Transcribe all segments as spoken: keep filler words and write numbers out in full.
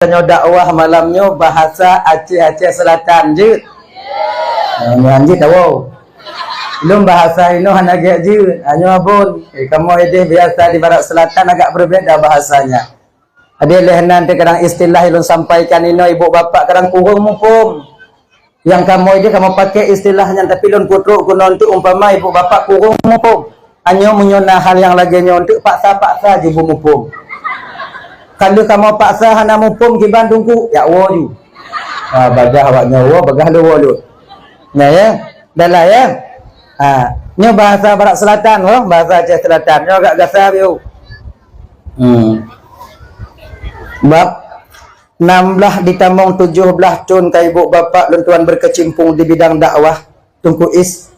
Tanyoe dakwah malam nyoe bahasa Aceh, Aceh Selatan jeuet. Nah, nyan jeuet tawoe. Lôn bahasa inoe hana gét jeuet. Hanyoe abon. Eh, kamoe ideh biasa di Barat Selatan agak berbeda bahasanya. Jadi lheuh nyan teuh kadang istilah lôn sampaikan inoe ibu bapak kadang kureueng muphom. Nyang kamoe ideh kamoe pakai istilah nyan, tapi lôn peutrok keunoe untuk umpama ibu bapak kureueng muphom. Hanyoe meunyoe na hal nyang lagée nyoe untuk paksa-paksa ju beumuphom. Ka lheueh kamoe paksa hana muphom kiban teungku, jak woe ju. Ha, bagah awak nyoe woe, bagah lôn woe lôn. Nah ya, dah lah ya. Ha, nyoe bahasa Barat Selatan, oh, bahasa Aceh Selatan. Nyoe agak gasa biu. Hmm. Bab enam belas ditamong tujuh belas thon ka ibu bapak lôn tuan berkecimpung di bidang dakwah. Teungku Is,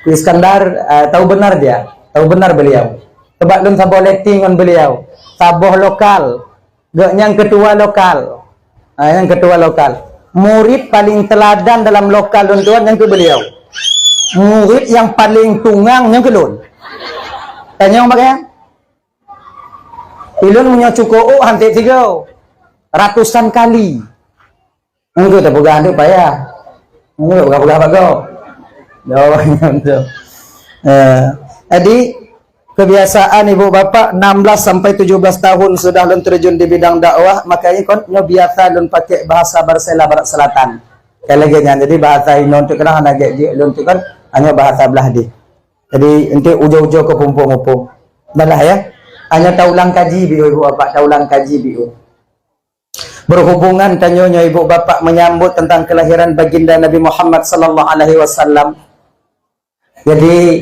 Teungku Iskandar, ah, tahu benar dia, tahu benar beliau. Sebab lôn saboh letting ngon beliau, saboh lokal, gobnyan ketua lokal. Ah, nyang ketua lokal. Murid paling teladan dalam lokal lôn tuan nyang keu beliau. Murid nyang paling tungang nyang keu lôn. Tanyong bagai. Ilôn meunyoe cuko ôk han tiep sigoe, ratusan kali. Engkau tapeugah hana payah. Engkau peugah-peugah bagoe. Jawab betul. Eh, jadi kebiasaan ibu bapak enam belas sampai tujuh belas tahun sudah lôn terjun di bidang dakwah, makanya kon nyoe biasa lôn pakai bahasa Barsela Barat Selatan. Kalau lagée nyan, jadi bahasa inoe tu kan hana gét jih lôn tu kan hanya bahasa belah dih. Jadi, untuk ujoe-ujoe ke pumpung-pumpung. Dah lah ya. Hanya taulang kaji biu ibu bapak, taulang kaji biu. Berhubungan tanyoe nyoe ibu bapak menyambut tentang kelahiran baginda Nabi Muhammad sallallahu alaihi wasallam. Jadi,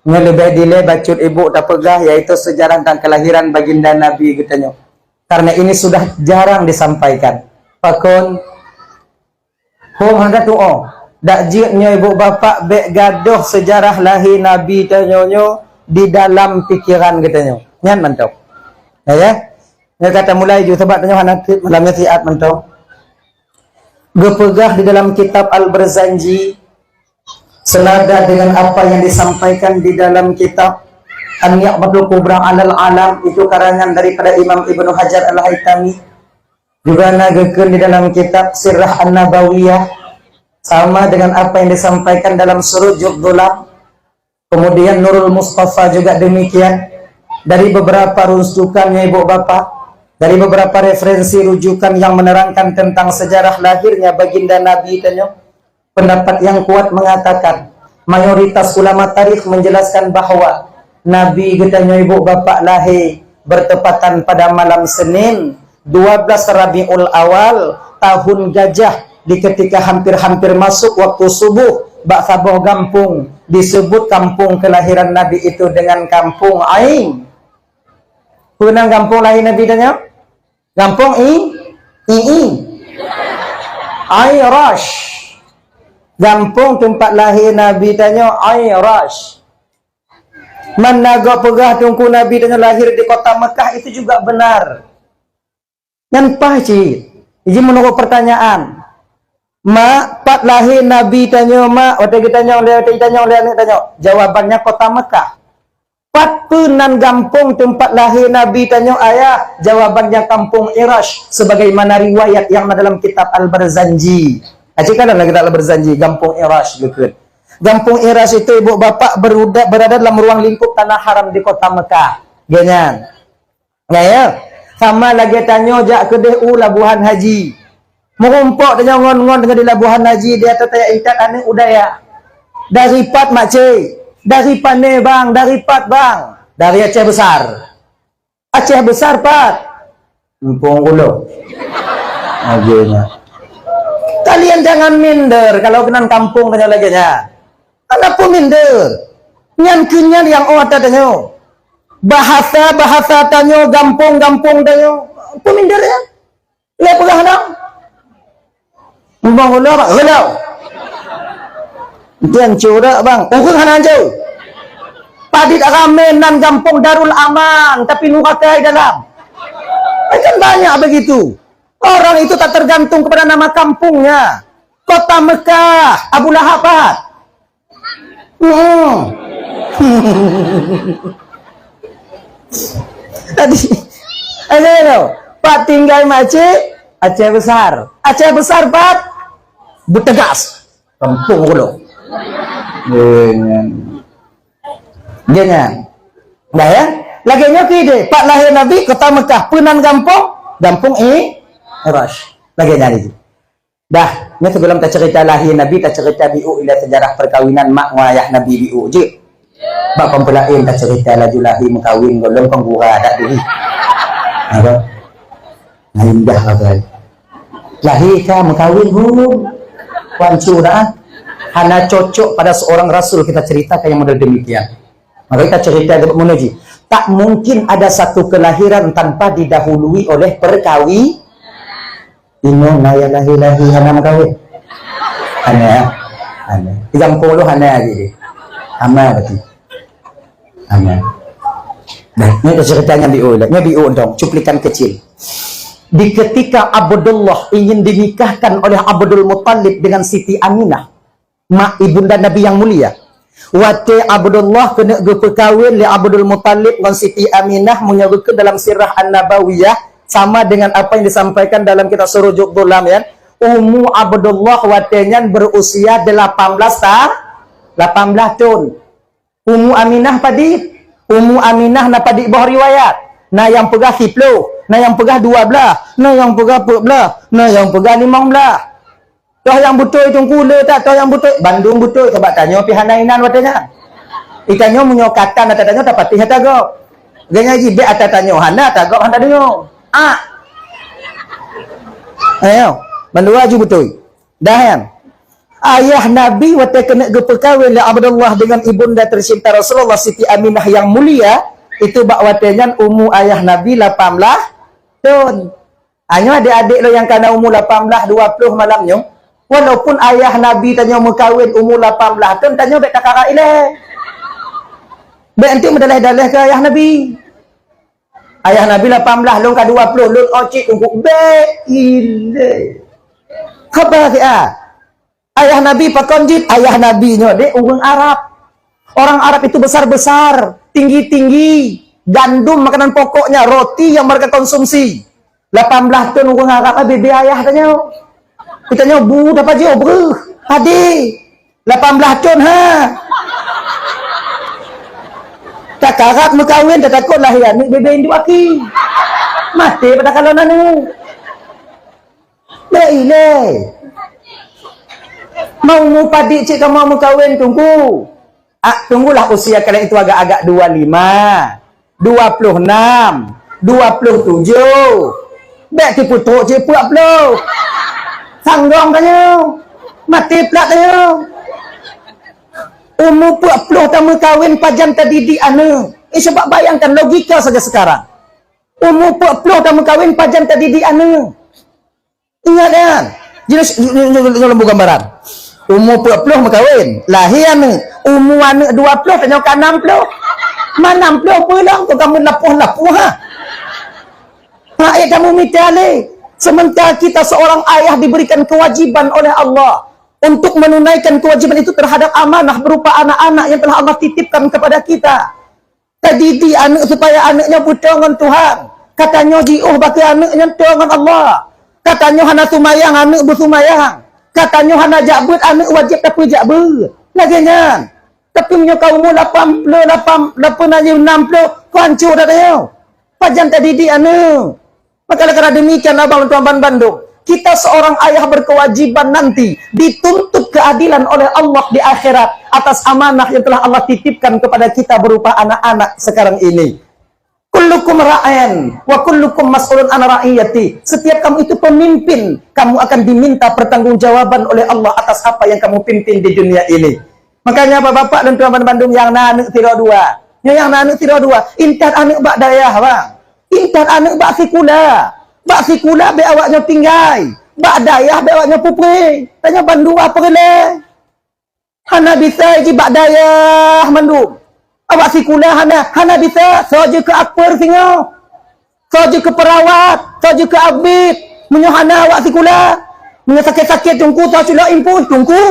nyoe leubeh dilée bacut ibu tapeugah yaitu sejarah tentang kelahiran baginda Nabi geutanyoe. Karena ini sudah jarang disampaikan. Pakon Hom hana tuoh. Dak jeuet nyoe ibu bapak bék gadôh sejarah lahé Nabi tanyoe nyoe di dalam pikeran geutanyoe. Nyan mantong. Ya, ya. Nyoe ka tamulai ju sabab tanyoe hana trép malam nyoe siat mantong. Geupeugah di dalam kitab Al-Barzanji, senada dengan apa yang disampaikan di dalam kitab An-Ni'matul Kubra 'alal Alam, itu karangan daripada Imam Ibnu Hajar Al-Haitami. Juga na geukheun di dalam kitab Sirah An-Nabawiyah, sama dengan apa yang disampaikan dalam Surujud Dhulam. Kemudian Nurul Mustafa juga demikian. Dari beberapa rujukan, ya ibu bapak, dari beberapa referensi rujukan yang menerangkan tentang sejarah lahirnya baginda Nabi tanyoe, pendapat yang kuat mengatakan, mayoritas ulama tarikh menjelaskan bahwa Nabi geutanyoe ibu bapak lahé bertepatan pada malam Senin, dua belas Rabiul Awal, tahun gajah, di ketika hampir-hampir masuk waktu subuh, bak saboh gampông disebut kampung kelahiran Nabi itu dengan Kampung Ain. Peue nan gampông lahé Nabi tanyoe? Gampông I, I, I. Ain Rash. Gampông teumpat lahé Nabi tanyoe Ain Rash. Man na gob peugah Teungku Nabi tanyoe lahir di kota Mekah, itu juga benar. Nyan paih cit. Jadi meunurot pertanyaan, "Mak, pat lahé Nabi tanyoe, Mak?" Watée geutanyong lé, watée geutanyong lé aneuëk tanyoe, jawabannya kota Mekah. "Pat peue nan gampông teumpat lahé Nabi tanyoe, Ayah?" Jawabannya kampung Irash, sebagaimana riwayat yang na dalam kitab Al-Barzanji. Aci kan dalam kitab Al-Barzanji, gampông Irash geukheun. Gampông Irash itu, ibu bapak, beruda-, berada dalam ruang lingkup tanah haram di kota Mekah. Geuhnyan. Nah, ya. Sama lagée tanyoe jak keudeh u Labuhan Haji. Meurumpok tanyoe ngon-ngon teungoh di Labuhan Haji, di ateueh tajak intat aneuëk u dayah. "Dari pat, Makcik?" "Dari pané, Bang?" "Dari pat, Bang?" "Dari Aceh Besar." "Aceh Besar pat?" "Muphom ulôn." Akhirnya. Kalian jangan minder kalau keunan kampung tanyoe lagée nyan. Hana peue minder. Nyan keuh nyan nyang 'oh ata tanyoe. Bahasa-bahasa tanyoe, gampông-gampông tanyoe. Peue minder nyan? Lé peugah nang. Bang Hula, Bang Hula. Tian curah, Bang. Ureuëng hana jauh. Padit ramé nan gampông Darul Aman, tapi nuraka di dalam. Kan banyak begitu. Orang itu tak tergantung kepada nama kampungnya. Kota Mekah, Abu Lahab pat? Hmm. Tadi, ada lo. Pat tinggai Makcik, Aceh Besar. Aceh Besar pat Beutegas. Kampung Kulo. Dengan. Dengan. Dah ya? Lagèe nyoe keuh deh, pat lahé Nabi, kota Mekah, peunan gampông, gampông Mi'raj. Lagèe nyan laju. Dah, nyoe sigohlom taceurita lahé Nabi, taceurita biôh ilèe seujarah peukawinan mak ngon ayah Nabi biôh jeuet. Bak peulaén taceurita laju lahé meukawen gohlom kon gura dak duri. Apa? Nah, indah apa? Lahé ka meukawen hum. Kuancu dah. Hana cocok pada seorang rasul kita ceritakan yang model demikian. Maka kita cerita debat menuju. Tak mungkin ada satu kelahiran tanpa didahului oleh perkawi. Inong naya lahé-lahé hana meukawen. Hana. Hana. Di gampông lu hana lagi. Hana berarti. Hana. Nah, ini ada ceritanya biôh lah. Ini biôh dong, cuplikan kecil. Di ketika Abdullah ingin dinikahkan oleh Abdul Muttalib dengan Siti Aminah, mak ibunda Nabi yang mulia. Watèe Abdullah keuneuk geupeukawen lé Abdul Muttalib ngon Siti Aminah, meunyoe geukheun dalam Sirah An-Nabawiyah, sama dengan apa yang disampaikan dalam kitab Surujud Dhulam, ya. Umu Abdullah watèe nyan berusia delapan belas ta-, delapan belas thon. Umu Aminah padit? Umu Aminah na padit boh riwayat. Na nyang peugah siplôh, na nyang peugah dua blah, na nyang peugah peuet blah, na nyang peugah limong blah. Toh nyang beutôi Teungku le that, toh nyang beutôi? Bandum beutôi, sabab tanyoe pih hana inan watèe nyan. Di tanyoe meunyoe katan ata tanyoe tapatéh ata gob. Geuhnyan jih bèk ata tanyoe hana, ata gob hana deungoe. Ah. Ayo, bandua ju beutôi. Dah nyan. Ayah Nabi watèe keuneuk geupeukawen lé Abdullah dengan ibunda tercinta Rasulullah Siti Aminah yang mulia, itu bak watèe nyan umu ayah Nabi lapan blah thon. Nyoe adék-adék lôn nyang ka na umu lapan blah, dua ploh malam nyoe, walaupun ayah Nabi tanyoe meukawen umu lapan blah thon, tanyoe bèk takarak ilèe. Bèk enteuk meudaleh-daleh keu ayah Nabi. Ayah Nabi lapan blah, lôn ka dua ploh, lôn ôk cit Teungku, bèk ilèe. Haba siat. Ayah Nabi pakon jeuet? Ayah Nabi nyoe deh ureueng Arab. Orang Arab itu besar-besar, tinggi-tinggi. Gandum makanan pokoknya, roti yang mereka konsumsi. Lapan blah thon ureueng Arab, ah, bebe ayah tanyoe. Tanyoe bu dapat jih breuh. Ade. Lapan blah thon ha. Takarak meukawen, tatakot lahé aneuk bebe induk aki. Maté pada kalon aneuk. Bèk ilèe. Mau mupadik cit kamoe meukawen Teungku. Ah, tunggulah usia kalian itu agak-agak dua lima, dua puluh enam, dua puluh tujuh. Bèk tipeutrok cit peuet ploh. Sanggong tanyoe. Maté plat tanyoe. Umu peuet ploh tameukawen pajan tadidik aneuk. Eh, coba bayangkan logika saja sekarang. Umu peuet ploh tameukawen pajan tadidik aneuk. Ingat kan? Jadi, nyoe, nyoe, nyoe, nyoe lembu gambaran. Umu peuet ploh meukawen, lahé aneuk. Umu aneuk dua ploh, tanyoe ka nam ploh. Ma nam ploh peue lom, kok kamu lapoh-lapoh, ha? Ha, eh, kamu mita lé. Sementara kita seorang ayah diberikan kewajiban oleh Allah untuk menunaikan kewajiban itu terhadap amanah berupa anak-anak yang telah Allah titipkan kepada kita. Tadidik aneuk supaya aneuk nyoe beutôi ngon Tuhan. Ka tanyoe jiôh bak keu aneuk nyan toe ngon Allah. Ka tanyoe hana seumayang, aneuk beuseumayang. Ka tanyoe hana jak beuet, aneuk wajéb tapeujak beuet. Lagèe nyan. Tapi meunyoe ka umu lapan ploh, lapan, lapan aja nam ploh, kok hancô that tanyoe. Pajan tadidik aneuk. Maka oleh karena demikian, abang tuan ban bandum, kita seorang ayah berkewajiban nanti dituntut keadilan oleh Allah di akhirat atas amanah yang telah Allah titipkan kepada kita berupa anak-anak sekarang ini. Kullukum ra'in wa kullukum mas'ulun an ra'iyati. Setiap kamu itu pemimpin, kamu akan diminta pertanggungjawaban oleh Allah atas apa yang kamu pimpin di dunia ini. Makanya bapak-bapak dan tuan ban bandum nyang na aneuk sidroe dua. Nyoe nyang na aneuk sidroe dua, intat aneuk bak dayah, bang. Intat aneuk bak sikula. Bak sikula bèk awak nyoe tinggai. Bak dayah bèk awak nyoe peupreh. Tanyoe bandua peureulèe. Hana bisa jih bak dayah mandum. Awak sikula hana, hana bisa, soe jeuet keu apeur singoh. Soe jeuet keu peurawat, soe jeuet keu abit. Meunyoe hana awak sikula, meunyoe sakét-sakét Teungku, soe culok impus, Teungku.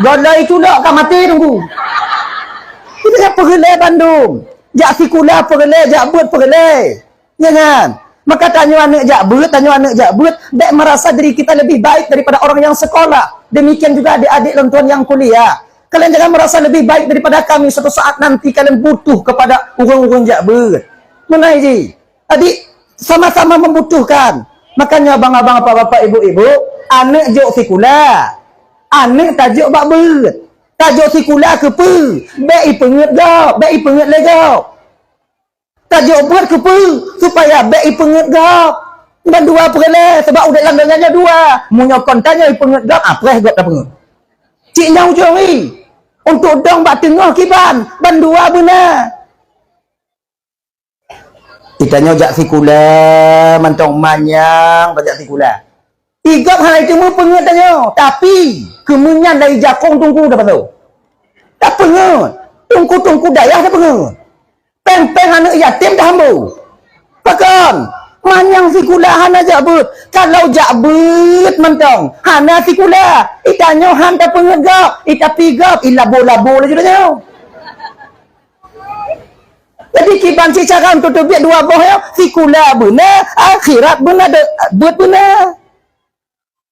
Gohlom culok ka maté Teungku. Kita jak peureulèe bandum. Jak sikula peureulèe, jak beuet peureulèe. Ya kan? Maka tanyoe aneuk jak beuet, tanyoe aneuk jak beuet, bèk merasa diri kita lebih baik daripada orang yang sekolah. Demikian juga adik-adik lôn tuan yang kuliah. Kalian jangan merasa lebih baik daripada kami, suatu saat nanti kalian butuh kepada ureueng-ureueng jak beuet. Meunan jih. Jadi, sama-sama membutuhkan. Makanya abang-abang, bapak-bapak, ibu-ibu, aneuk jok sikula. Aneuk tajok bak beuet. Tajok sikula keupeue? Bèk ipeungeuet gob, bèk ipeungeuet lé gob. Tajok beuet keupeue? Supaya bèk ipeungeuet gob. Bandua peureulèe, sabab udép lam donya nyoe dua. Meunyoe kon tanyoe ipeungeuet gob, ah, preh gob tapeungeuet. Cit nyan ujong jih. Untuk dong bak teungoh kiban, bandua beuna. Itanyoe jak sikula, mantong manyang bak jak sikula. Igob hana iteumé peungeuet tanyoe, tapi keumeunyan dari jakong teungku tapasoe. Tapeungeuet, teungku-teungku dayah tapeungeuet. Péng-péng aneuk yatim tahambô. Pakon? Manyang sikula hana jak beuet. Kalau jak beuet mantong, hana sikula. Itanyoe han tapeungeuet gob, itapi gob, ilabo-labo laju tanyoe. Jadi kiban cit cara untuk teubiet dua boh nyoe, sikula beuna, akhirat beuna, de-, beuet beuna.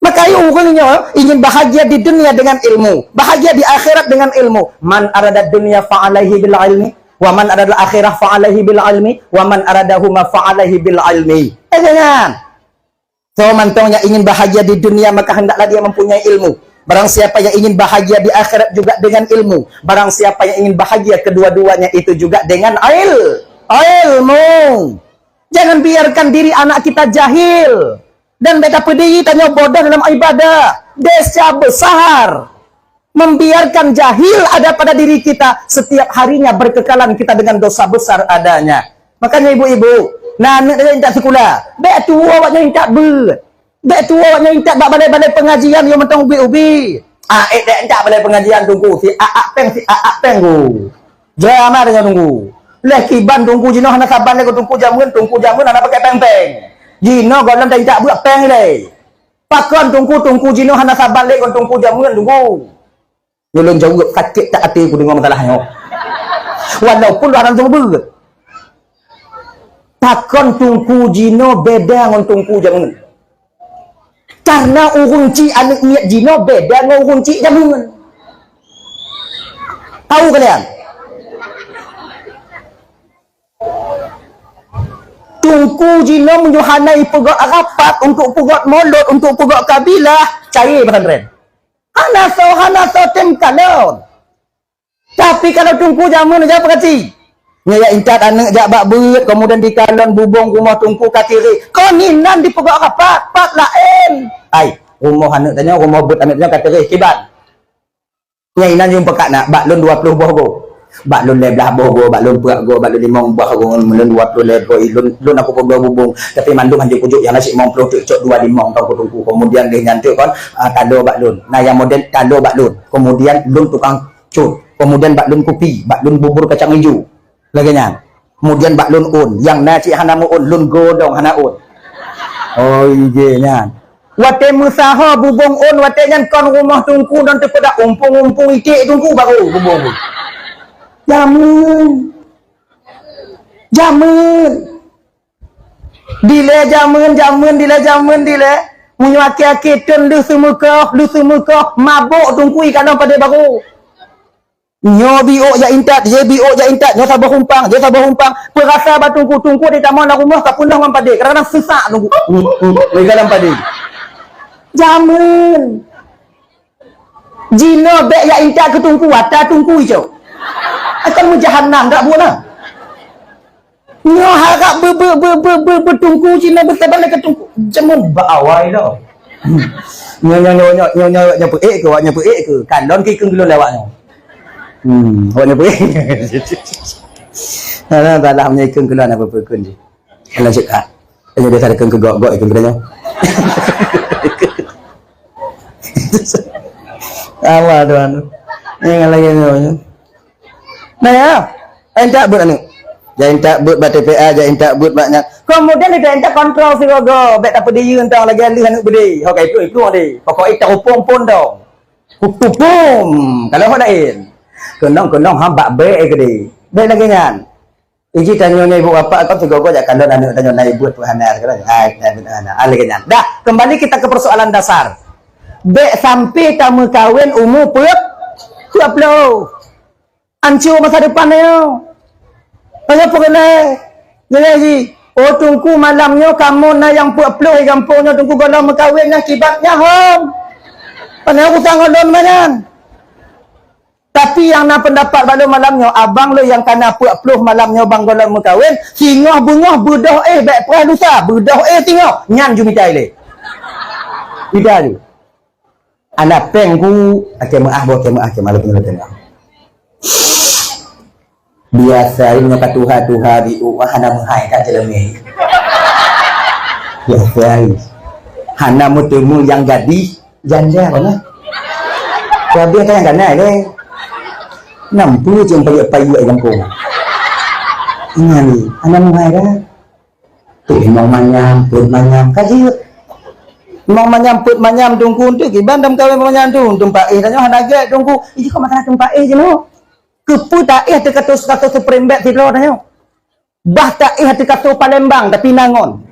Maka ureueng nyoe ingin bahagia di dunia dengan ilmu, bahagia di akhirat dengan ilmu. Man arada dunya fa alaihi bil ilmi, wa man arada akhirah fa alaihi bil ilmi, wa man aradahuma fa alaihi bil ilmi. Eh, jangan. So, mantong yang ingin bahagia di dunia, maka hendaklah dia mempunyai ilmu. Barang siapa yang ingin bahagia di akhirat juga dengan ilmu. Barang siapa yang ingin bahagia kedua-duanya itu juga dengan il-, ilmu. Jangan biarkan diri anak kita jahil. Dan bèk tapeudiri tanyoe bodoh dalam ibadah. Desya besar. Membiarkan jahil ada pada diri kita, setiap harinya berkekalan kita dengan dosa besar adanya. Makanya ibu-ibu, na aneuk dak intat sikula, bèk tuwoe awak nyan intat beuet. Bèk tuwoe awak nyan intat bak balai-balai pengajian nyang mantong ubit-ubit. Ah, eh, dak intat balai pengajian teungku, si aak péng, si aak péng ku. Drama deungon teungku. Leh kiban teungku jinoe hana saban lé keu teungku jameun, teungku jameun hana pakai péng-péng. Jinoe gohlom dak intat beuet péng ilèe. Pakon teungku, teungku jinoe hana saban lé ngon teungku jameun, teungku? Nyoe lôn jaweueb, sakét that até ku deungoe masalah nyoe. Walaupun lôn hana seumeubeuet. Pakon teungku jinoe beda ngon teungku jameun? Karena ureueng chik aneuk miet jinoe beda ngon ureueng chik jameun. Tahu kalian? Teungku jinoe meunyoe hana ipeugöt rapat untuk peugöt molot, untuk peugöt kabilah, cayé pesantren. Hana soe, hana soe tem kalon. Tapi kalau teungku jameun, jak peugah cit. Nyoe jak intat aneuk jak bak beuet, kemudian dikalon bubông rumoh teungku ka tireh. Kon inan dipeugöt rapat, pat laén. Ai, rumoh aneuk tanyoe, rumoh beuet aneuk tanyoe ka tireh, kiban. Nyang inan jeuem peukat na, bak lôn dua ploh boh goe. Bak lôn lhèe blah boh goe, bak lôn peuet goe, bak lôn limong boh goe, ngon lôn dua ploh lhèe goe, lôn, lôn aku peugöt bubông. Tapi mandum hanjeuet kujok, nyang na simong ploh teuk cok dua limong tong keu teungku. Kemudian lheueh nyan teuk kon, ah, talo bak lôn. Na nyang model talo bak lôn. Kemudian lôn tukang cut. Kemudian bak lôn kupi, bak lôn bubur kacang ijo. Lagèe nyan. Kemudian bak lôn ôn, nyang na cit hana meu-ôn, lôn godong hana ôn. Oh, ije nyan. Watèe meusaho bubông ôn, watèe nyan kon rumoh teungku dan teupeugah umpung-umpung iték teungku baru bubông ôn. Jameun. Jameun. Dilèe jameun, jameun, dilèe jameun, dilèe. Meunyoe akhé-akhé thôn lheueh seumeukoh, lheueh seumeukoh, mabök teungku ikalon padé baru. Nyoe biôk jak intat, jih biôk jak intat, nyoe saboh umpang, jih saboh umpang. Peurasa bak teungku-teungku di taman lam rumoh ka peunoh ngon padé, kadang-kadang seusak teungku. Hmm, hmm, lagi dalam padé. Jameun. Jinoe bèk jak intat keu teungku, ata teungku icok. Akan meujahanam dak buet na. Nyoe harap be, be, be, be, be, be teungku Cina beusaban lé keu teungku. Jameun bak awai dah. Hmm. Nyoe, nyoe, nyoe, nyoe, nyoe, nyoe, nyoe peuék keu, awak nyoe peuék keu. Kalon keu ikheun keu lôn lé awak nyoe. Hmm, awak nyoe peuék. Alah, salah meunyoe ikheun keu lôn apa peuék keu jih. Kalon cit ka. Nyoe biasa ikheun keu gok, gok ikheun keu nyoe. Allah Tuhan. Nyoe lagèe nyoe. Nah ya, intat beuet aneuk. Jak intat beuet bak T P A, jak intat beuet bak nyan. Kemudian di intat kontrol sigoe-goe, bèk tapeudiyeu tong lagèe lheueh aneuk beudé. Ho ka iplueng-iplueng deh. Pokok i tarupong pon dong. Pupum. Kalau ho laén. Keunong-keunong ha bak bèk ai keudeh. Bèk lagèe nyan. Iji tanyoe nyoe ibu bapak kon sigoe-goe jak kalon aneuk tanyoe na ibuet peuhana sekarang. Hai, hai, peuhana. Ah, lagèe nyan. Dah, kembali kita ke persoalan dasar. Bèk sampai tameukawen umu peuet, peuet ploh. Anco masa depan nyoe. Tanyoe peureulèe. Nyoe ji. Oh, Teungku, malam nyoe kamoe na nyang peuet ploh di gampông nyoe, Teungku, gohlom meukawen nyan kiban nyan hom. Pane urusan ulôn meunan. Tapi nyang na pendapat bak lôn malam nyoe, abang lôn nyang kana peuet ploh malam nyoe bang gohlom meukawen, singoh beungoh beudôh éh bèk preh lusa, beudôh éh singoh, nyan ju mita ilèe. Mita ju. Ana péng ku, até meuah boh, até meuah, até malu, até meuah. Biasa nyoe ka tuha-tuha bi u hana meuhai ka jeuleume. Biasa. Hana meuteumé nyang gadih. Janda mana? Wabe tanya ganai le. Nampu cuma payuk-payuk di kampung. Ingat ni, anak muhai dah. Tu memang manyam, pun manyam kaji. Memang manyam, pun manyam tungku tu kiban dam kawin manyam tu. Untung Pak Eh tanya hana gek tungku. Iji kau masalah tempat eh je no. Kepu tak eh teka tu satu tu perembek sidro tanya. Bah tak eh teuka tu Palembang tapi nangon.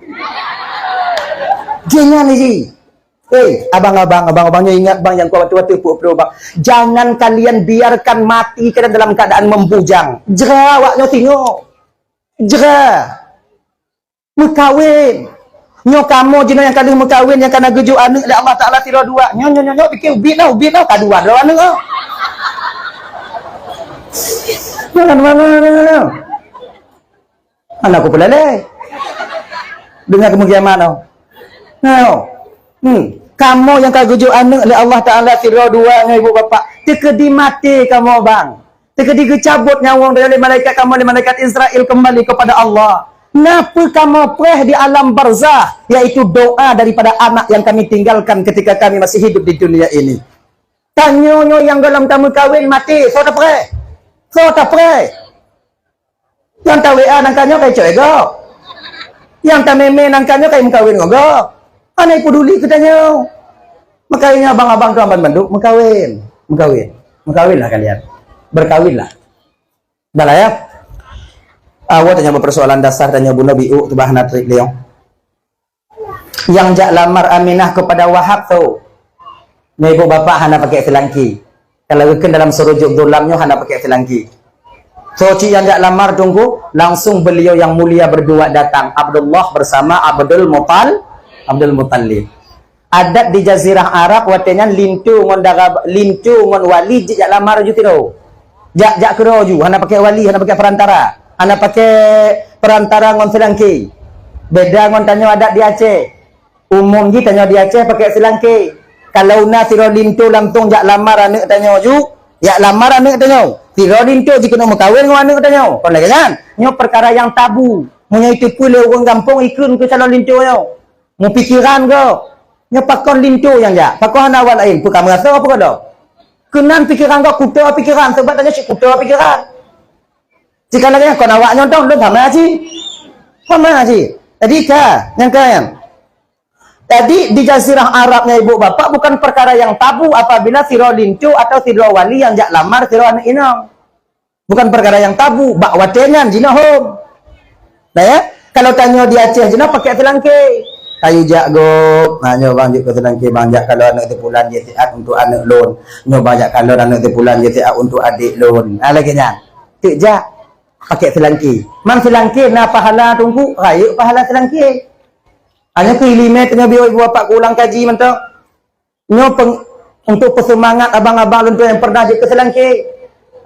Jangan iji. Eh, abang-abang, abang-abang nyoe ingat bang yang kuat waktu-waktu puk bang. Jangan kalian biarkan mati kalian dalam keadaan membujang. Jera awak nyoe tengok. Jera. Meukawen. Nyoe kamoe jinoe yang kali meukawen yang kana geujok aneuk lé Allah Taala sidroe dua. Nyoe nyoe nyoe nyoe pikir ubit dah, ubit dah kadua droe aneuk. Jangan mana-mana. Anak ku peuleleh. Dengar kemungkinan mana? Nah, hmm. Kamoe nyang ka geujok aneuk lé Allah Taala sidroe dua ngon ibu bapak. Teukeudi maté kamoe bang. Teukeudi geucabot nyawöng dari malaikat kamoe lé malaikat Israel kembali kepada Allah. Napa kamoe preh di alam barzah, yaitu doa daripada anak yang kami tinggalkan ketika kami masih hidup di dunia ini. Tanyoe nyoe nyang gohlom tameukawen maté, soe tapreh? Soe tapreh? Nyang ta-W A nangka nyoe kai cok ego. Nyang tameme nangka nyoe kai meukawen ngon go. Hana peduli keu tanyoe. Makanya abang-abang tu aban bandum meukawen. Meukawen. Meukawenlah kalian. Berkawinlah. Dah lah ya. Awak tanya persoalan dasar tanya bunoe biuk tu bah hana trik leong. Yang jak lamar Aminah kepada Wahab tu. Nyoe ibu bapak hana pakai selangki. Kalau reken dalam serujuk dulam nyoe hana pakai selangki. So cik yang jak lamar tunggu, langsung beliau yang mulia berdua datang. Abdullah bersama Abdul Mutal, Abdul Muttalib. Adat di Jazirah Arab watèe nyan linto ngon dara, linto ngon wali jijak lamar ju tiro. Jak, jak keudroe ju, hana pakai wali, hana pakai perantara. Hana pakai perantara ngon selangki. Beda ngon tanyoe adat di Aceh. Umum jih tanyoe di Aceh pakai selangki. Kalau na sidroe linto langsung jak lamar aneuk tanyoe ju, jak lamar aneuk tanyoe. Sidroe linto jikeuneuk meukawen ngon aneuk tanyoe. Kon lagèe nyan. Nyoe perkara nyang tabu. Meunyoe iteupeue lé ureueng gampông ikheun keu calon linto nyoe. Meupikiran gob. Nyoe pakon linto nyang jak. Pakon hana awak laén. Peue ka meuraso peue godoh. Keunan pikiran gob kuto pikiran. Sebab tanyoe cit kuto pikiran. Jika lagèe nyan kon awak nyoe dong lôn sama cit. Sama cit. Jadi ka, nyang ka nyan. Jadi di Jazirah Arab nyan ibu bapak bukan perkara yang tabu apabila sidroe linto atau sidroe wali nyang jak lamar sidroe aneuk inong. Bukan perkara yang tabu, bak watèe nyan jinoe hom. Nah ya, kalau tanyoe di Aceh jinoe pakai selangke. Kayu jak gob, nah nyoe bang jeuet keu selangke bang jak kalon aneuk si pulan jeuet siat untuk aneuk lôn. Nyoe bang jak kalon aneuk si pulan jeuet siat untuk adek lôn. Nah lagèe nyan. Teuk jak pakai selangke. Man selangke na pahala tungku, rayeuk pahala selangke. Hanya keu ileumèe tanyoe biôh ibu bapak keu ulang kaji mantong. Nyoe peng-, untuk peusemangat abang-abang lôn tuan nyang pernah jeuet keu selangke.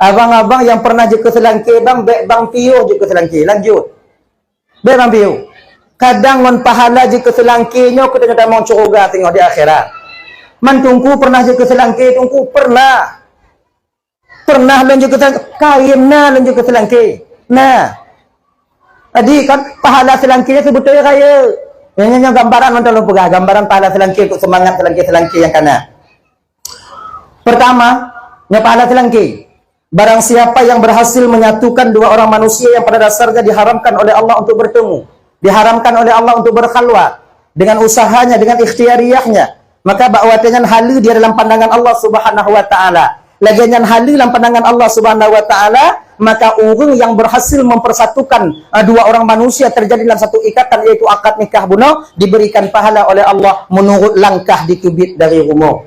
Abang-abang nyang pernah jeuet keu selangke bang, bèk bang piôh jeuet keu selangke. Lanjut. Bèk bang piôh. Kadang ngon pahala jeuet keu selangke nyoe keu tanyoe tamong syeuruga singoh di akhirat. Man tungku pernah jeuet keu selangke, tungku pernah. Pernah lôn jeuet keu selangke, kayém na lôn jeuet keu selangke. Na. Jadi kan pahala selangke nyan seubeutôi rayeuk. Nyan, nyan, nyan gambaran mantong lôn peugah, gambaran pahala selangke untuk semangat selangke-selangke nyang kana. Pertama, nyoe pahala selangke. Barang siapa yang berhasil menyatukan dua orang manusia yang pada dasarnya diharamkan oleh Allah untuk bertemu, diharamkan oleh Allah untuk berkhalwat, dengan usahanya, dengan ikhtiyariyahnya, maka bak watèe nyan haleue dia dalam pandangan Allah Subhanahu wa taala. Lagèe nyan haleue lam pandangan Allah Subhanahu wa taala, Maka ureuëng yang berhasil mempersatukan, eh, dua orang manusia terjadi dalam satu ikatan, yaitu akad nikah bunoe, diberikan pahala oleh Allah menurut langkah diteubiet dari rumoh.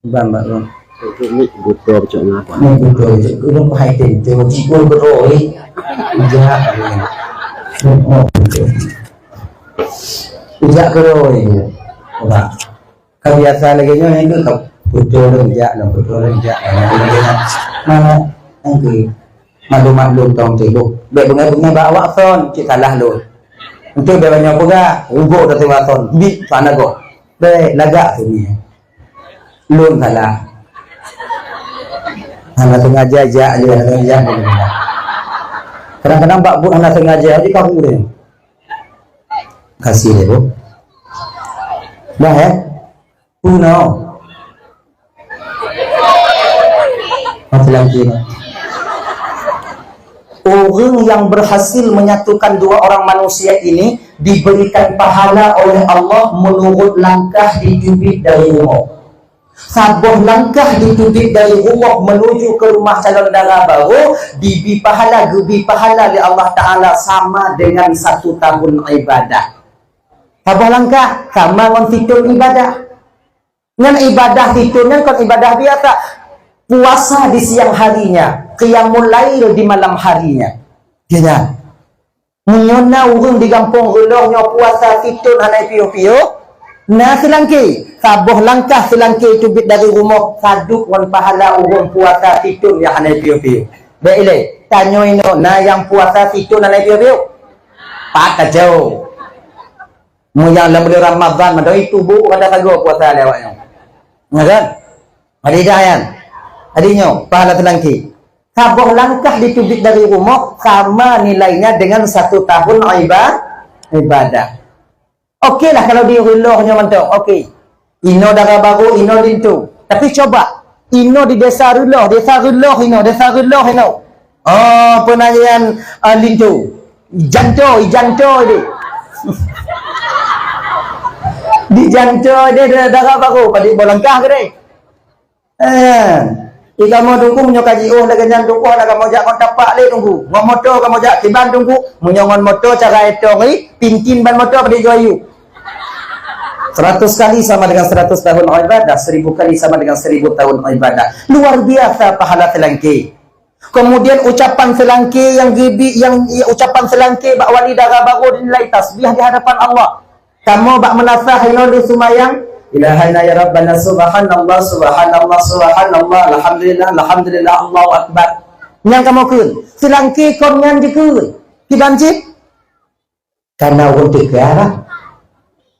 Ban bak rumoh. Ni buto cok ngapa? Ni buto cok. Ureuëng pahai teuntèe, cikgu beroi. Ijak. Ijak beroi. Ba. Ka biasa lagèe nyoe, nyang keu ka putôh lom jak, lom putôh lom jak, lom putôh lom jak. Mana? Nyang keu maklum-maklum tông teuh. Bèk beungoh-beungoh bak awak thon, cit salah lôn. Enteuk bèk banyoe peugah, rugoe teuh siwa thon, bit sana goh. Bèk lagak tu ni. Lôn salah. Hana sengaja jak je, hana sengaja. Kadang-kadang bak buet hana sengaja je karu deh. Kasih deh, Bu. Dah, ya? Uno. Mati lagi, no. Orang yang berhasil menyatukan dua orang manusia ini diberikan pahala oleh Allah menurut langkah diteubiet dari rumoh. Saboh langkah diteubiet dari rumoh menuju ke rumah calon dara baru, dibi pahala, geubi pahala lé Allah Taala sama dengan satu tahun ibadah. Saboh langkah sama ngon sithon ibadah. Nyan ibadah sithon nyan kon ibadah biasa. Puasa di siang harinya, qiyamul lail di malam harinya. Gitu. Meunyoe na ureuëng di gampông Reuloh nyoe puasa sithon hana piôh-piôh, na seulangké, saboh langkah seulangké teubiet dari rumoh sadub ngon pahala ureuëng puasa sithon nyang hana piôh-piôh. Bèk ilée, tanyoe inoe na nyang puasa sithon hana piôh-piôh? Pat kacau. Meunyoe lam buleuen Ramadhan mantong itu bu kata sagoe puasa lé awak nyoe. Na kan? Adi dah nyan. Adi nyoe pahala seulangké. Saboh langkah diteubiet dari rumoh sama nilainya dengan satu tahun iba-, ibadah. Oke lah kalau di Reuloh nyoe mantong. Oke. Inoe dara baru, inoe linto. Tapi coba, inoe di desa Reuloh, desa Reuloh inoe, desa Reuloh inoe. Oh, peunangian, ah, linto. Janto, janto deh. Di janto deh dara baru, padum boh langkah ke deh? Eh, di kamoe Teungku meunyoe ka jiôh lagèe nyan Teungku, hana kamoe jak ngon tapak lé Teungku. Ngon moto kamoe jak kiban Teungku. Meunyoe ngon moto cara etong ri, pintin ban moto pada jua yue. Seratus kali sama dengan seratus tahun ibadah, seribu kali sama dengan seribu tahun ibadah. Luar biasa pahala seulangké. Kemudian ucapan seulangké nyang geubi, nyang, ya, ucapan seulangké bak wali dara baru dinilai tasbih di hadapan Allah. Kamoe bak meunasah inoe lheueh seumayang, "Ilahaina ya Rabbana, subhanallah, subhanallah, subhanallah, alhamdulillah, alhamdulillah, Allahu Akbar." Nyang kamoe kheun, seulangké kon nyan jikheun. Kiban cit? Kana ureuëng teuka, bah.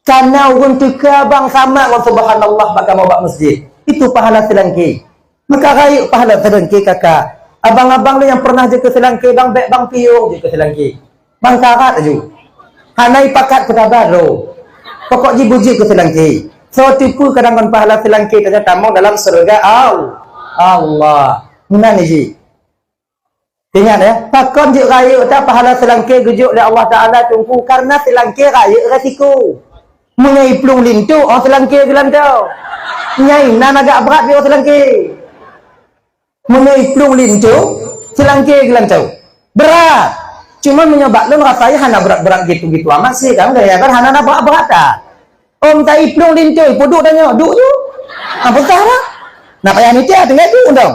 Kana ureuëng teuka, bang, sama ngon subhanallah bak kamoe bak masjid. Itu pahala seulangké. Maka rayeuk pahala seulangké kaka. Abang-abang lé nyang pernah jeuet keu seulangké, bang, bèk bang piôh jeuet keu seulangké. Bang karat laju. Hana ipakat keu tabaro. Pokok jih beujeuet keu seulangké. Soe teupeu kadang ngon pahala seulangké tanyoe tamong dalam syeuruga Al-, Allah. Meunan jih. Ingat ya, pakon jeuet rayeuk that pahala seulangké geujok lé Allah Taala Teungku, karena seulangké rayeuk resiko. Meunyoe iplueng linto, oh seulangké geulantoe. Nyai nan agak brat yoh seulangké. Meunyoe iplueng linto, seulangké geulantoe. Brat. Cuma meunyoe bak lôn rasai hana brat-brat gitu-gitu amat sih kan, gaya kan hana na brat-brat dah. Om tai plueng linto, peuduek tanyoe, duek ju. Ah, peugah lah. Nak payah mité, tinggai duek dong.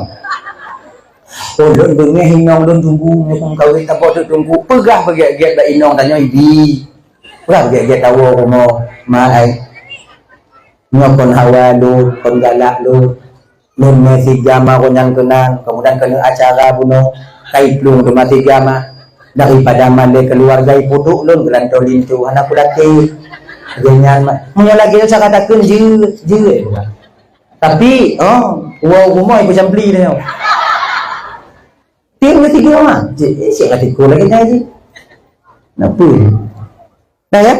Oh, lôn beungéh inong lôn tunggu, muphom kawin saboh teuk teungku. Peugah beugét-gét bak inong tanyoe, ibi. Peugah beugét-gét tawoe rumoh, ma ai. Nyoe kon hawa lôn, kon galak lôn. Lôn meusiga ma gobnyan keunan, keumudian keuneuk acara bunoe, kai plueng teuma siga ma. Daripada malée keuluwarga ipeuduek lôn geulantoe linto, hana kulakée. Lagée nyan ma. Meunyoe lagée nyan cara takheun jeuet, jeuet. Tapi, oh, woe u rumoh ipeucampli nyoe. Tiep meusiga ma. Jeuet, eh, siek ka tiko lagée nyan jih. Napa? Nah, ya.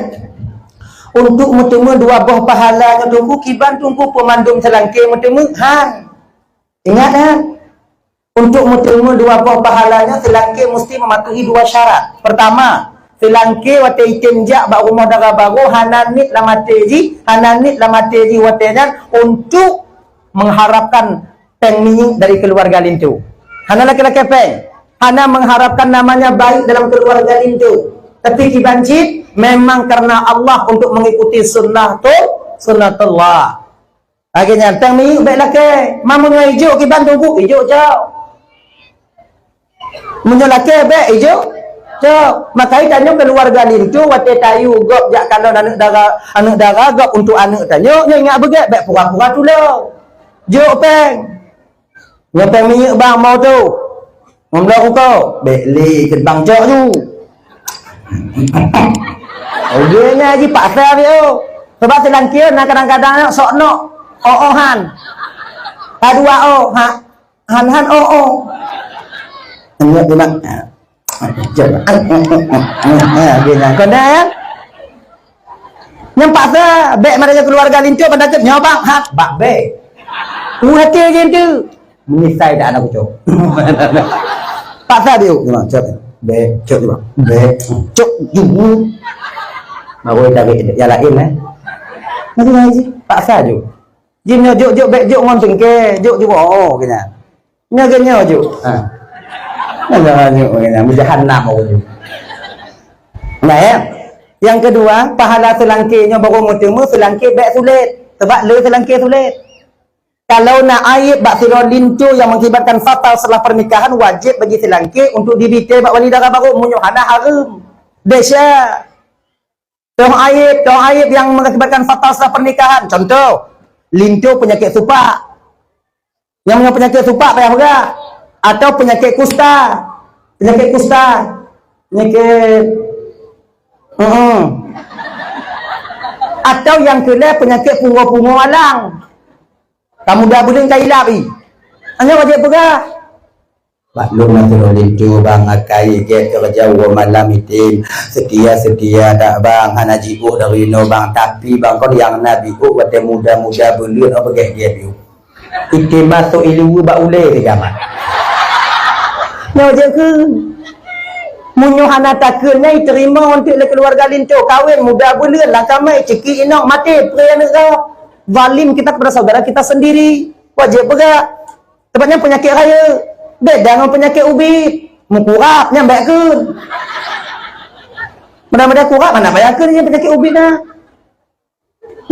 Untuk meuteumé dua boh pahala nyoe teungku, kiban teungku peumandum seulangké meuteumé, han. Ingat, han. Untuk meuteumé dua boh pahala nyoe, seulangké musti meumatuhi dua syarat. Pertama, seulangké watée item jak bak rumoh dara barô hana niet lam até jih, hana niet lam até jih watée nyan untuk mengharapkan péng minyeuk dari keuluwarga linto. Hana lakée-lakée péng. Hana mengharapkan namanya baik dalam keluarga linto. Tapi kiban cit memang karena Allah untuk mengikuti sunnah tu, sunnatullah. Lagèe nyan, tang minyeuk bèk lakèe. Meunyoe ijok kiban tubuh, ijok cok. Meunyoe lakèe bèk ijok cok. Maka tanyoe keluarga linto watèe tayue gob jak kalon aneuk dara, aneuk dara gob untuk aneuk tanyoe, nyoe ingat beugèt bèk pura-pura tulông. Jok pèng. Nyoe pèng minyeuk bang mau tu. Ngon bloe ruko, bèk lé keu bang cok ju. Udah nya ji paksa dia. Sebab silangkir na kadang-kadang sok nok. Oh, oh, han. Ka dua oh, ha. Han, han, oh, oh. Ingat tu nak. Cok. Ha, dia nak. Kau dah ya? Nyang paksa, bèk meudaja keuluwarga linto ban takot nyoe bang, ha, bak bèk. Uhate je tu. Meungisai dak aneuk cucoe. Paksa dia, memang cok. Bèk, cok juga. Bèk, cok juga. Baru tarik dia, yang lain eh. Nanti lagi, paksa juga. Jim nyoe jok, jok, bèk jok ngon singke, jok juga. Oh, kena. Nyoe geuh nyoe ju. Ha. Nyoe ju, nyoe ju. Meujahanam ju. Nah, ya. Yang kedua, pahala seulangké nyoe baru meuteumé seulangké bèk sulet. Sebab le seulangké sulet. Kalau na aib bak sidroe linto yang mengakibatkan fatal setelah pernikahan, wajib bagi seulangké untuk dibite bak wali dara baru. Meunyoe hana hareuem. Desya. Toh aib, toh aib yang mengakibatkan fatal setelah pernikahan. Contoh, linto penyakit supak. Nyang meunyoe peunyakét supak payah peugah, atau peunyakét kusta. Peunyakét kusta, peunyakét, heeh. Atau nyang keulhèe peunyakét pungo-pungo alang. Ka muda buleuen ka ilap i. Nyoe wajéb peugah. Bak lôn meuteumé linto bang, akai gét keureuja uroe malam item. Setia-setia dak bang, hana jiôh dari inoe bang. Tapi bang kon nyang na biôh watèe muda-muda buleuen, oh, beugét-gét biôh. Item masôk ileue bak ulèe teuga mat. Nyoe jeuet kheun. Meunyoe hana takheun nyan iteurimong eunteuk lé keuluwarga linto, kawen muda buleuen, lam kamé ceuki inong, maté peue aneuk droe. Zalim kita kepada saudara kita sendiri. Wajéb peugah. Teuma nyan peunyakét rayeuk. Beda ngon peunyakét ubit. Meukurap nyan bèk kheun. Mudah-mudahan kurap hana payah kheun nyan peunyakét ubit na.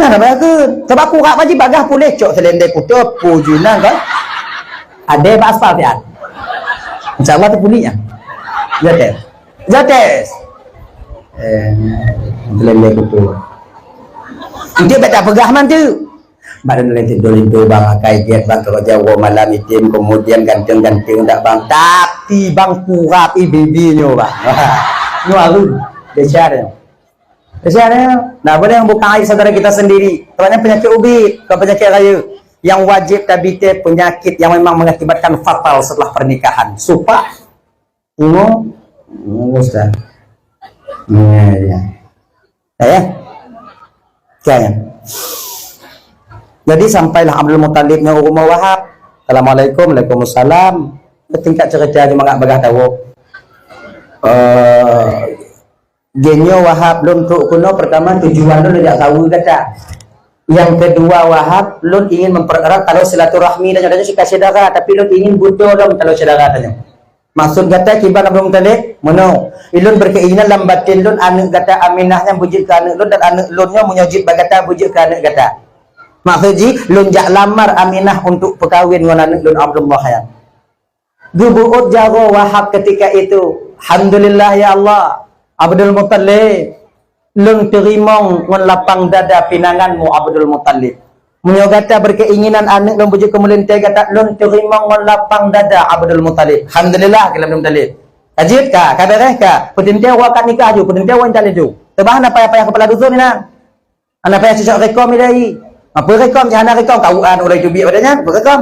Nah, na bèk kheun. Sebab kurap jih bagah puléh cok seulendei kuto pujunan kan. Ada bak aspal pian. Insya Allah terpulik ya. Jotes. Jotes. Eh, seulendei kuto. Dia baca peugah man tu. Badan lain tidur itu bang akai gét bang kerja uroe malam item kemudian ganteng-ganteng tak bang tapi bang kurap i bibi nyo bang. Nyo aru. Besar nyo. Siapa? Nah, boleh membuka aib saudara kita sendiri. Sebenarnya penyakit ubit, bukan penyakit raya. Yang wajib tabite penyakit yang memang mengakibatkan fatal setelah pernikahan. Supak, ungu, ungu Ustaz. Ya, ya. Ya, ya. Oke, ya. Jadi sampailah Abdul Muthalib nyoe u rumoh Wahab. Assalamualaikum, waalaikumsalam. Tingkat cerita ni mangat bagah tahu. Eh, Geunyoe Wahab lôn trok keunoe, pertama tujuan lôn jak saweue gata. Yang kedua Wahab, lôn ingin mempererat talo silaturahmi tanyoe, tanyoe sika syedara, tapi lôn ingin beutôi lom talo syedara tanyoe. Maksud gata kiban Abdul Muthalib? Meunoe, ilôn berkeinginan lam batin lôn aneuk gata Aminah nyan beujeuet keu aneuk lôn dan aneuk lôn nyoe meunyoe jeuet bak gata beujeuet keu aneuk gata. Maksud jih, lôn jak lamar Aminah untuk peukawén ngon aneuk lôn Abdullah nyan. Geubeuôt jaroe Wahab ketika itu, "Alhamdulillah ya Allah, Abdul Muthalib, lôn teurimong ngon lapang dada pinangan-Mu Abdul Muthalib. Meunyoe gata berkeinginan aneuk lôn beujeuet keu meulintèe gata, lôn teurimong ngon lapang dada Abdul Muthalib." Alhamdulillah, kheun Abdul Muthalib. Ka jeuet ka, ka beureh ka. Peuteuntèe uroe akad nikah ju, peuteuntèe uroe intat laju. Teuba hana payah-payah kepala dusun inan. Hana payah cocok rekom ilèe. Apa rekom? Cit hana rekom, kawuan ulèe teubiet pada nyan, apa rekom?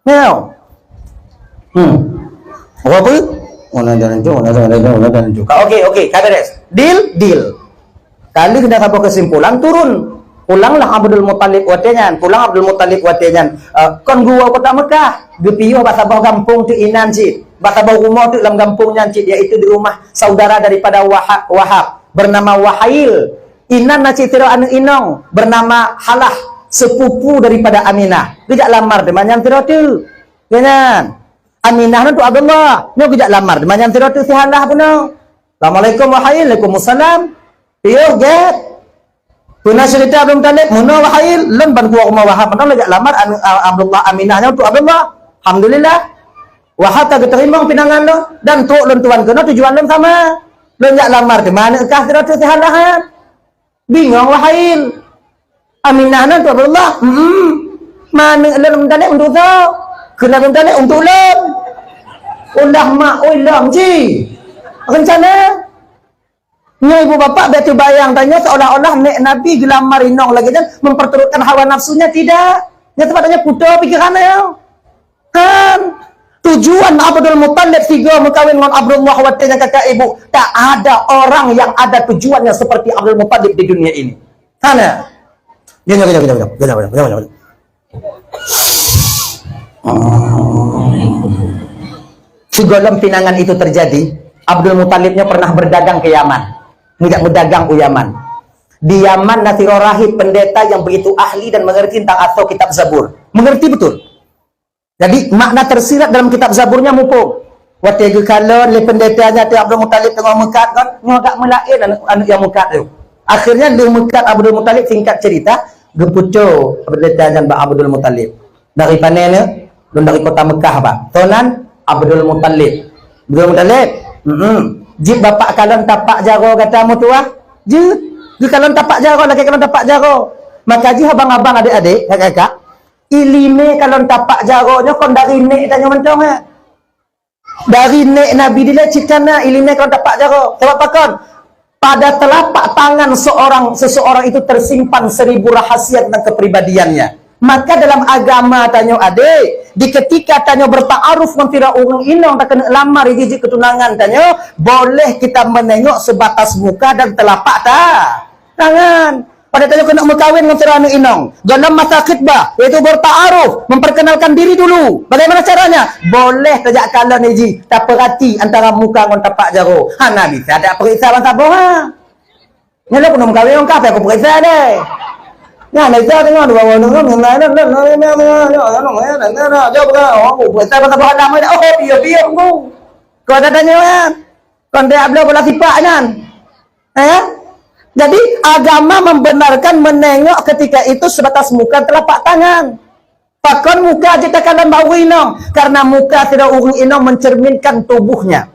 Nyoe. Hmm. Apa? Oh, na jalan tu, na jalan tu, na jalan tu. Ka, okey, okey, ka beres. Deal, deal. Ka lheueh na saboh kesimpulan, turun. Pulanglah Abdul Muthalib watèe nyan, pulang Abdul Muthalib watèe nyan. Eh, kon geuwoe kota Mekah, geupiôh bak saboh gampông teuk inan cit, bak saboh rumoh teuk lam gampông nyan cit, yaitu di rumah saudara daripada Wahab, Wahab, bernama Wahail. Inan na cit sidroe aneuk inong bernama Halah, sepupu daripada Aminah. Geujak lamar teuma nyan sidroe teuk. Nyan. Aminah nyan untuk Abdullah. Nyoe geujak lamar, teuma nyan sidroe teuk sihalah bunoe. Assalamualaikum, wahai. Waalaikumsalam. Piôh gét. Peuna cerita Abdul Muthalib, meunoe wahai, lôn ban kuwoe rumoh Wahab, meunoe lôn jak lamar anu, a-, Abdullah, Aminah nyan untuk Abdullah. Alhamdulillah. Wahab ka geuteurimong pinangan lôn dan trok lôn tuan keunoe tujuan lôn sama. Lôn jak lamar teuma aneuk kah sidroe teuk sihalah nyan. Bingong wahai. Aminah nyan untuk Abdullah. Hmm. Aneuk lôn Muthalib untuk soe? Keunan Muthalib untuk lôn. Ulah mak oi lom ji. Rencana Nyoe ibu bapak, bèk teubayang tanyoe seolah-olah nèk Nabi geulamar inong lagèe nyan memperturutkan hawa nafsunya, tidak. Nyan sebab tanyoe kuto pikiran nyoe. Kan? Tujuan Abdul Muthalib sigo meukawen ngon Abdullah watèe nyang kakak ibu. Tak ada orang yang ada tujuannya seperti Abdul Muthalib di dunia ini. Hana. Gini, gini, gini, gini, gini, gini, gini, gini. Sigohlom pinangan itu terjadi, Abdul Muthalib nyoe pernah berdagang ke Yaman. Ngeujak meudagang u Yaman. Di Yaman na sidroe rahib pendeta yang begitu ahli dan mengerti tentang asoe kitab Zabur. Mengerti betul. Jadi, makna tersirat dalam kitab Zabur nyan muphom. Watèe geukalon lé pendeta nyan, watèe Abdul Muthalib teungoh meukat kon, nyoe agak meulaén aneuk, aneuk nyang meukat nyoe. Akhirnya lheueh meukat Abdul Muthalib, singkat cerita, geupeucok pendeta nyan bak Abdul Muthalib. Dari pane nyoe? Lôn dari kota Mekah, Pak. Soe nan? Abdul Muthalib. Abdul Muthalib? Hmm. Jeuet bapak kalon tapak jaroe gata meutuwah? Jeuet. Geukalon tapak jaroe, lakèe kalon tapak jaroe. Maka jih abang-abang, adék-adék, kakak-kakak, iéleumé kalon tapak jaroe nyoe kon dari nèk tanyoe mantong, eh. Dari nèk Nabi dilèe cit kana iéleumé kalon tapak jaroe. Sabab pakon? Pada telapak tangan seorang, seseorang itu tersimpan seribu rahasia tentang kepribadiannya. Maka dalam agama tanyoe adék, di ketika tanyoe bertaaruf ngon sidroe ureueng inong, takeuneuk lamar, jijak keu tunangan tanyoe, boleh kita menengok sebatas muka dan telapak ta-, tangan. Pada tanyoe keuneuk meukawen ngon sidroe aneuk inong, gohlom masa khitbah, yaitu bertaaruf, memperkenalkan diri dulu. Bagaimana caranya? Boleh tajak kalon jih, tapeurati antara muka ngon tapak jaroe. Hana bisa tapeuriksa ban saboh, ha. Nyoe lôn keuneuk meukawen ngon kah, payah kupeuriksa deh. Nyan, na isa teungoh dua ureueng nyoe, nyoe, nyoe, peuriksa ban saboh alam, oh, piôh, piôh, ku. Kau ada tanya kan? Kon dia bloe bola sipak nyan. Eh? Jadi, agama membenarkan menengok ketika itu sebatas muka telapak tangan. Pakon muka jeuet takalon bak ureueng inong? Karena muka sidroe ureueng inong mencerminkan tubuhnya.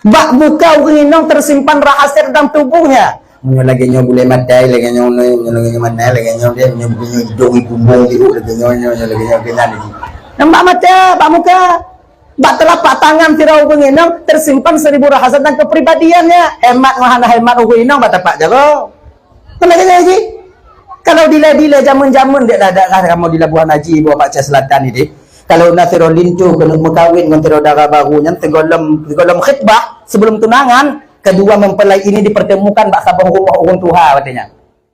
Bak muka ureueng inong tersimpan rahasia tentang tubuhnya. Nyoe lagèe nyoe bulèe maté, lagèe nyoe, nyoe lagèe nyoe maté, lagèe nyoe dia, nyoe, nyoe idong, nyoe bumbong, nyoe lagèe nyoe, nyoe, nyoe lagèe nyoe, lagèe nyoe. Nampak mata, bak muka. Bak telapak tangan sidroe ureueng inong tersimpan seribu rahasia tentang kepribadiannya. Hemat ngon hana hemat ureueng inong bak tapak jaroe. Kan lagèe nyan jih. Kalau dilèe-dilèe jameun-jameun dek daerah kamoe di Labuhan Haji, Ibu Bapak Aceh Selatan ni deh. Kalau na sidroe linto keuneuk meukawen ngon sidroe dara barô nyan, sigohlom, sigohlom khitbah, sebelum tunangan, kedua mempelai ini dipertemukan bak saboh rumoh ureueng tuha watèe nyan.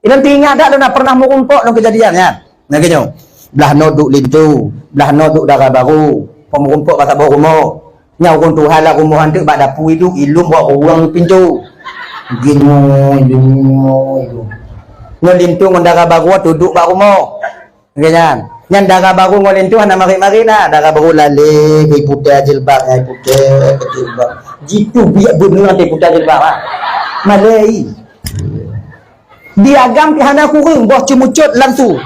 Inong teuingat dak lôn na pernah meurumpok lom kejadian nyan? Nah, geuh nyoe. Blah noe duek linto, blah noe duek dara barô, peumeureumpok bak saboh rumoh. Nyan ureueng tuha lam rumoh nyan teuk bak dapu iduek, ilôn bak ruang pintoe. Geuh nyoe, geuh nyoe, geuh nyoe. Nyoe linto ngon dara barô duek bak rumoh. Geuh nyan. Nyan dara barô ngon linto hana marit-marit na. Dara barô lalé, iputéh jilbab, nyan iputéh jilbab. Jitu biet beuneueng iputéh jilbab, ha. Malèe. Di agam pih hana kureueng, boh ceumeucot lam su.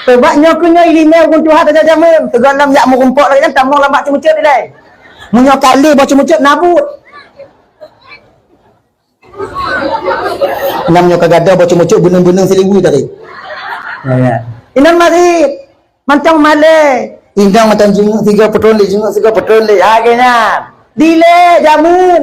Sabab nyoe keuh nyoe iéleumé ureueng tuha tajak jameun. Sigohlom jak meurumpok lagèe nyan, tamong lam bak ceumeucot ilèe. Meunyoe ka lé boh ceumeucot, na buet. Nam nyoe ka gadoh boh ceumeucot, beuneueng-beuneueng siliwi tadi. Ya, ya. Inan marit. Mantong malèe. Indang mantong jingeuk sigoe peutrôn lé, jingeuk sigoe peutrôn lé. Ha, lagèe nyan. Dilèe jameun.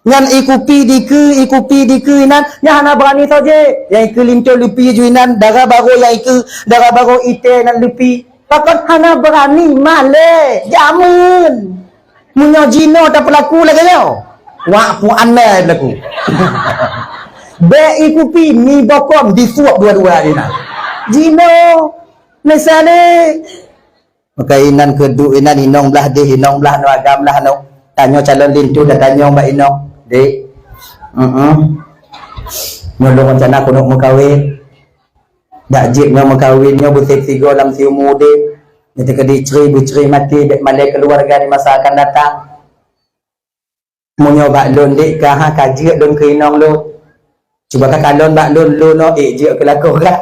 Nyan ie kupi dikeue, ie kupi dikeue inan, nyan hana beurani soe jép. Nyang ikeue linto lupi ju inan, dara barô nyang ikeue, dara barô itéh inan lupi. Pakon hana beurani malèe. Jameun. Meunyoe jinoe tapeulaku lagèe nyoe, wak puan mè tapeulaku. Bèk ie kupi, mi bokon, disuap dua-dua inan. Jinoe. Misalnya, maka inan keuduek inan inong blah deh, inong blah noe, agam blah noe. Tanyoe calon linto, tatanyong bak inong, "Dek, mm-mm, nyoe lôn rencana keuneuk meukawen. Dak jeuet nyoe meukawen nyoe beusép sigoe lam siumu udép. Nyang teukeudi cre beucre maté, bék malée keuluwarga di masa akan datang. Meunyoe bak lôn dek ka, ha, ka jeuet lôn keu inong lôn. Cuba ka kalon bak lôn, lôn oh, eh, jeuet keu lakoe ka.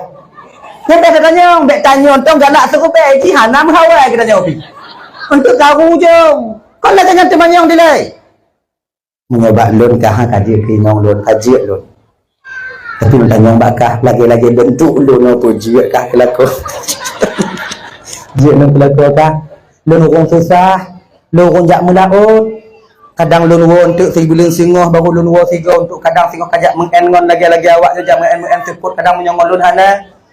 Nyan dah tatanyong, bék tanyong tong galak seurubée jih hana meuhawai geutanyoe pih. Untuk tahu ujong. Kon lagée nyan teumanyong dilée. Meunyoe bak lôn ka, ha, ka jeuet keu inong lôn, ka jeuet lôn. Tapi lôn tanyong bak kah, lagée-lagée bentuk lôn oh, peue jeuet kah keu lakoe. Jeuet lôn keu lakoe kah. Lôn ureuëng susah, lôn ureuëng jak meulaôt. Kadang lôn woe eunteuk sibuleuen singoh, baru lôn woe sigoe eunteuk. Kadang singoh ka jak meu'en ngon lagée-lagée awak nyoe jak meu'en-meu'en seupôt, kadang meunyoe ngon lôn hana.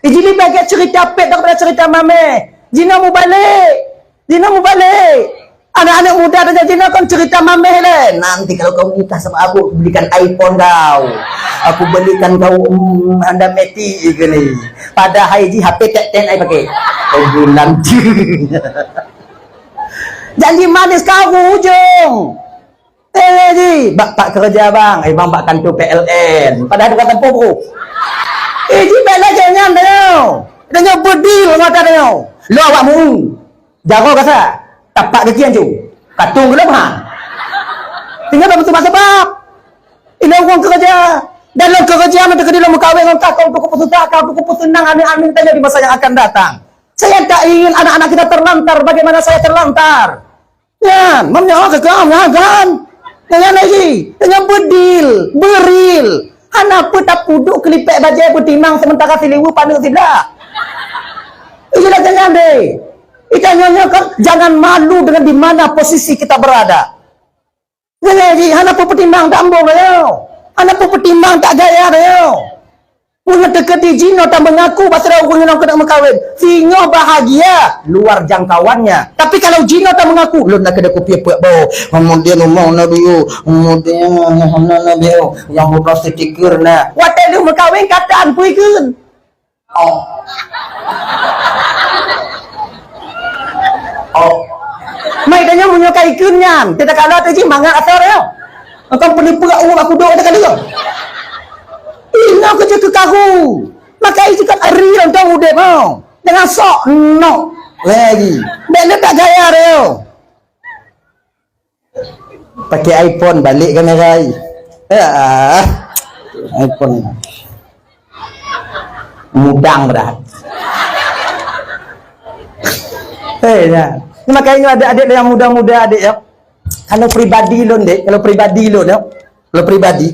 Ih, jih leubeh gét cerita pet daripada cerita mameh. Jinoe mubalek. Jinoe mubalek. Aneuk-aneuk muda tanyoe jinoe kon cerita mameh lé. Nanti kalau kau nikah sama aku, aku belikan iPhone kau. Aku belikan kau, mm, Honda Matic ke ni. Padahai jih H P tek-tek ai pakai. Oh, bulan. Janji manis kau ujong. Eh, ji, bak, bak keureuja bang, eh, bang bak kantô P L N. Padahai bukan tempoh bro. Eh, ji, bèk lagèe nyan tanyoe. Tanyoe beudil mata tanyoe. Lo awak mu. Jaroe gasa. Tapak gaki ancu. Katong geulom ha. Tinggai bak meutubat sabab. Inoe ureueng keureuja. Dan lôn keureuja meuteukeu dilôn meukawen ngon kah, kau untuk kupeususah, kau untuk kupeuseunang aneuk-aneuk tanyoe di masa yang akan datang. Saya tak ingin anak-anak kita terlantar bagaimana saya terlantar. Nyan, meunyoe keu kah nyan kan. Nyan lagi, nyan beudil, beuril. Hana peue tapuduk keulipèk bajèe beutimang sementara siliweu paneuk siblah. Itulah jangan deh. Ikan nyonya kan jangan malu dengan di mana posisi kita berada. Jangan ji hana peue peutimang tak embong ayo. Hana peue peutimang tak gaya ayo. Meunyoe teukeudi jinoe tameungaku bak sidroe ureueng inong keuneuk meukawen, singoh bahagia luar jangkauannya. Tapi kalau jinoe tameungaku, lôn na keudeh kupiep-piep boh, kemudian umong na biu, kemudian na biu, nyang beukah stiker na. Watèe lheueh meukawen katan peue ikheun. Oh. Oh. Mai tanyoe meunyoe ka ikheun nyan, teutakala teuh jih mangat asar nyoe. Engkau peuleupeuk ureueng aku dok teuka dua. Ih, nyoe keuh jeuet keu karu. Maka ih jeuet keu ari lontong udeb nyoe. Jangan sok nok lagi. Bèk leutak gaya deh. Pakai iPhone balik kamera ai. Ah, iPhone. Mudang dah. Eh, ya. Makanya adik-adik yang muda-muda adik ya. Kalau pribadi lôn dek, kalau pribadi lôn ya. Kalau pribadi,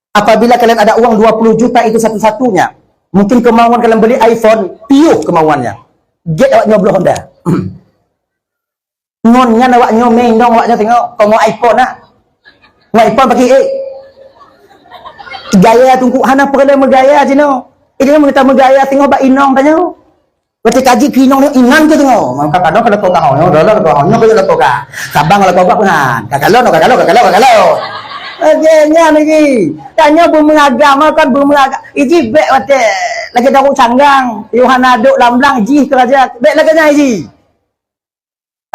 apabila kalian ada uang dua puluh juta itu satu-satunya, mungkin kemauan kalian beli iPhone, piuh kemauannya. Get awak nyobloh Honda. Ngon nyan awak nyoe meng dong awak nyoe tengok, kau ngon iPhone nak. Ngon iPhone pakai eh. Gaya tungku hana peureulèe meugaya jinoe. Ih, jangan meunyoe tameugaya singoh bak inong tanyoe. Watèe ka jeuet keu inong nyoe inan keu singoh. Maka kadang kalau kau tahu nyoe, dalam kau nyoe kau kalau kau ka. Sabang kalau kau ka peuhan. Ka kalau ka kalau ka kalau ka kalau. Oke, nyan lagi. Tanyoe beumeugagam kan beumeugagam. Iji bèk watèe lagèe daru canggang. Yohana dok lam blang jih keuraja. Bèk lagèe nyan iji.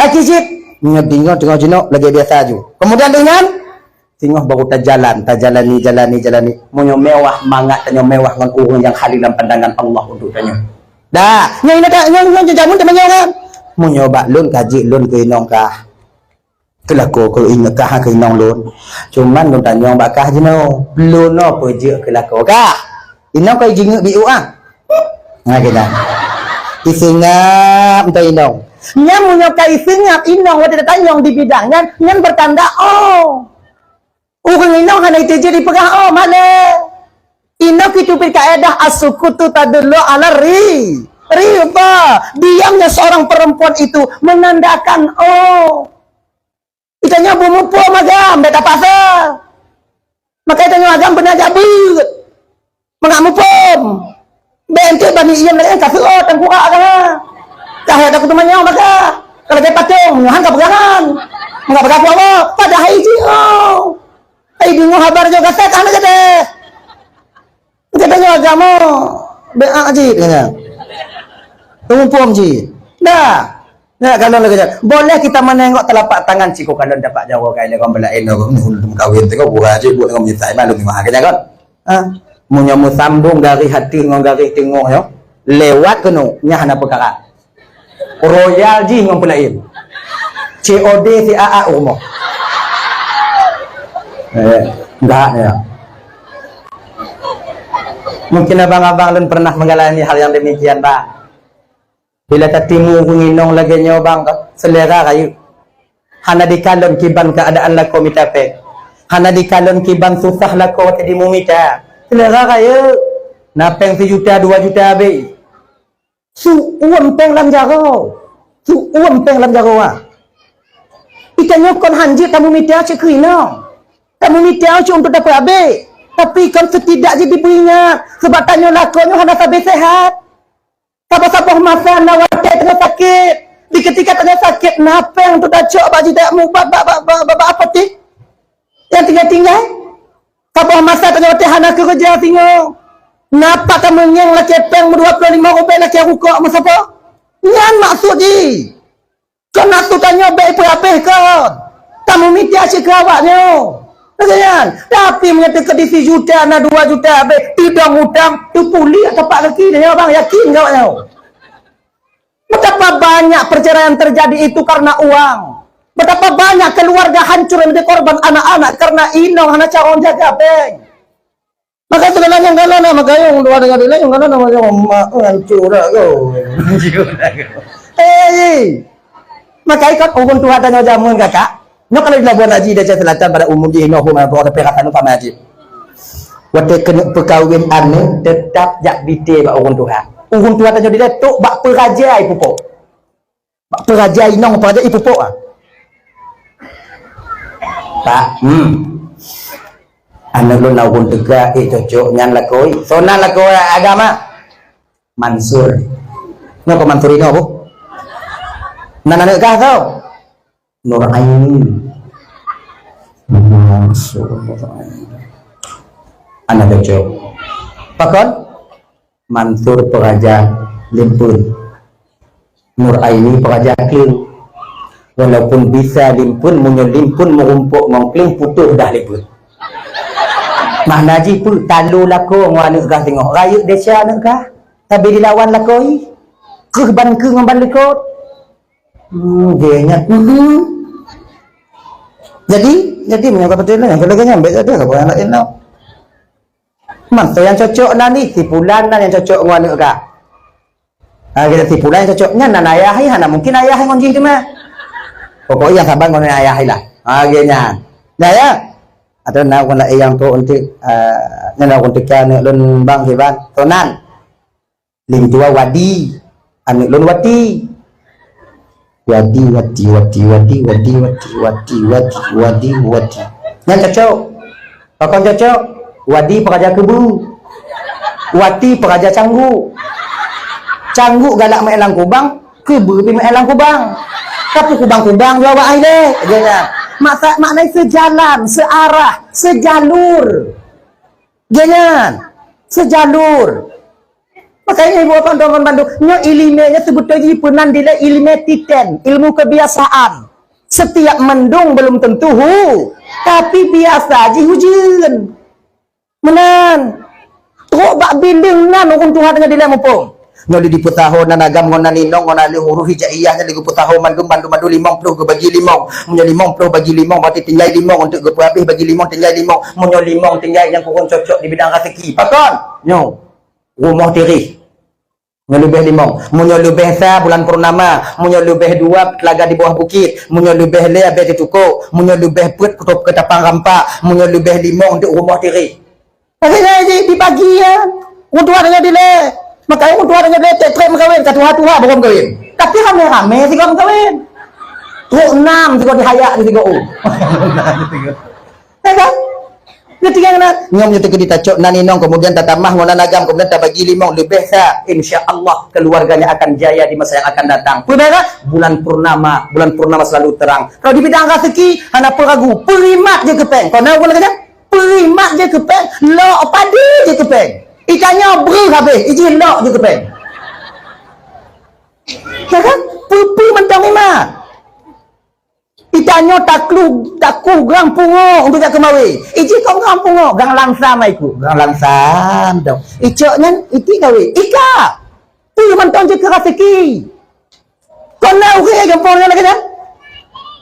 Aki cit, meunyoe deungoe teungoh jinok lagèe biasa ju. Kemudian dengan singoh baru tajalan, tajalani, jalani, jalani. Meunyoe mewah mangat tanyoe mewah ngon ureueng nyang haleue lam pandangan Allah untuk tanyoe. Dah, nyoe ina tak nyoe nyoe jameun teumanyong kan. Meunyoe bak lôn ka jeuet lôn keu inong kah. Keu lakoe keu inong kah keu inong lôn. Cuman lôn tanyong bak kah jinoe, lôn nyoe peue jeuet keu lakoe kah. Inong ka jingeuk biu ah. Nah, kita. Iseungap entah inong. Nyan meunyoe ka iseungap inong watèe tatanyong di bidang nyan, nyan bertanda oh. Ureueng inong hana iteujeut dipeugah oh, malèe. Inong itu berkaedah as-sukutu tadullu ala ri. Riba. Diamnya seorang perempuan itu menandakan oh. Itanyoe beumuphom agam, bèk tapaksa. Maka itanyoe agam beuna jak beuet. Mangat muphom. Bèk enteuk bani iem lagèe ka seuôt tangkurak agam. Ka hèk takut teumanyong maka. Ka lagèe patong, nyoe han ka peugah han. Maka peugah peue Allah, padahai jih oh. Ai deungoe haba nyoe ka sét hana gata. Geutanyoe agama beu'ah jih, katanya. Muphom jih. Dah. Nah, kalau lagèe nyan, boleh kita menengok telapak tangan cit, kalon dapat jaroe kai lé kon beulaén lé kon, meuhun meukawen teuka, buka jih buet ngon meunyetai malu meuah, katanya kon. Ha? Meunyoe meusambong garéh ateueh ngon garéh teungoh nyoe, lewat keunoe, nyan hana peukara. Royal jih ngon peulaén. C O D si A A u rumoh. Eh, enggak ya. Mungkin abang-abang lôn pernah mengalami hal yang demikian, bang. Bila tatimu ureueng inong lagèe nyoe, bang, selera rayeuk. Hana dikalon kiban keuadaan lakoe mita péng. Hana dikalon kiban susah lakoe watèe jimita. Selera rayeuk. Na péng sijuta, dua juta abéh. Su uem péng lam jaroe. Su uem péng lam jaroe, ah. Geutanyoe kon hanjeuet tamumita cit keu inong. Tamumita cit untuk dapeuet abéh. Tapi kon setidak jih dibri nyan. Sabab tanyoe lakoe nyoe hana sabe sehat. Saboh-saboh masa na watèe tanyoe sakét. Di ketika tanyoe sakét, na péng untuk tacok bak jih, tacok mubat bak, bak, bak, bak, bak apotek. Nyang tinggai-tinggai. Saboh masa tanyoe watèe hana keureuja singoh. Na pat tameungieng lakèe péng meudua ploh limong rubèe lakèe rukok meusaboh. Nyan maksud jih. Kon nafsu tanyoe bèk ipeurabeh kon. Tamumita cit keu awak nyoe. Lagèe nyan. Tapi meunyoe teukeudi sijuta na dua juta abéh, teudong utang, teupuléh tapak gaki tanyoe, bang, yakin keu awak nyoe. Betapa banyak perceraian terjadi itu karena uang. Betapa banyak keluarga hancur menjadi korban anak-anak karena inong hana carông jaga péng. Maka segala nyang kana na makayong dua dengan dua nyang kana na makayong mak hancur dah kau. Eh, maka ikut ureueng tuha tanyoe jameun kakak. Nyoe kalau di Labuan Haji, Aceh Selatan, pada umum jih inoe huma bro, tapi rasa nu sama aja. Watèe keuneuk peukawen aneuk, teutap jak bite bak ureueng tuha. Ureueng tuha tanyoe dilèe tok bak peuraja ipupok. Bak peuraja inong, peuraja ipupok, ah. Pak, hmm. Aneuk lôn na ureueng teuga, eh, cocok nyan lakoe. Soe nan lakoe agama? Mansur. Nyoe keu Mansur inoe, Bu? Nan aneuk kah soe? Nur Aini. Mansur Nur Aini. Aneuk cocok. Pakon? Mansur peuraja limpeuen. Nur Aini peuraja kleueng. Walaupun bisa limpeuen, meunyoe limpeuen meurumpok ngon kleueng, putôh dah limpeuen. Makna jih peue? Talo lakoe ngon aneuk gah singoh. Rayeuk desya aneuk gah. Sabe dilawan lakoe. Keuh ban keuh ngon ban likot. Hmm, dia ingat. Hmm. Jadi, jadi meunyoe ka beutôi lah, nyang keuleuh nyan, bèk saja, ka bukan laén lah. Man, soe nyang cocok nan ni, si pulan nan nyang cocok ngon aneuk gah. Ha, kira si pulan nyang cocok nyan nan ayah, hana mungkin ayah ngon jih teuma. Pokok nyang saban ngon ayah lah. Ha, kira nyan. Dah ya? Atau nak ureueng laén nyang trok untuk, ah, nyan ureueng teuka aneuk lôn bang siban. Soe nan? Lintô Wadi, aneuk lôn Wati. Wadi, Wati, Wati, Wadi, Wati. Nyan cocok. Pakon cocok? Wadi peuraja keubeue. Wati peuraja cangguk. Cangguk galak meu'èn lam kubang, keubeue pih meu'èn lam kubang. Tapi kubang-kubang jua bak akhé. Maksa-, makna seujalan, seuarah, seujalur. Geuh nyan, seujalur. Makanya ibu bapak tuan bandum, nyoe ileumèe nyoe seubeutôi jih peunan dilèe ileumèe titen, ilmu kebiasaan. Setiap mendung belum tentu hu, tapi biasa jih ujeuen. Meunan. Trok bak bindeng nan ureueng tuha teungoh dilèe muphom. Nyoe lé jipeusaho nan agam ngon nan inong ngon aleuh huruf hijaiyah nyan lé geupeusaho mandum, mandum, mandum limong ploh geubagi limong. Meunyoe limong ploh bagi limong berarti tinggai limong, untuk geupeuhabéh bagi limong tinggai limong. Meunyoe limong tinggai nyang kureueng cocok di bidang raseuki. Pakon? Nyoe. Rumoh tireh. Meunyoe leubeh limong. Meunyoe leubeh sa bulan purnama. Meunyoe leubeh dua teulaga di bawah bukit. Meunyoe leubeh lhèe abèe teutukok. Meunyoe leubeh peuet kutôb keutapang rampak. Meunyoe leubeh limong untuk rumoh tireh. Akhirnya di, dibagi ya. Ureueng tuha tanyoe dilèe. Makanya ureueng tuha tanyoe dilèe trép-trép meukawen, ka tuha-tuha baru meukawen. Tapi ramé-ramé sigoe meukawen. Trok nam sigoe dihayak di sigoe. Ya kan? Nyoe tinggai na. Nyoe meunyoe teukeudi tacok nan inong, kemudian tatamah ngon nan agam, kemudian tabagi limong leubeh sa. Insya Allah keluarganya akan jaya di masa yang akan datang. Peue bèe? Bulan purnama, bulan purnama selalu terang. Kalau di bidang raseuki, hana peue ragu, peurimat jih keu péng. Kon na ureueng lagèe nyan? Peurimat jih keu péng, lok padé jih keu péng. Itanyoe breuh habéh, ijih lok jih keu péng. Ya kan? Peue-peue mantong imat. Itanyoe takluh, takuh grang pungo untuk jak keu mawe. Ijih keu grang pungo, grang lansam ai ku. Grang lansam dong. Icok nyan, iti gawe. Ika. Peue mantong jih keu raseuki. Kon na ureuëng gampông nyan lagée nyan.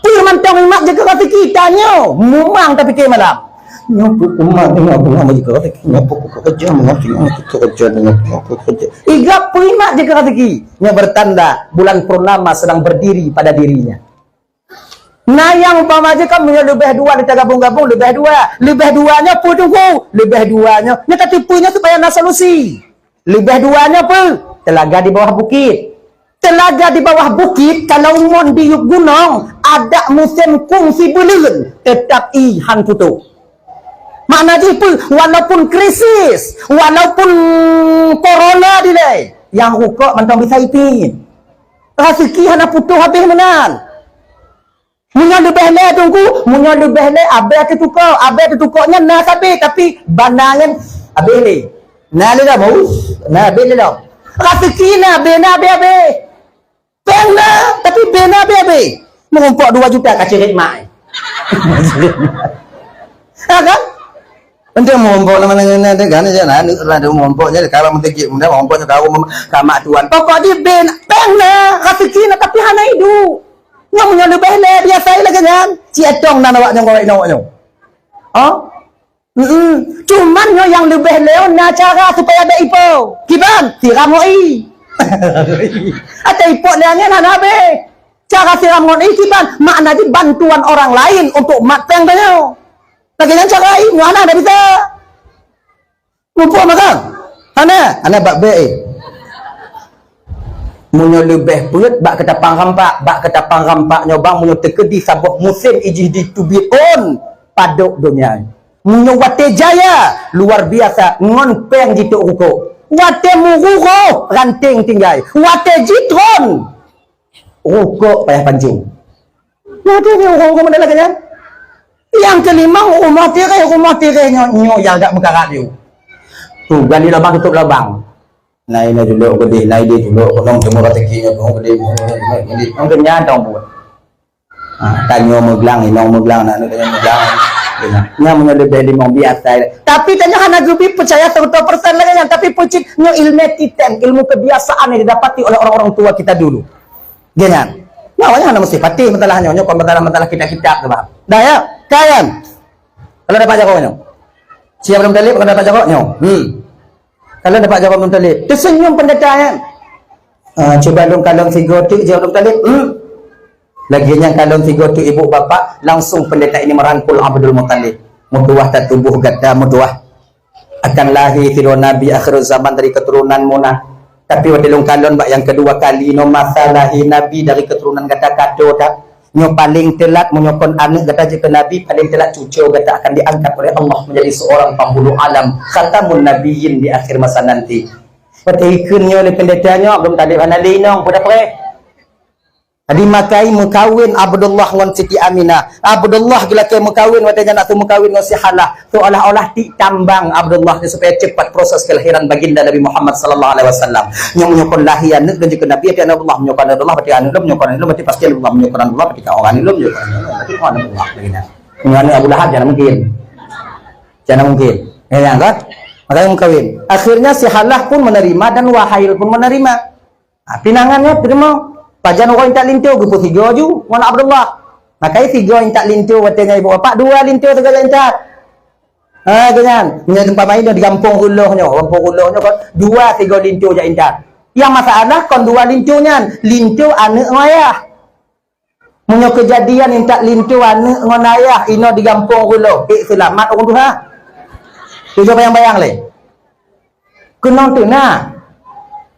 Peue mantong imat jeuet keu raseuki, tanyoe mumang tapike malam. Nyoe peue umat nyoe, nyoe jeuet keu raseuki, nyoe peue keu keureuja, nyoe peue keu keureuja, nyoe peue keu keureuja. Igab peue imat jeuet keu raseuki. Nyoe bertanda bulan purnama sedang berdiri pada dirinya. Na nyang umpama jih kan meunyoe leubeh dua ditagabung-gabung leubeh dua. Leubeh dua nyoe peue teungku? Leubeh dua nyoe, nyoe tateupeue nyoe supaya na solusi. Leubeh dua nyoe peue? Telaga di bawah bukit. Telaga di bawah bukit kalau mon diyueb gunong, adak musém kungsi buleuen, teutap ie han putôh. Makna jih peue? Walaupun krisis, walaupun corona dilée, nyang rukok mantong bisa ipin. Raseuki hana putôh habéh meunan. Meunyoe leubeh lé teungku, meunyoe leubeh lé abée teutukok, abée teutukok nyan na sabe tapi banda nyan abée lé. Na lé dah bau, na abée lé dah. Raseuki na abée, na abée-abée. Péng na, tapi abée na abée-abée. Meurumpok dua juta ka cirek mak. Ha kan? Untuk meurumpok nama nang na kan je na, nak lah meurumpok je kalau meuteujik muda meurumpok je kau kamak tuan. Pokok di abée na, péng na, raseuki na tapi hana idup. Nyang meunyoe leubeh lé biasa lagée nyan. Cit etong nan awak nyang awak inong awak nyoe. Oh? Hmm. Cuman nyoe nyang leubeh lé na cara supaya bék ipo. Kiban? Siram ngon ie. Atau ipok lé angén hana habéh. Cara siram ngon ie kiban? Makna jih bantuan orang lain untuk mat péng tanyoe. Lagée nyan cara ie, nyoe hana dah bisa. Muphom kan? Hana, hana bak bék, eh. Meunyoe leubeh peuet bak keutapang rampak, bak keutapang rampak nyoe bang meunyoe teukeudi saboh musém ijih jiteubiet ôn padub donya. Meunyoe watée jaya luar biasa ngon péng jitôk rukok. Watée meurugoh ranting tinggai. Watée jitron rukok payah pancong. Nah, tu dia orang-orang model lagée nyan. Nyang keulima, rumoh tireh, rumoh tireh nyoe, nyoe nyang agak meukarat nyoe. Tu, gali lubang tutup lubang. Nai na julok geudeh, nai dia julok, konon temu rezeki nyoe, konon geudeh, konon geudeh. Konon geudeh, konon geudeh. Ha, tanyoe meuglang, inong meuglang, aneuk tanyoe meuglang. Nyan meunyoe leubeh limong biasa. Tapi tanyoe hana geubi peucaya seratus persen lagée nyan, tapi peucit nyoe ilmu titen, ilmu kebiasaan yang didapati oleh orang-orang tua kita dulu. Geuh nyan. Nyoe awaknyan hana meusti patéh masalah nyoe. Nyoe kon masalah-masalah kitab-kitab tu, bah. Dah ya? Ka kan? Kalau dapat jaroe nyoe. Siap Abdul Muttalib, kalau dapat jaroe nyoe. Hmm. Kalau dapat jaroe Abdul Muttalib. Tersenyum pendeta nyan. Ah, cuba lôn kalon sigoe teuk, jaweueb Abdul Muttalib. Hmm. Lagée nyan kalon sigoe teuk ibu bapak, langsung pendeta ini merangkul Abdul Muttalib. Meutuwah that tuboh gata, meutuwah. Akan lahé sidroe nabi akhir zaman dari keturunan mu na. Tapi watée lôn kalon bak nyang keudua kali nyoe masa lahé nabi dari keturunan gata ka toe that. Nyoe paleng teulat meunyoe kon aneuk gata jeuet keu nabi, paleng teulat cucoe gata akan diangkat oleh Allah menjadi seorang penghulu alam, khatamun nabiyyin di akhir masa nanti. Watée ikheun nyoe lé pendeta nyoe, Abdul Muttalib hana lé inong, peue dah preh. Jadi makai meukawen Abdullah ngon Siti Aminah. Abdullah geulakée meukawen watée nyan ateueh meukawen ngon si Halah. Seolah-olah tik tambang Abdullah nyan supaya cepat proses kelahiran baginda Nabi Muhammad sallallahu alaihi wasallam. Nyoe meunyoe kon lahé aneuk dan jeuet keu Nabi, até Abdullah, meunyoe kon Abdullah, berarti aneuk lom, meunyoe kon aneuk lom, berarti pasti Abdullah, meunyoe kon Abdullah, berarti ka orang lom, meunyoe kon aneuk lom, berarti kon Abdullah. Dengan Abu Lahab jangan mungkin. Jangan mungkin. Ya, ya, kan? Makanya meukawen. Akhirnya si Halah pun menerima dan Wahail pun menerima. Ha, pinangan nyoe teurimong. Pajan uroe intat linto geupeusigoe ju ngon Abdullah. Makai sigoe intat linto watée nyan ibu bapak, dua linto sigoe jak intat. Ha, geuh nyan. Nyan umpama nyoe di gampông Reuloh nyoe, gampông Reuloh nyoe kon dua sigoe linto jak intat. Nyang masalah kon dua linto nyan, linto aneuk ngon ayah. Meunyoe keujadian intat linto aneuk ngon ayah inoe di gampông Reuloh, ék seulamat ureuëng tuha? Cuba bayang-bayang lé. Keunong teuna.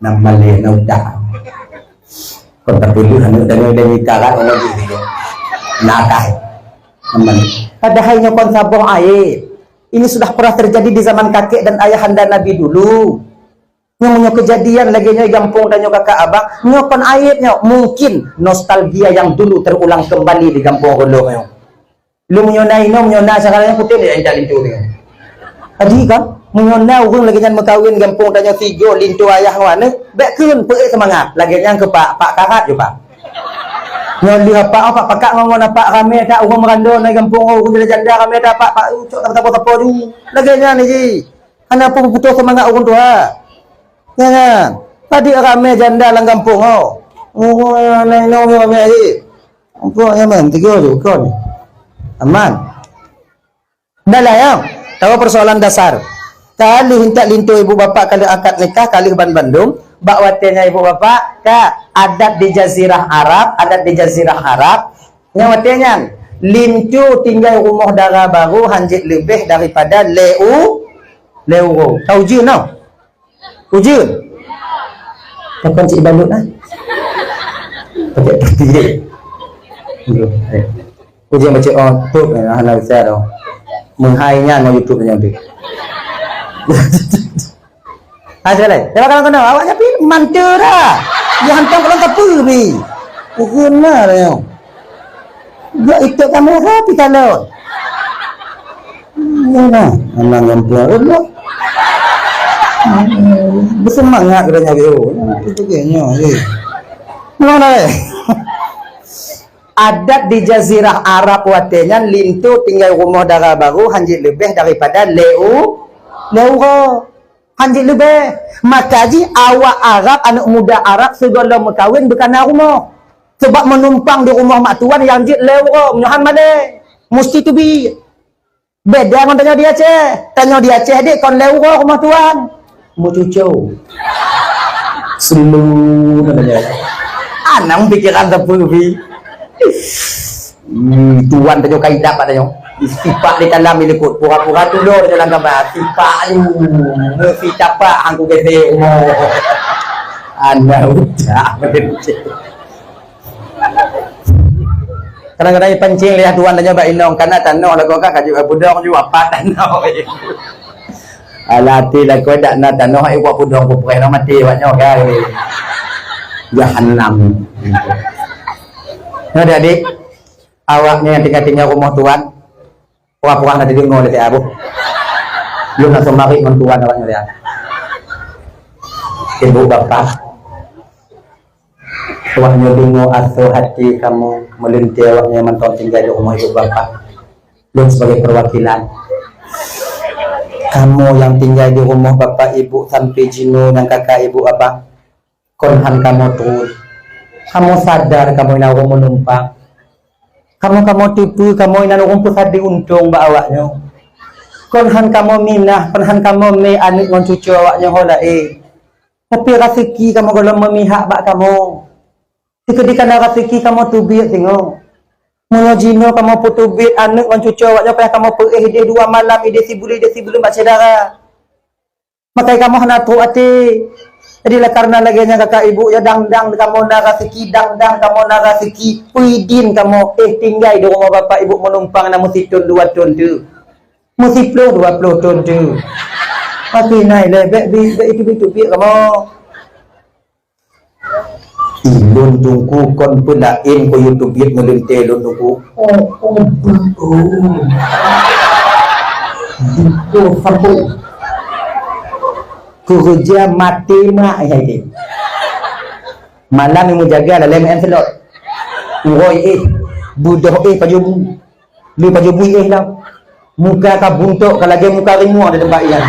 Nam malée na udah. Kon tapeuleueh aneuk tanyoe dan ikarat Allah jih. Nah, kai. Nam malée. Padahai nyoe kon saboh aib. Ini sudah pernah terjadi di zaman kakek dan ayahanda Nabi dulu. Nyoe meunyoe keujadian lagée nyoe gampông tanyoe kakak abang, nyoe kon aib nyoe. Mungkin nostalgia yang dulu terulang kembali di gampông Reuloh nyoe. Lôn meunyoe na inoe, meunyoe na syedara nyang kutem jak intat linto nyoe. Jadi kan, meunyoe na ureuëng lagée nyan meukawen gampông tanyoe sigoe linto ayah ngon aneuk, bék kheun peuék seumangat. Lagée nyan keu pak, pak karat ju pak. Nyoe lheueh apak, oh, pak pakak ngon, ngon apak ramé that ureuëng meurandô na gampông, oh, ureuëng janda-janda ramé that pak, pak, uh, cok sapo-sapo ju. Lagée nyan ji. Hana peue putôh seumangat ureuëng tuha. Nyan, nyan. Padub ramé janda lam gampông, oh. Oh, na inong nyoe meu'ah jih. Engkau nyaman, tiga je, kon. Aman. Dah lah, ya. Tahu persoalan dasar. Ka lheueh intat linto ibu bapak ka lheueh akad nikah, ka lheueh ban bandum. Bak watèe nyan ibu bapak, ka adat di jazirah Arab, adat di jazirah Arab. Nyang watèe nyan, linto tinggai rumoh dara baru hanjeuet leubeh daripada lhèe u-, lhèe uroe. Ka ujeuen, noh? Ujeuen? Takon cit balut, ah. Pakai topi, eh. Aduh, eh. Ujeuen baca, oh, tu, eh, hana bisa dah. Meuhai nyan ngon YouTube nyan tu. Ah, sekali. Dia makan kena, awak nyapi mantu dah. Dia hantam kalau tepu ni. Ujeuen lah dia. Gak itu kamu rapi kalau. Iya lah, memang yang punya rumah. Bersemangat kita nyari, oh, itu kayaknya, eh. Mana, eh? Adat di jazirah Arab watèe nyan linto tinggai rumoh dara baru hanjeuet leubeh daripada lhèe u-, lhèe uroe. Hanjeuet leubeh. Maka jih awak Arab, aneuk muda Arab sigohlom meukawen beukana rumoh. Sabab meunumpang di rumoh mak tuan nyang jeuet lhèe uroe, meunyoe han malèe. Musti teubiet. Beda ngon tanyoe di Aceh. Tanyoe di Aceh dek kon lhèe uroe rumoh tuan. Meucuco. Selu na tanyoe. Anang pikiran teupeu pi. Hmm, tuan tanyoe ka idap bak tanyoe. Sipak di dalam ilikot, pura-pura tulo tanyoe lam kaba. Sipak lu. Meusi tapak hangku gese umo. Anak udah. Kadang-kadang ipancing lé tuan tanyoe bak inong, kana tanoh lagoe ka kajut budong ju apat tanoh. Alah, hati lakoe dak na tanoh, ai buat pudong kupreh na maté awak nyoe kan. Jahanam. Nah, adik-adik, awak nyoe nyang tinggai-tinggai rumoh tuan, pura-pura na dideungoe lé si Abu. Lôn na seumarit ngon tuan awak nyoe, ya. Ibu bapak, awak nyoe deungoe asoe hati kamoe, meulintèe awak nyoe mantong tinggai di rumoh ibu bapak. Lôn sibagai peuwakilan. Kamoe nyang tinggai di rumoh bapak ibu sampoe jinoe nyang kakak ibu abang, kon han kamoe treun. Kamoe sadar kamoe na ureueng meunumpang. Kamoe, kamoe teupeue kamoe na ureueng peusadé untông bak awak nyoe. Kon han kamoe minah, kon han kamoe mé aneuk ngon cucoe awak nyoe ho laén. Tapi raseuki kamoe gohlom meumihak bak kamoe. Teukeudi kana raseuki kamoe teubiet singoh. Meunyoe jinoe kamoe peuteubiet aneuk ngon cucoe awak nyoe payah kamoe peuéh idéh dua malam, idéh sibuleuen, idéh sibuleuen bak syedara. Makai kamoe hana trok até. Jadi, oleh karena lagèe nyan kakak ibu, ya dang-dang kamoe na raseuki, dang-dang kamoe na raseuki, peue idin kamoe éh tinggai di rumoh bapak ibu meunumpang na meusithon dua thon teuh. Meusiploh dua ploh thon teuh. Makin nai lé, bèk bi-, bèk itu-itu biet kamoe. Ih, lôn teungku kon peulaén keu YouTube biet meulintèe lôn teungku. Oh, oh, oh. Duko sambung. Keureuja maté mak, eh, hai deh. Malam nyang meujaga lalèe meu'en seulot. Uroe éh, beudoh éh pajoh bu. Lé pajoh bui éh lam. Muka ka buntok ka lagèe muka rimua di teumpat nyan.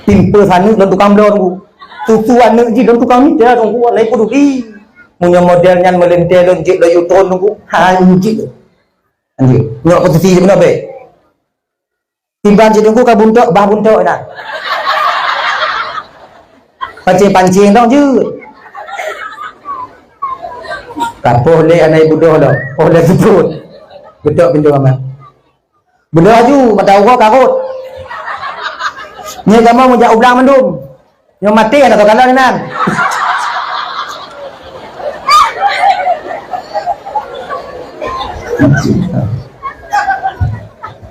Pimpeue saneuk lôn tukang bloe teungku. Susu aneuk jih lôn tukang mita teungku, hana peuduli. Meunyoe model nyan meulintèe lôn jeuet lôn yue thon teungku, han jeuet. Han jeuet. Nyoe posisi jih meunoe bèk. Tiban cit teungku ka buntok, bah buntok dah. Pancing-pancing dong jeuet. Ka poh lé aneuk budoh dong. Poh lé seupôt. Beutôi pintoe kamar. Budoh laju, mata uroe karot. Nyoe kamoe meujak u blang mandum. Nyoe maté aneuk teukalon inan.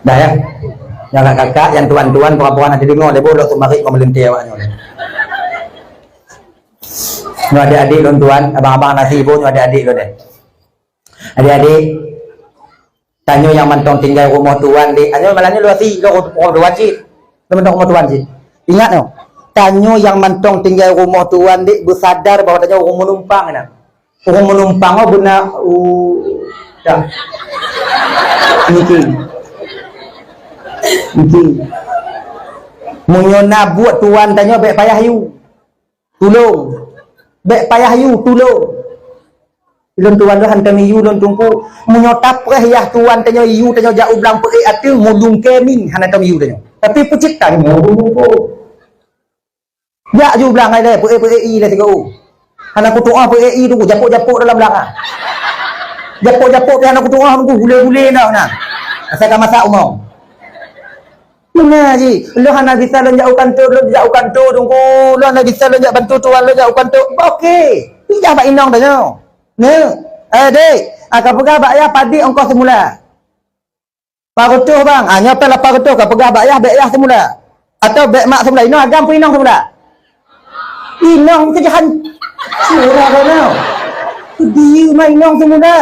Dah ya. Nyang kakak-kakak, nyang tuan-tuan, puan-puan nanti deungoe lé boh lôn seumarit ngon meulintèe awak nyoe. Nyoe adik-adik lôn tuan, abang-abang nasi boh nyoe adik-adik lôn deh. Adik-adik, tanyoe nyang mantong tinggai rumoh tuan deh. Anyoe malam nyoe lôn asi lôn rumoh tuan cit. Lôn mantong rumoh tuan cit. Ingat nyoe, tanyoe nyang mantong tinggai rumoh tuan deh beusadar bahwa tanyoe ureueng meunumpang inan. Ureueng meunumpang oh beuna u dah. Niki. Niki. Meunyoe na buet tuan tanyoe bèk payah yue. Tulông. Bèk payah yue, tulông. Lôn tuan lôn hantom yue lôn teungku. Meunyoe tapreh yah tuan tanyoe yue tanyoe jak u blang peuék ateueh, meulungkée mieng hana tom yue tanyoe. Tapi peucit tanyoe. Jak ju blang hai lé, peuék-peuék ie lé sigoe. Hana kutu'oh peuék ie tu, japôk-japôk dalam blang ah. Japôk-japôk pih hana kutu'oh tu, gulé-gulé dah na. Asai ka masak umong. Beuna jih, lôn hana bisa lôn jak u kantô, lôn jak u kantô teungku. Lôn hana bisa lôn jak bantu tuan lôn jak u kantô. Bah oke. Pijah bak inong tanyoe. Neu. Eh, dek, ah, ka peugah bak yah padit ongkoh seumula. Lapan reutôh bang, ah, nyoe pih lapan reutôh ka peugah bak yah, bèk yah seumula. Atau bèk mak seumula, inong agam pun inong seumula. Inong keujahan. Surah kau nyoe. Keudieu mak inong seumula.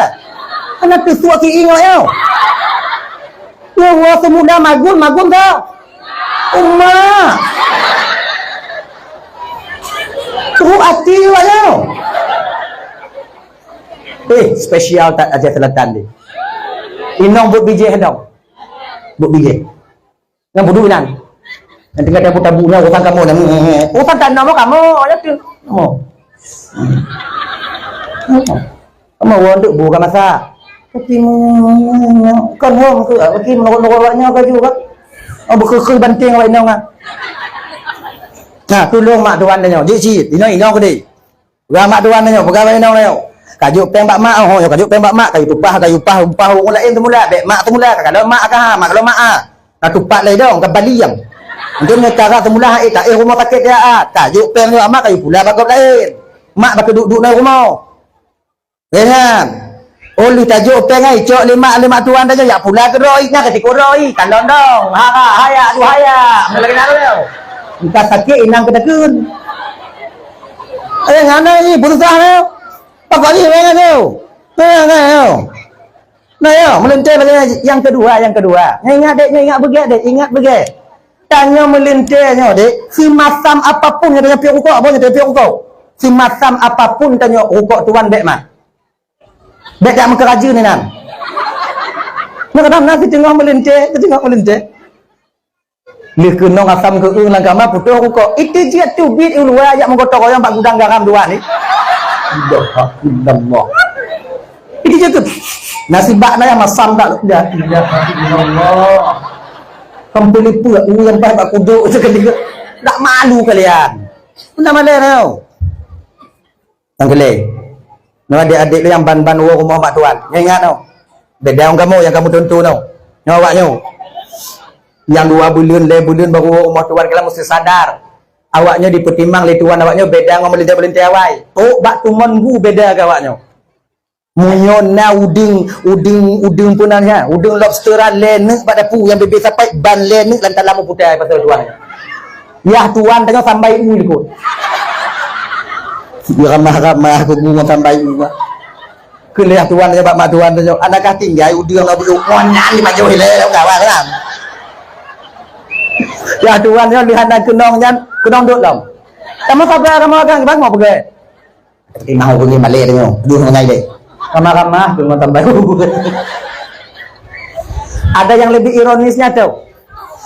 Hana teusuak ki inong nyoe. Nyoe seumula magun, magun tau. Uma. Teruk hati awak nyoe. Eh, spesial that Aceh Selatan ni. Inong buet bijéh inong. Buet bijéh. Ngon budu inan. Ngon tinggai tabu-tabu nyoe urusan kamoe nyan. Urusan tanah mo kamoe, ya tu. Kamoe. Kamoe won duk bu ka masak. Tapi kan wong tu, tapi menurut-menurut awak nyoe ka juga. Oh, beukeu-keu banting awak inong ah. Nah, tulông mak tuan dia nyoe. Jik cit, inong-inong gede. Peugah mak tuan tanyoe, peugah bak inong tanyoe. Ka jok péng bak mak, oh, ka jok péng bak mak, ka yue tumpah, ka yue upah, upah ureueng laén seumula, bèk mak seumula, ka kalon mak ka, mak kalon mak ah. Ka tupat lé dong, ka bali nyang. Mungken nyoe cara seumula, eh, taéh rumoh sakét ya, ah. Ka jok péng nyoe mak, ka yue pula bak gob laén. Mak bak duek-duek na rumoh. Ingat. Oh, lheueh tajok péng ai, cok lé mak, lé mak tuan tanyoe, jak pula keudroe, nyan ka sikudroe, kalon dong. Hara, haya, duhaya. Meunyo lagèe nyan lé. Engka sakét inong keuteukheun. Eh, ngana ni, beurusah na. Apa ni, ngana ni? Ngana ni. Nah, ya, meulintèe lagèe nyang keudua, nyang keudua. Nyoe ingat, dek, nyoe ingat beugèt, dek, ingat beugèt. Tanyoe meulintèe nyoe, dek, seumasam apapun nyoe tanyoe piôh rukok, boh nyoe tanyoe piôh rukok. Seumasam apapun tanyoe rukok tuan bèk mat. Bèk jak meukeurajeuen inan. Nah, kadang na siteungoh meulintèe, siteungoh meulintèe. Lheueh keunong asam keueung lam kama putôh rukok. Itu jeuet teubiet u luwa jak meugotong royong bak gudang garam dua ni. Allahu Akbar. Itu jeuet tu. Nasibak na nyang masam tak? La ilaha illallah. Kampung lipeu, u nyang paih bak kuduk tu kan juga. Tak malu kalian. Pernah malam tau. Nyang keulhèe, nyoe adék-adék lôn nyang ban-ban woe rumoh mak tuan. Nyoe ingat nyoe. Beda ngon kamoe nyang kamoe tuntu nyoe. Nyoe awak nyoe. Nyang dua buleuen, lhèe buleuen baru woe rumoh tuan, kalian mesti sadar. Awak nyoe dipeutimang lé tuan awak nyoe beda ngon meulintèe-meulintèe awai. Trok bak tumon bu beda keu awak nyoe. Meunyoe na udeueng, udeueng, udeueng peue nan nyan, udeueng lobster lhèe neuk bak dapu nyang bibé sapai ban lhèe neuk lam talam putai pasal tuan. Yah tuan tanyoe sambai u likot. Ramah-ramah kubu ngon sambai u. Keu lheueh tuan tanyoe bak mak tuan tanyoe, adakah tinggai udeueng lobster ngon nyan di majoh ilèe lam kawan kan? Yah tuan tanyoe lheueh hana keunong nyan, keunong dot lom. Kamoe sabar, kamoe akan bangoh peugah. Tapi mau pergi malèe tanyoe, duh ngon ai deh. Ramah-ramah tu ngon tambai. Ada yang lebih ironisnya tau.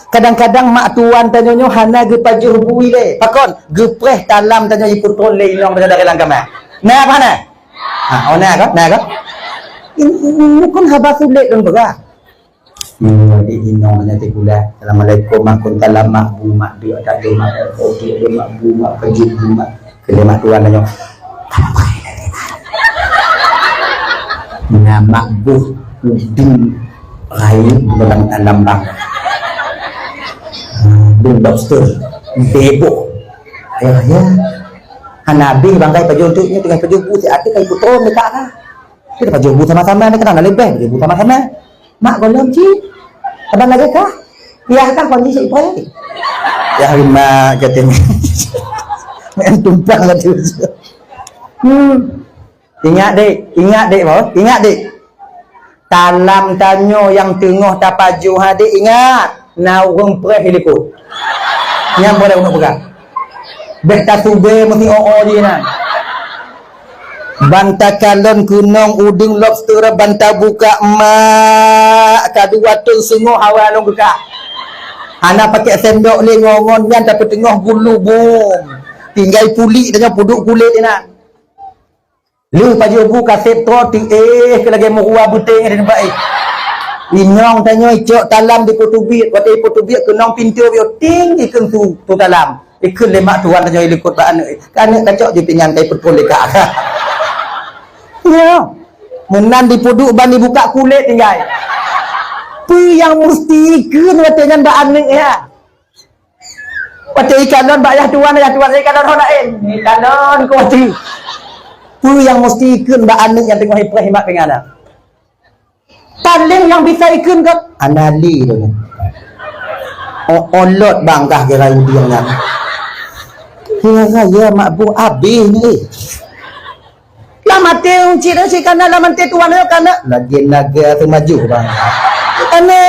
Kadang-kadang mak tuan tanyoe nyoe hana geupajoh bu ilèe. Pakon? Geupreh talam tanyoe jiputron lé inong tanyoe dari lam kama. Na apa na? Ha, oh na kan? Na kan? Ini, ini bukan haba sulit dan berat. Nyoe di inong nyan teukulah. Assalamualaikum, mak kun salam, mak bu, mak dek, tak ada mak, oke, ada mak bu, mak kejut bu, mak. Kena mak tuan nyoe. Nama bu, udin, rai, bulan alam bang. Bung lobster, bebo. Ayah, ya. Hana habis bangkai pajoh tu, nya tengah pajoh bu, si ada kai putron dekat ka. Kita pajoh bu sama-sama ni, kenapa lebih pajoh bu sama-sama? Mak golom cit. Abang lagèe kah? Yah kah, kon jih cit prai. Yah mak kata ni. Main tumpang kata. Hmm. Ingat dek, ingat dek bos, ingat dek. Talam tanyoe nyang teungoh tapajoh ha dek, ingat. Na ureueng preh likot. Nyang boleh untuk pegang. Bèk tasubé meusi o-o jih na. Ban takalon keunong udeueng lobster ban tabukak mak ka dua thôn seungoh hawa lôn geukah. Hana pakèk sendok lé ngon-ngon nyan tapeuteungoh gulubong. Tinggai pulik tanyoe puduk kulét inan. Lheueh pajoh bu kaseb troe teuéh keu lagèe meuruwa beuténg di teumpat éh. Inong tanyoe icok talam di peuteubiet, watèe peuteubiet keunong pintoe bioting ikheun su tu talam. Ikheun lé mak tuan tanyoe ilikot bak aneuk. Ka aneuk kacok ju pingan kai peuthon lé kak. Nyoe. Meunan dipeuduek ban dibuka kulét tinggai. Peue nyang musti ikheun watèe nyan bak aneuk nyan? Watèe ikalon bak yah tuan, yah tuan ikalon ho laén. Ikalon keu watèe. Peue nyang musti ikheun bak aneuk nyang teungoh ipreh imat pingan nyan? Paléng nyang bisa ikheun keu anali tu. O-, olot bangkah kira udieng nyan. Kira ya mak bu abéh ni. Lam até cit, cit kana lam até tuan nyoe kana. Lagèe naga teumaju bang. Kana.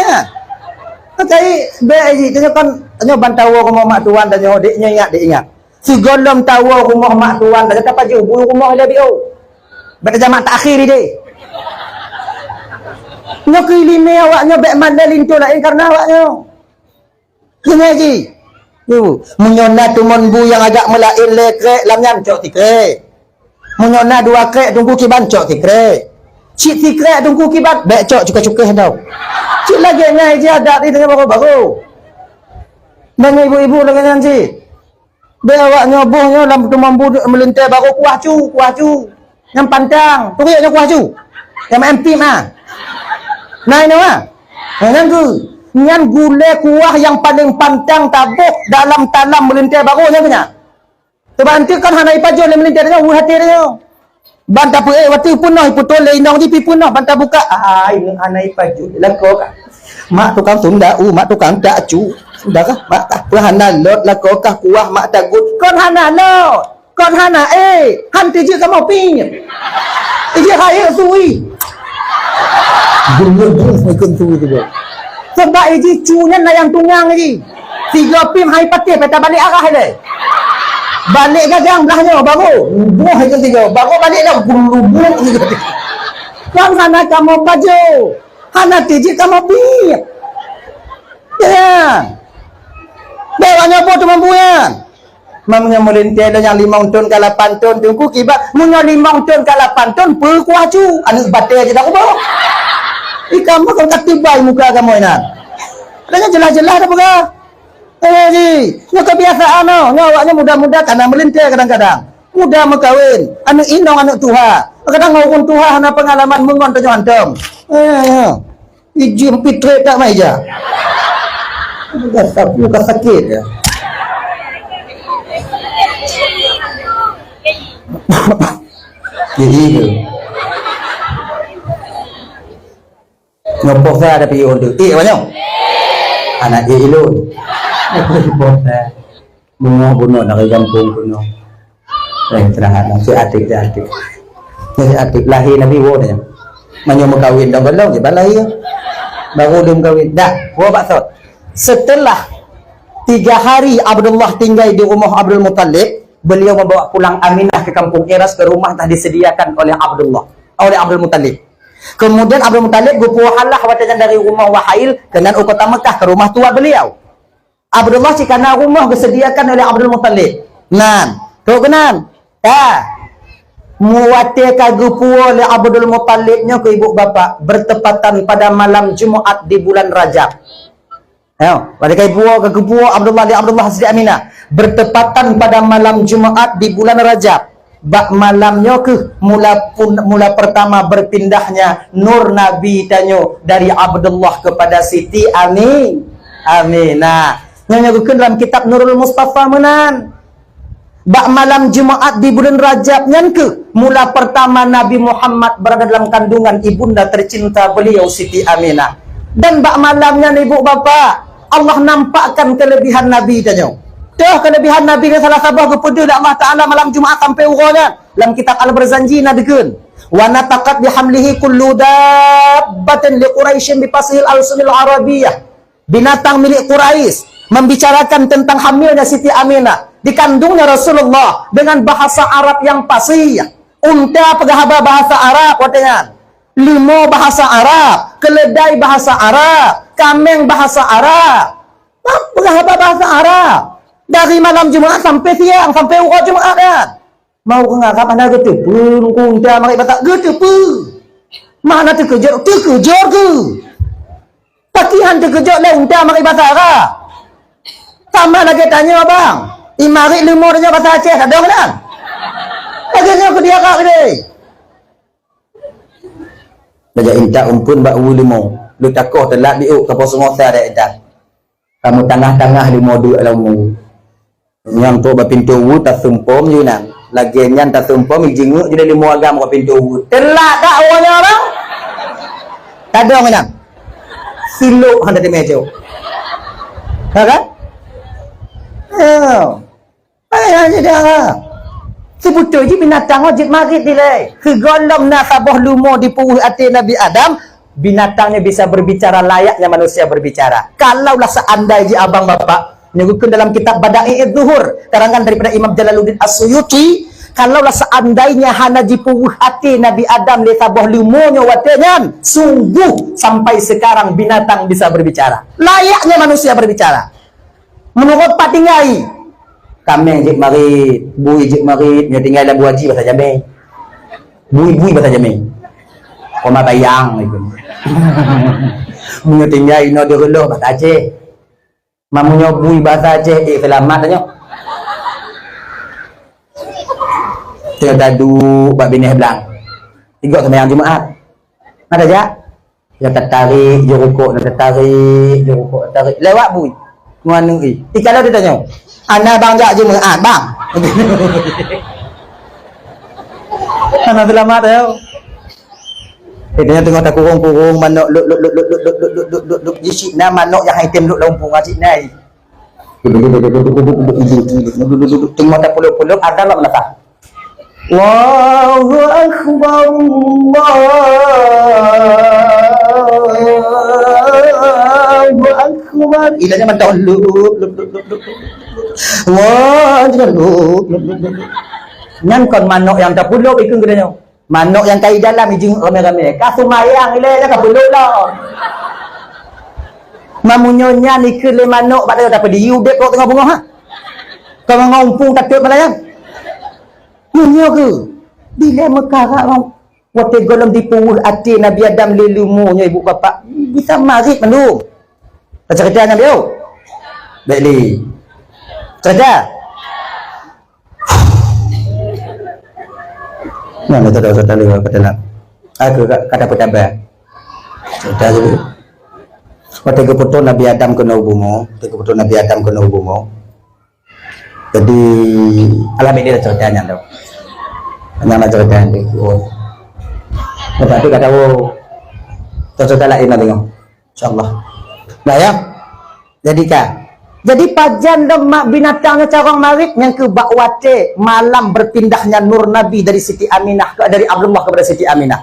Makai bèk jih tanyoe kan, tanyoe ban tawoe rumoh mak tuan tanyoe, dek nyoe ingat, dek ingat. Sigohlom tawoe rumoh mak tuan tanyoe, tapajoh bu rumoh ilèe biôh. Bèk tajamak takhir idéh. Nyoe keu ileumèe awak nyoe bèk malèe linto laén kareuna awak nyoe. Keuneuk jih. Yuk, meunyoe na tumon bu nyang agak meulaén lhèe krek lam nyan, cok sikrek. Meunyoe na dua krek teungku kiban, cok sikrek. Cit sikrek teungku kiban, bèk cok cukéh-cukéh tau. Cit lagèe nyan jih adat di teungoh baroe-baroe. Dan ibu-ibu lagèe nyan cit. Bèk awak nyoe boh nyoe lam tumon bu meulintèe baroe kuah cu, kuah cu. Nyang pantang, turiek nyoe kuah cu. Nyang maén pip ah. Nah, inoe ah. Nah, nyan geu. Nyan gulèe kuah nyang paléng pantang taboh dalam talam meulintèe baroe nyan geuh nyan. Sabab eunteuk kan hana ipajoh lé meulintèe nyoe, weueh até nyoe. Ban tapeuék watèe peunoh, ipeutrôn lé inong jih pi peunoh, ban tabuka. Ai, hana ipajoh, lakoe kah. Mak tukang tunda, u, mak tukang dak cu. Sudah kah? Mak kah? Peue hana lôt lakoe kah kuah mak tagut. Kon hana lôt. Kon hana, eh, han teujeuet kamoe pih. Ijeuet hai sui. Geuleubeung ikheun sui tu. Sabab ijih cu nyan layang tungang jih. Sigoe pih hai patéh, peta balek arah ilèe. Balek gagang blah nyoe baru. Buah itu tiga. Baru balek dah gulubuk gitu. Kan hana kamoe pajoh. Hana tijik kamoe pih. Ya. Bèk awak nyoe boh teumampu nyan. Meunyoe meulintèe lé nyang limong thon ka lapan thon, teungku kiban, meunyoe limong thon ka lapan thon, peue kuah cu, aneuk batèe jih dak ubah. Ih, kamoe kon ka tibai muka kamoe nyan. Lagèe jeulaih-jeulaih dah peugah. Eh, ji, nyoe kebiasaan nyoe. Nyoe awaknyan muda-muda kana meulintèe kadang-kadang. Muda meukawen, aneuk inong, aneuk tuha. Kadang ureueng tuha hana peungalaman meungon tanyoe hantom. Eh, ya. Ijih pitrek tak mai ija. Dah sapu ka sakit ya. Jadi tu. Nyoe poh sa ada pi untuk. Eh, banyak. Anak dia ilun. Poh sa. Bunga bunoe dari gampông bunoe. Eh, teunahat nang si atik, si atik. Ni si atik lahé Nabi wo dia. Meunyoe meukawen dong golom je ban lahé. Baru dia meukawen. Dah, wo bak sot. Setelah tiga hari Abdullah tinggal di rumah Abdul Muttalib, beliau membawa pulang Aminah ke kampung Iras, ke rumah telah disediakan oleh Abdullah, oleh Abdul Muttalib. Kemudian Abdul Muttalib geupuwoe halah watèe nyan dari rumah Wahail keunan u kota Mekah ke rumah tua beliau. Abdullah cit kana rumoh geusediakan oleh Abdul Muttalib. Nan, trok keunan. Ka. Muwatèe ka geupuwoe lé Abdul Muttalib nyoe keu ibu bapak, bertepatan pada malam Jumaat di bulan Rajab. Ayo, pada kai puwoe ka geupuwoe Abdullah lé Abdullah Siti Aminah, bertepatan pada malam Jumaat di bulan Rajab. Bak malam nyoe keuh mula pun, mula pertama berpindahnya nur Nabi tanyoe dari Abdullah kepada Siti Ami-, Aminah. Nyoe, nyoe geukheun dalam kitab Nurul Mustafa meunan. Bak malam Jumaat di buleuen Rajab nyan keuh mula pertama Nabi Muhammad berada dalam kandungan ibunda tercinta beliau Siti Aminah. Dan bak malam nyan ibu bapak, Allah nampakkan kelebihan Nabi tanyoe. Toh kelebihan Nabi nyan salah saboh geupeudeuh lé Allah Taala malam Jumaat sampai uroe nyan. Lam kitab Al-Barzanji na dikeun, "Wa nataqat bihamlihi kullu dabbatin li Quraisyin bi fasihil alsunil Arabiyyah." Binatang milik Quraisy membicarakan tentang hamilnya Siti Aminah, dikandungnya Rasulullah, dengan bahasa Arab yang fasih. Unta peugah haba bahasa Arab watèe nyan. Leumo bahasa Arab, keuleudai bahasa Arab, kaméng bahasa Arab. Peugah haba bahasa Arab. Dari malam Jumaat sampai siang, sampai uroe Jumaat nyan. Mau ureueng Arab hana geuteupeue Teungku unta marit basa? Geuteupeue. Mana teukeujot? Teukeujot keuh. Pakriban teukeujot lé unta marit basa ka. Sama lagèe tanyoe, bang. Imarit leumo tanyoe basa Aceh, ka dong nan. Lagèe nyoe keu di Arab deh. Bajak intat umpeuen bak uwu leumo. Leutakôh teulat biôk ka poh seungoh sa dek intat. Kamoe tangah-tangah leumo duek lam uwu. Nyang trok bak pintoe uwu tasumpom ju nan. Lagèe nyan tasumpom, ijeungeuk ju lé leumo agam bak pintoe uwu. Teulat dak uroe nyoe, bang? Tadong nyan. Silop han tateumé cok. Ha kan? Ya. Hai, hai, dah. Sibeutôi jih binatang nyoe jeuet marit dilèe. Sigohlom na saboh leumo dipeuweuh até Nabi Adam, binatang nyoe bisa berbicara layaknya manusia berbicara. Kalaulah seandai jih abang bapak, nyoe geukheun dalam kitab Bada'i'idz Zuhur, karangan daripada Imam Jalaluddin As-Suyuti, kalaulah seandainya hana jipeuweuh até Nabi Adam lé saboh leumo nyoe watèe nyan, sungguh sampai sekarang binatang bisa berbicara. Layaknya manusia berbicara. Meunurot pat tinggai. Kaméng jeuet marit, bui jeuet marit, nyoe tinggai lam buaji basa jamé. Bui-bui basa jamé. Koma bayang itu. Meunyoe tinggai inoe di reuloh basa Aceh. Meunyoe bui basa Aceh, eh, seulamat tanyoe. Teuka duek bak binéh blang. Tiga seumayang Jumaat. Ada jak? Nyang tatarék, jurukok, nyang tatarék, jurukok, tatarék. Lewat bui. Ngon aneuk i. Ikalon teutanyoe, "Ana bang jak Jumaat, bang?" Hana seulamat, ya. Teutanyoe teungoh takurong-kurong manok, luk, luk, luk. Di sinan manok nyang hai tem luk lam umpung, cit nai. Teungoh tapulok-pulok, ada lah meunasah. Allahu Akbar, Allahu Akbar. Ilanya mantong luk, luk, luk, luk, luk. Wah, jangan luk, luk, luk, luk, luk. Nyan kon manok nyang tapulok ikeu geutanyoe. Manok nyang ka i dalam ijing ramé-ramé. Ka seumayang ilèe ka pulok lom. Mamunyo nyan ikeu lé manok bak dayah tapeudiyu dek kok teungoh beungoh ha. Ka ngon umpung tatot malayang. Meunyoe keuh, dilèe meukarat ngon watèe gohlom dipeuweuh até Nabi Adam lé leumo nyoe ibu bapak, bisa marit mandum. Tacerita nyan, Biu? Baik, Li. Cerita? Nyan, cerita, cerita, cerita, cerita. Aku ka-, kata peutaba. Cerita dulu. Watèe geupeutrön Nabi Adam keunoe u bumoe, watèe geupeutrön Nabi Adam keunoe u bumoe. Jadi, alah, beda cerita nyan tu. Nyan lah cerita nyan tu. Oh. Lepas tu kata, oh, cerita lain lah tengok. InsyaAllah. Nah, ya. Jadi, kan. Jadi, pajan dong mak binatang nyoe carông marit nyang keu bak watèe malam berpindahnya nur Nabi dari Siti Aminah ke, dari Abdullah kepada Siti Aminah.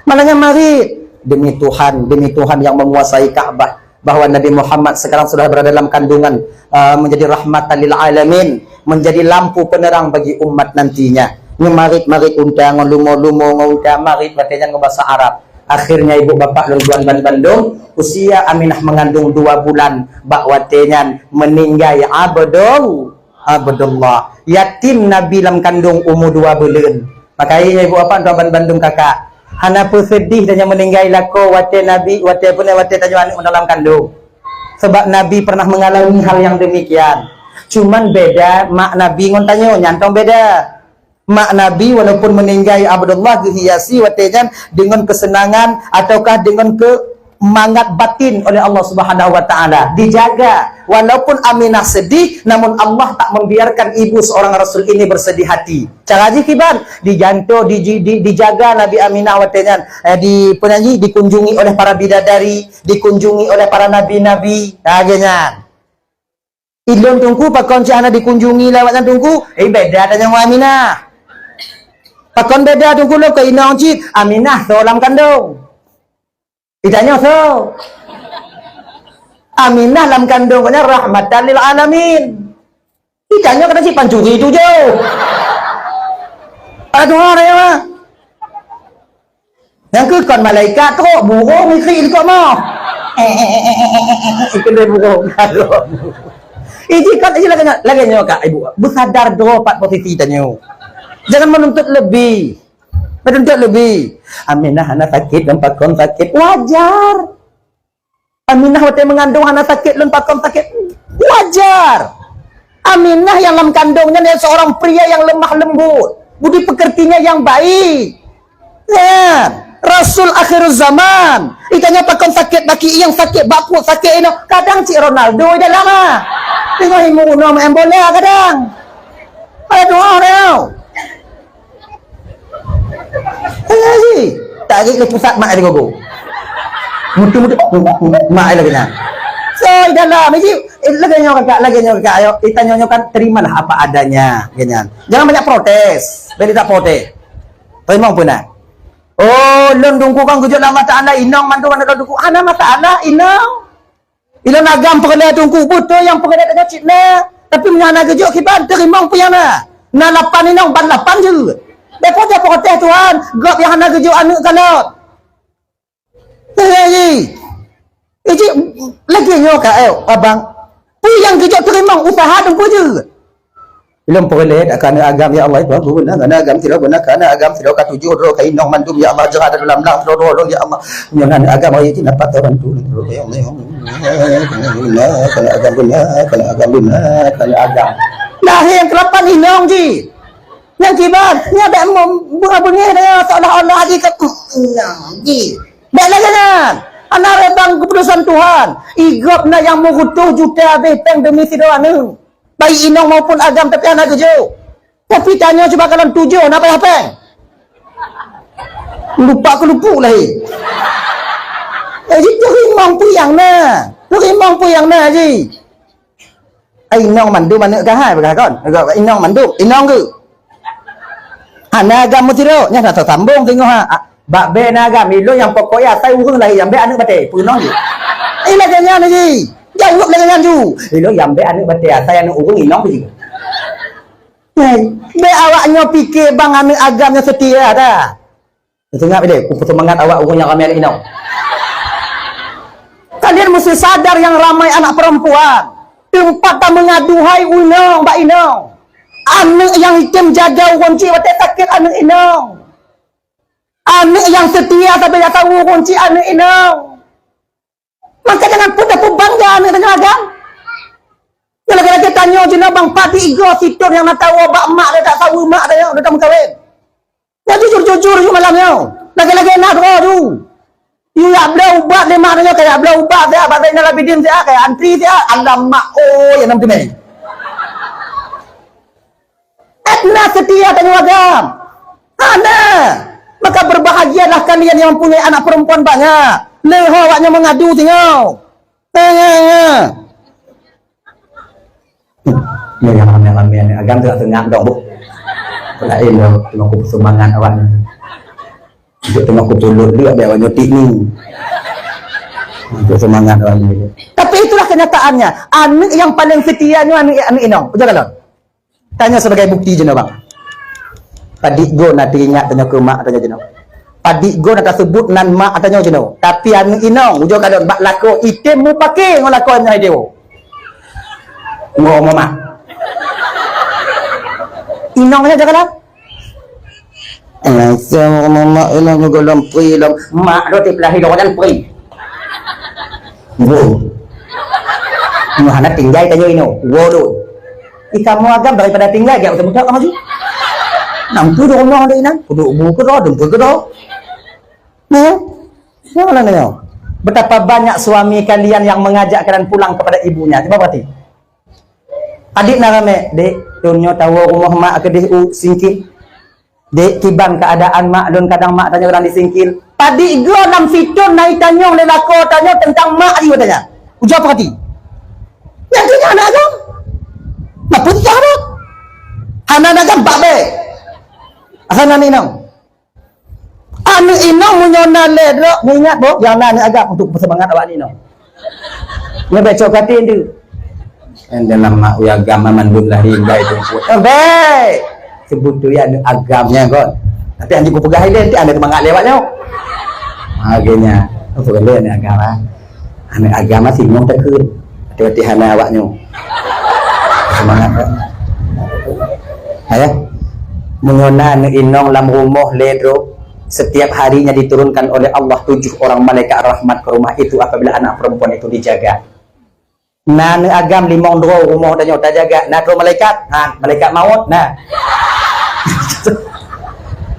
Malah nyan marit. Demi Tuhan, demi Tuhan yang menguasai Ka'bah, bahwa Nabi Muhammad sekarang sudah berada dalam kandungan, uh, menjadi rahmatan lil alamin, menjadi lampu penerang bagi umat nantinya. Nyoe marit-marit unta ngon leumo-leumo ngon unta marit watèe nyan ngon basa Arab. Akhirnya ibu bapak lôn tuan ban bandum, usia Aminah mengandung dua bulan, bak watèe nyan meninggai Abdul-, Abdullah. Yatim Nabi lam kandung umu dua buleuen. Makajih nyoe ibu bapak tuan ban bandum kakak. Hana peuseudih tanyoe meuninggai lakoe watèe Nabi, watèe peue, watèe tanyoe aneuk dalam kandung. Sebab Nabi pernah mengalami hal yang demikian. Cuman beda mak Nabi ngon tanyoe, nyan tong beda. Mak Nabi walaupun meuninggai Abdullah geuhiasi watèe nyan deungon keuseunangan ataukah deungon keu-, mangat batin oleh Allah Subhanahu wa Taala. Dijaga. Walaupun Aminah sedih, namun Allah tak membiarkan ibu seorang Rasul ini bersedih hati. Cara jih kiban, dijanto, di, di, dijaga Nabi Aminah watèe nyan, eh, di, peue nan jih, dikunjungi oleh para bidadari, dikunjungi oleh para nabi-nabi. Lagèe nyan. Ilôn Teungku pakon cit hana dikunjungi lé awak nyan Teungku? Eh, beda tanyoe ngon Aminah. Pakon beda Teungku lôn keu inong cit? Aminah soe lam kandong? Itanyoe soe? Aminah lam kandong gobnyan rahmatan lil alamin. Itanyoe kata cit pancuri tujoh. Aduh, ada ya, Mak. Nyang keu kon malaikat trok, burông ikri di kok moh. Ikri burông. Iji kan, iji lagèe nyoe, lagèe nyoe, Kak, Ibu. Beusadar droe pat posisi tanyoe. Jangan menuntut lebih. Menuntut lebih. Aminah hana sakét, lôn pakon sakét. Wajar. Aminah watée mengandung hana sakét, lôn pakon sakét. Wajar. Aminah yang lam kandungnya dia seorang pria yang lemah lembut, budi pekertinya yang baik. Ya, Rasul akhir zaman. Itanya pakon sakét baki yang sakét bakut sakét ino. Kadang cik Ronaldo di dalam ah. Tengok imu uno main bola kadang. Ada doa dia. Eh, ji. Tarik le pusat mak di gogo. Mutu-mutu mak lagi nah. So, di dalam ji, eh, lagi nyoe kakak, lagi nyoe kakak, ayo, kita nyoe kan terimalah apa adanya, ganyan. Jangan banyak protes. Beli tak protes. Terima pun nah. Oh, lôn dungku kan gujok lama taala inong mantu mana dungku. Ana masalah inong. Ilôn agam peureulée teungku, beutôi nyang peureulée teungku cit na. Tapi meunyoe hana geujok kiban, teurimong peue nyang na. Na lapan inong ban lapan jeuet. Depo-depo teh Tuhan, gob nyang hana geujok aneuk kalon. Eh, eh, eh. Eh, cik, lagée nyoe ka, eh, abang. Peue nyang geujok teurimong, usaha teungku jeuet. Ilôn peureulée dak keuneuk agam, ya Allah, itu aku beuna keuneuk agam sidroe, beuna keuneuk agam sidroe, ka tujoh droe, ka inong mandum, ya Allah, jeuet dalam lam sidroe droe lôn, ya Allah. Nyoe na agam, oh, ya, cit dapat bantu, ya Allah, ya Allah. Keuneuk agam beuna, keuneuk agam beuna, keuneuk agam. Lahé nyang keulapan inong jih. Nyang kiban, nyan bèk meubeungéh-beungéh dah, seolah-olah jih ka inong jih. Bèk lagée nyan. Hana rebang keuputusan Tuhan. Igop na nyang meurutoh juta habéh péng demi sidroe aneuk. Baik inong maupun agam tapi hana geujok. Tapi tanyoe cuba kalon tujoh na payah péng. Lupa keulupuk lahé. Eh, ji teurimong peue nyang na. Teurimong peue nyang na ji. Ai inong mandum aneuk kah hai peugah kon. Inong mandum, inong geuh. Hana agam meusidroe, nyan hana sambong singoh ha. Bak bèe na agam, ilôn nyang pokok ya asai ureueng lahé nyang bèe aneuk batèe, peue nong jih. Eh, lagèe nyan ji. Jaweueb lagèe nyan ju. Ilôn nyang bèe aneuk batèe asai aneuk ureueng inong jih. Bèe awak nyoe pike bang aneuk agam nyoe seutia dah. Teuingat bideh, kupeuseumangat awak ureueng nyang ramè aneuk inong. Kalian mesti sadar yang ramai anak perempuan, teumpat tameungadu hai u inong bak inong. Aneuk nyang item jaga ureueng cit watèe sakét aneuk inong. Aneuk nyang seutia sabe jak saweue ureueng cit aneuk inong. Maka jangan pernah peubangga aneuk tanyoe agam. Nyoe lagèe-lagèe tanyoe jinoe bang padit igoe sithôn nyang na tawoe bak mak, dak saweue mak tanyoe, dak meukawen. Nyoe jujur-jujur ju malam nyoe. Lagèe-lagèe na droe ju. Yue jak bloe ubat lé mak tanyoe, kajak bloe ubat siat, bak Zainal Abidin siat, kajak antri siat. Alamak, oh, ya nam teumé. Adna seutia tanyoe agam. Hana. Maka berbahagialah kalian yang mempunyai anak perempuan banyak. Leuho awaknyoe meungadu singoh. Nyan, nyan, nyan. Nyan nyang ramè-ramè ni agam teuka seungab dong, Bu. Laén dong, teungoh kupeuseumangat awaknyoe. Untuk teungoh kupeulut lé, biar awaknyoe tik ni. Untuk seumangat awaknyoe. Tapi itulah kenyataannya. Aneuk nyang paleng seutia nyoe aneuk, aneuk inong. Betul tak, Lon? Tanyoe sebagai bukti jinoe, bang. Padit goe na teuingat tanyoe keu mak tanyoe jinoe. Padit goe na taseubut nan mak tanyoe jinoe. Tapi aneuk inong, ujoe kalon bak lakoe item mupake ngon lakoe nyoe hai dewo. Ngon mak. Inong nyoe ujoe kalon. Eh, sama mak ilong nyoe golom pri lom. Mak do tipeulahi lom dan pri. Wo. Nyoe hana tinggai tanyoe inoe. Wo lôn. Ih, kamoe agam daripada tinggai, jak beutôi-beutôi kamoe ju. Nang tu di rumoh ada inan. Puduk bu keudroe, dum keudroe. Nah, ya. Betapa banyak suami kalian yang mengajak kalian pulang kepada ibunya. Coba perhati. Padit na ramè, "Dek, lôn nyoe tawoe rumoh mak keudeh u Singkil. Dek, kiban keuadaan mak lôn, kadang mak tanyoe kadang di Singkil." Padit goe lam sithôn na itanyong lé lakoe tanyoe teuntang mak jih watèe nyan. Ujoe peurati. Nyan keuh nyan aneuk agam. Mapeue sahabat? Hana aneuk agam bak bèe. Asai na aneuk inong. Aneuk inong meunyoe na lé droe, ingat boh, nyang na aneuk agam untuk peuseumangat awak aneuk inong. Nyoe bèk cok katé tu. Nyang dalam mak uya agam mandum lahé tinggai teungku. Eh, bèk. Sebut tu ya aneuk agam nyan kon. Tapi anjing kupeugah ilèe, nanti aneuk seumangat lé awak nyoe. Ha, geunya. Apa kata aneuk agam, ha? Aneuk agam masih nyoe takheun. Hati-hati hana awak nyoe. Seumangat, kan? Ayah. Meunyoe na aneuk inong lam rumoh lé droe, setiap harinya diturunkan oleh Allah tujuh orang malaikat rahmat ke rumah itu apabila anak perempuan itu dijaga. Na aneuk agam limong droe rumoh tanyoe tajaga, na droe malaikat, ha, malaikat maut, na.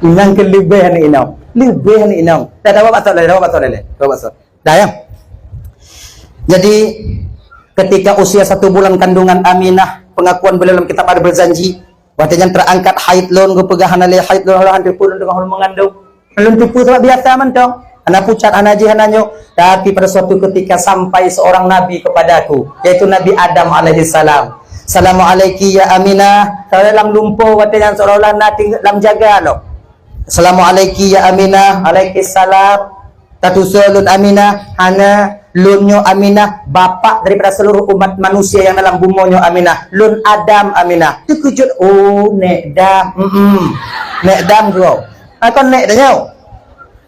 Nyang keu leubeh aneuk inong, leubeh aneuk inong. Dah, dah, bapak, dah, bapak, dah, bapak. Dah, ya. Jadi, ketika usia satu bulan kandungan Aminah, pengakuan beliau dalam kitab ada berjanji, watée nyan terangkat haid lôn, geupeugah hana lé haid lôn, hana teupeu lôn teungoh lôn mengandung. Lôn teupeu sabab biasa mantong. Hana pucat, hana jih, hana nyoe. Tapi pada suatu ketika sampai seorang nabi kepadaku, yaitu Nabi Adam alaihissalam. "Assalamualaikum ya Aminah." Kalau dalam lumpoe watée nyan seolah-olah na ting-, lam jaga lom. "Assalamualaikum ya Aminah." "Alaikum salam." "Tatusoe lôn Aminah?" "Hana, lôn nyoe Aminah, bapak daripada seluruh umat manusia yang dalam bumoe nyoe Aminah. Lôn Adam Aminah." Teukeujot, "Oh, Nek Dam." "Mm-mm. Nek Dam keu." "Ah, kon Nek tanyoe."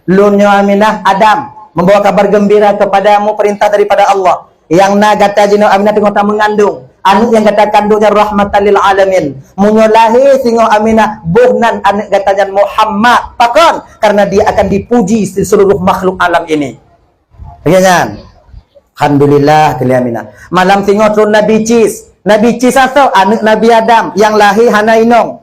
"Lôn nyoe Aminah, Adam, membawa kabar gembira kepadamu, perintah daripada Allah. Nyang na gata jinoe Aminah teungoh tameungandung. Aneuk nyang gata kandung nyan rahmatan lil alamin. Meunyoe lahé singoh Aminah, boh nan aneuk gata nyan Muhammad. Pakon? Karena dia akan dipuji di seluruh makhluk alam ini." Lagée nyan. Alhamdulillah, keu lé Aminah. Malam singoh tron Nabi Cis. Nabi Cis asoe, aneuk Nabi Adam, nyang lahé hana inong.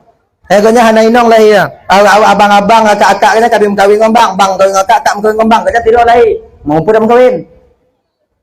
Eh, gobnyan hana inong lahé. Awak-awak abang-abang, akak-akak gobnyan kawin-kawin ngon bang, bang kawin ngon akak, akak kawin ngon bang, gobnyan sidroe lahé. Meunyoe peue dah meukawen.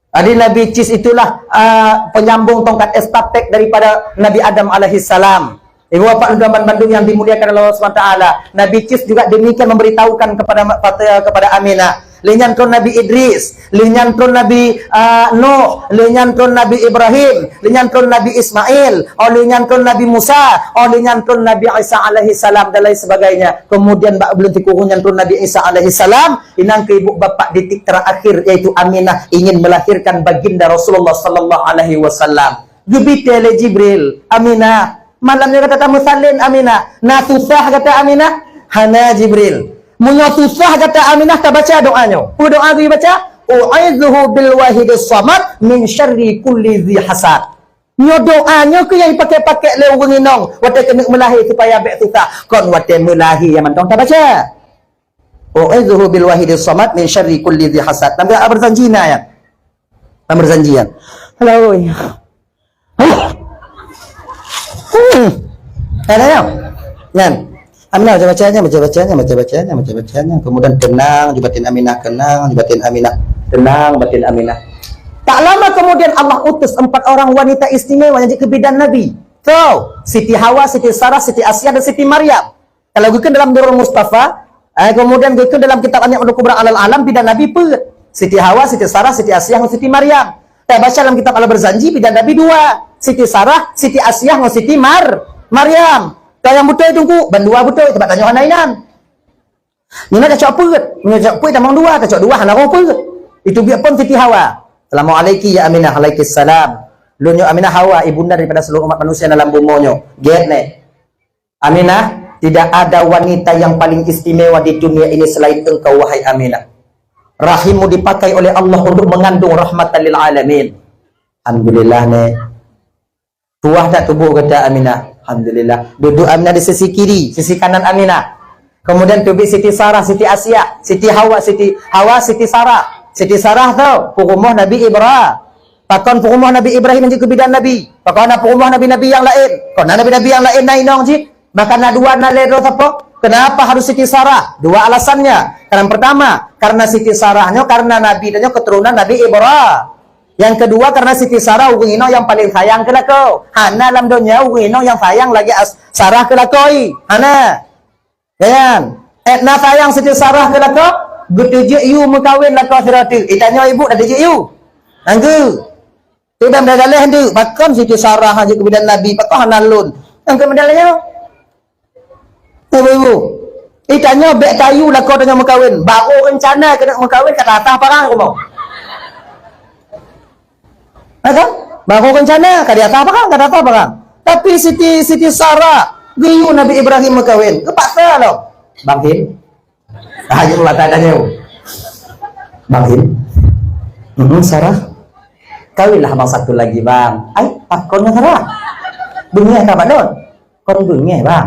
Jadi Nabi Cis itulah, ah, penyambung tongkat estafet daripada Nabi Adam alaihissalam. Ibu bapak dan teman bandum yang dimuliakan Allah subhanahu wa taala, Nabi Cis juga demikian memberitahukan kepada ma-, kepada Aminah. Lheueh nyan tron Nabi Idris, lheueh nyan tron Nabi, ah, Nuh, lheueh nyan tron Nabi Ibrahim, lheueh nyan tron Nabi Ismail, oh, lheueh nyan tron Nabi Musa, oh, lheueh nyan tron Nabi Isa alaihissalam dan lain sebagainya. Kemudian bak buleuen sikureueng nyan tron Nabi Isa alaihissalam, inong keu ibu bapak di titik terakhir, yaitu Aminah ingin melahirkan baginda Rasulullah sallallahu alaihi wasallam. Geubitée lé Jibril, "Aminah, malam nyoe gata tameusalin Aminah. Na susah gata Aminah?" "Hana Jibril." "Meunyoe susah gata Aminah, tabaca doa nyoe." Peue doa geubaca? "U'idzuhu bil wahidis samad min syarri kulli dzi hasad." Nyoe doa nyoe keuh nyang jipaké-paké lé ureuëng inong watée keuneuk meulahé supaya bék susah. Kon watée meulahé nyang mantong tabaca. "U'idzuhu bil wahidis samad min syarri kulli dzi hasad." Lam kitab Al-Barzanji na nyan. Lam Barzanji nyan. Halo. Hmm. Ada ya? Nyan. Aminah baca-bacanya, baca-bacanya, baca-bacanya, baca-bacanya. Kemudian tenang, di batin Aminah tenang, di batin Aminah tenang, batin Aminah. Tak lama kemudian Allah utus empat orang wanita istimewa yang jadi bidan Nabi. Tuh, Siti Hawa, Siti Sarah, Siti Asiah, dan Siti Maryam. Kalau geukheun dalam Durrul Mustafa, eh, kemudian geukheun dalam kitab An-Ni'matul Kubra alal Alam, bidan Nabi peuet. Siti Hawa, Siti Sarah, Siti Asiah, ngon Siti Maryam. Tabaca dalam kitab Al-Barzanji, bidan Nabi dua. Siti Sarah, Siti Asiah, ngon Siti Mar-, Maryam. Ka nyang beutôi Teungku, ban dua beutôi, teuma tanyoe hana inan. Nyoe na tacok peuet, nyoe tacok peuet tamong dua, tacok dua hana roh peuet. Itu biet pon Siti Hawa. "Assalamualaikum ya Aminah." "Alaikissalam." "Lôn nyoe Aminah Hawa, ibunda daripada seluruh umat manusia dalam bumoe nyoe." Gét neh. "Aminah, tidak ada wanita yang paling istimewa di dunia ini selain engkau, wahai Aminah. Rahimmu dipakai oleh Allah untuk mengandung rahmatan lil alamin." Alhamdulillah, neh. Tuah tak tuboh gata Aminah? Alhamdulillah. Duduk Aminah di sisi kiri, sisi kanan Aminah. Kemudian teubiet Siti Sarah, Siti Asiah, Siti Hawa, Siti Hawa, Siti Sarah. Siti Sarah tu peurumoh Nabi Ibra-, Pakon peurumoh Nabi Ibrahim jeuet keu bidan Nabi? Pakon na peurumoh nabi-nabi nyang laén? Kon na nabi-nabi nyang laén na inong jih? Bahkan na dua, na lhèe droe sapo? Kenapa harus Siti Sarah? Dua alasannya. Yang pertama, karena Siti Sarah nyoe karena Nabi dan nyoe keturunan Nabi Ibra-, yang kedua, karena Siti Sarah ureuëng inong nyang paléng sayang keu lakoe. Hana lam donya ureuëng inong nyang sayang lagée as-, Sarah keu lakoe. Hana. Kan? Eh, na sayang Siti Sarah keu lakoe, geuteujeuet yue meukawen lakoe sidroe teuk. Itanyoe ibu dak teujeuet yue. Nanggu. Tidak meudaléh ndeuk, pakon Siti Sarah jeuet keu bidan Nabi, pakon hana lôn. Nyang keu meudaléh nyoe. Ibu-ibu. Itanyoe bék tayue lakoe tanyoe meukawen. Baru rencana keuneuk meukawen ka tatah parang rumoh. Ha kan? Baru rencana ka di atah parang, ka di atah parang. Tapi Siti, Siti Sarah geuyue Nabi Ibrahim meukawen. Geupaksa lom. Bang Him. Ah, jeuet mata tanya. Bang Him. Hmm, Sarah. Kawinlah abang satu lagi, Bang. Ai, pakon ngon Sarah? Beungéh ka, Pak Don? Kon beungéh, Bang.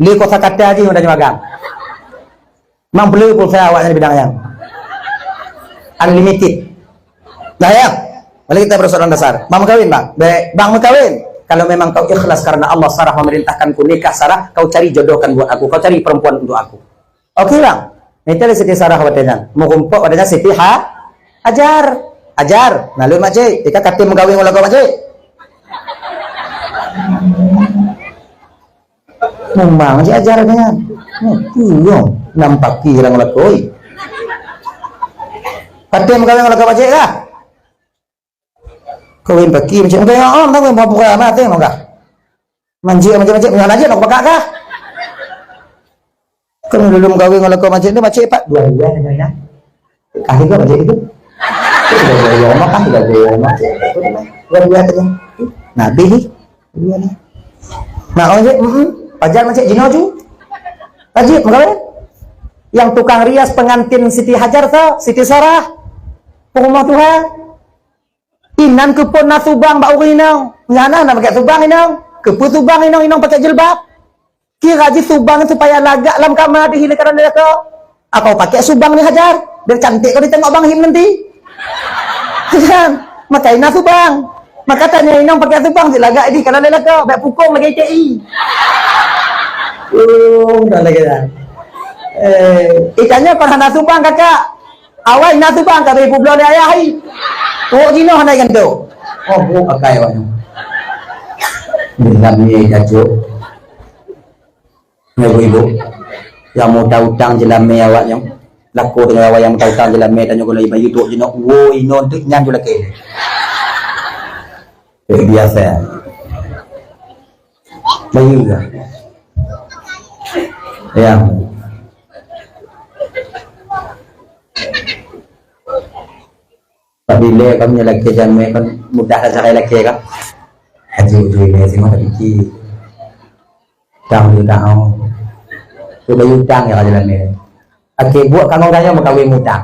Lé kosa kata jih meutanyoe agam. Mang bleu pulsa awaknyan bidang nyan. Unlimited. Dah ya? Mari kita persoalan dasar. Bang meukawen, Bang. Baik, Bang meukawen. Kalau memang kau ikhlas karena Allah, Sarah memerintahkanku nikah, Sarah, kau cari jodohkan buat aku, kau cari perempuan untuk aku. Oke, Bang. Minta lé Siti Sarah watèe nyan. Meurumpok watèe nyan Siti Ha-, Hajar. Hajar. Nah, lôn makcik. Ika katem meukawen ngon lakoe makcik. Memang si Hajar watèe nyan. Hmm, tuyong. Nampak kirang lakoe. Katem meukawen ngon lakoe makcik kah? Kawin paki macam tu, oh, tak kawin pura-pura mati maka. Manjik macam-macam, nyoh lagi nak pakai kah? Kan dulu kawin kalau kau macam tu, macam pat dua dua nyoh ya. Kah juga macam itu. Dua dua maka, dua dua maka. Dua dua tu. Nabi ni. Dua ni. Nah, oh je, hmm, pajar macam jinoju. Tajib, mengapa? Yang tukang rias pengantin Siti Hajar tu, Siti Sarah, rumah Tuhan. Inan keupeue na subang bak ureueng inong? Nyan na pakai subang inong. Keupeue subang inong, inong pakai jilbab? Kira jih subang supaya lagak lam kama dihina karena lelaki. Aku pakai subang ni Hajar. Biar cantik kau ditengok Bang Him nanti. Kan? Maka ina subang. Maka tanya inong pakai subang si lagak di karena lelaki. Baik pukung lagi T I. Oh, dah lagi dah. Eh, itanya pernah na subang kakak. Awai na subang ka bri publoe lé ayah hai. Tuwok jinoe hana ganto. Oh, bu akai awak nyoe. Dilam ye jajuk. Nyoe ibu-ibu. Yang muda utang jelamé awak nyoe. Laku dengan awak yang muda utang jelamé tanyoe guna ibayu tuwok jinoe. Wo inoe tu nyan ju lakée. Eh, biasa. Bayu ke? Ya. Apabila kamu lelaki jamé kan mudah lah sarai lelaki kan. Haji ujui ni semua tak fikir. Utang dia utang. Tu bayu utang ya kalau lama. Okey, buat kamu kaya mengkawin utang.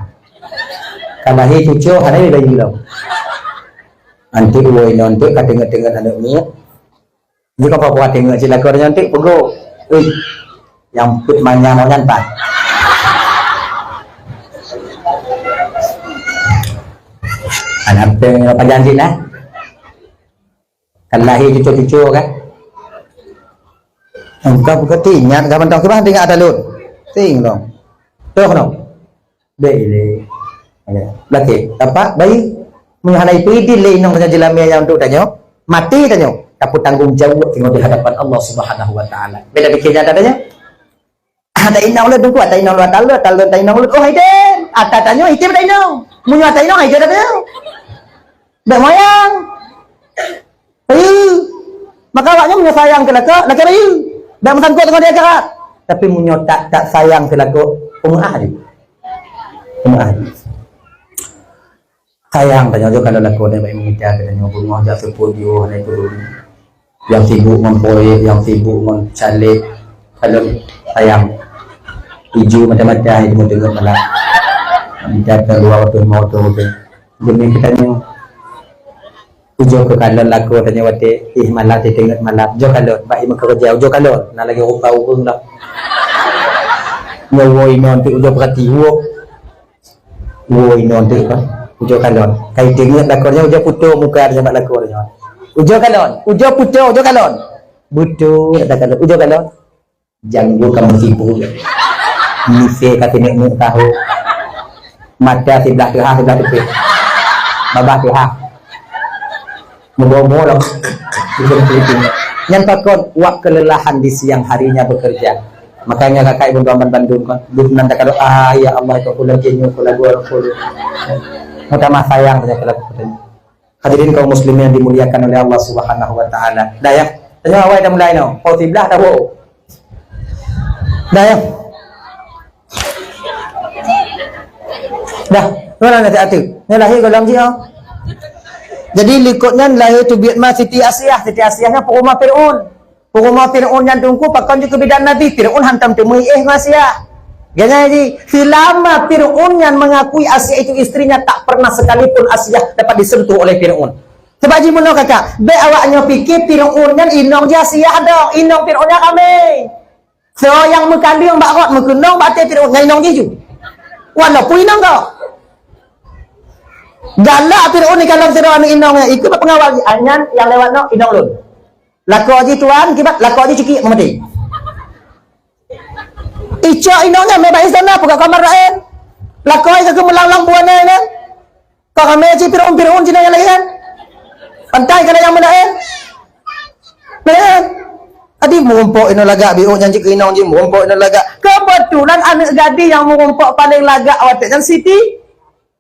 Kalau lahir cucu, ada dia bayu lah. Nanti uang nanti kata tengok-tengok anak ni. Jika apa-apa tengok cik lakoe nyan tik peugo. Ui, nyang peuet manyang nyan pat. Anak teng pajan cit nah. Kan lahir cucu-cucu kan. Engkau buka tingat ka mantong kibah tinggal ada lut. Ting dong. Toh dong. Bèk ilèe. Laki, tapak bayi. Meunyoe hana ipeudin lé inong tanyoe jeulamé nyang untuk tanyoe, maté tanyoe, tapeutanggong jaweueb tanyoe di hadapan Allah Subhanahu wa Taala. Beda pikir nyata tanyoe. Ata inong lôn tungku, ata inong lôn, ata lôn, ata inong lôn. Oh, hai dem. Ata tanyoe, hai dem ata inong. Meunyoe ata inong, hai dem ata inong. Bèk moyang. Bayeue. Maka awaknyan meunyoe sayang keu lakoe, lakèe bayeue. Bèk meusangkot deungon di akhirat. Tapi meunyoe tak, tak sayang keu lakoe, peumeu'ah jih. Peumeu'ah jih. Sayang tanyoe jih kalau lakoe nyan bèk meungeja keu tanyoe beungoh jak seupôt jiôh hana peuduli. Nyang sibuk ngon proyek, nyang sibuk ngon caleg, kalau sayang. Iju mata-mata itu meuteungeut malam. Minta keluar tu mau tu tu. Demi keu tanyoe. Ujoe keu kalon lakoe tanyoe watèe, ih, malam teuteungeut malam. Ujoe kalon, bak i meukeureuja, ujoe kalon. Na lagèe rupa ureueng dah. Nyoe woe inoe teuh ujoe peurati, woe. Woe inoe teuh, kan. Ujoe kalon. Kai teungeut lakoe nyoe, ujoe putôh muka tanyoe bak lakoe nyoe. Ujoe kalon, ujoe putôh, ujoe kalon. Beutôi, kata kalon. Ujoe kalon. Janggut ka meusipu. Misé ka sineuk-neuk tahu. Mata siblah teuhah, siblah teupeh. Babah teuhah. Meuboh-boh lom. Nyan pakon wak kelelahan di siang harinya bekerja. Makanya kakak ibu tuan bandum kan, duh nan takadu, "Ah, ya Allah, itu aku lagi nyoe, aku lagu aku." Mutamah sayang saja kalau katanya. Hadirin kaum muslimin yang dimuliakan oleh Allah Subhanahu wa taala. Dah ya. Tanya awai dah mulai no. Pukul sebelas dah, wow. Dah ya. Dah, mana nanti atu? Ni lahir golom dia. Jadi likot nyan lahir teubiet ma Siti Asiah. Siti Asiah nyan peurumoh Firaun. Peurumoh Firaun nyan teungku pakon jih keu bidan Nabi. Firaun hantom teumui éh ngon Asiah. Ganya ji, selama Firaun nyan mengakui Asiah itu istrinya, tak pernah sekalipun Asiah dapat disentuh oleh Firaun. Sebab ji meunoe kakak, bèk awak nyoe pikir Firaun nyan inong ji Asiah dong, inong Firaun nyan ramé. Soe nyang meukaleueng bak rot meukeunong bak até Firaun nyan inong jih ju. Walaupun inong kau. Galak Firaun ni kalau sidroe aneuk inong nyan, ikut bak pengawal jih, "Ah, nyan nyang lewat nyoe inong lôn. Lakoe jih tuan, kiban lakoe jih cikiek meumaté." Icok inong nyan meubat istana peugah kamar laén. Lakoe ka keu meulanglang buana nyan. Ka ramé cit Firaun-Firaun cit nyang laén. Pantai ka nyang meulaén. Laén. Adi meurumpok inoe lagak biôh nyan cit keu inong jih meurumpok inoe lagak. Kebetulan aneuk gadis nyang meurumpok paléng lagak watèe nyan Siti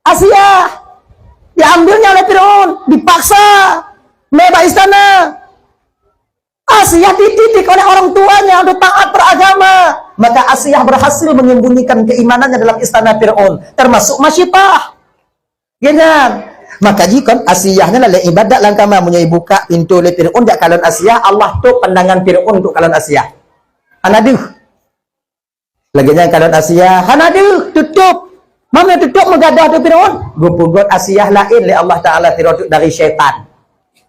Asiah. Diambil nyan oleh Firaun, dipaksa. Meubat istana. Asiah dididik oleh orang tuanya untuk taat beragama. Maka Asiah berhasil menyembunyikan keimanannya dalam istana Firaun, termasuk Masyitah. Ya kan? Maka jikon Asiah nyan lalé ibadat lam kama, meunyoe buka pintoe lé Firaun jak kalon Asiah, Allah tutup pandangan Firaun untuk kalon Asiah. Hana deuh. Lagèe nyan kalon Asiah, hana deuh, tutup. Meunyoe tutup meugadoh tu Firaun, geupeugot Asiah laén lé Allah Taala sidroe teuk dari syaitan.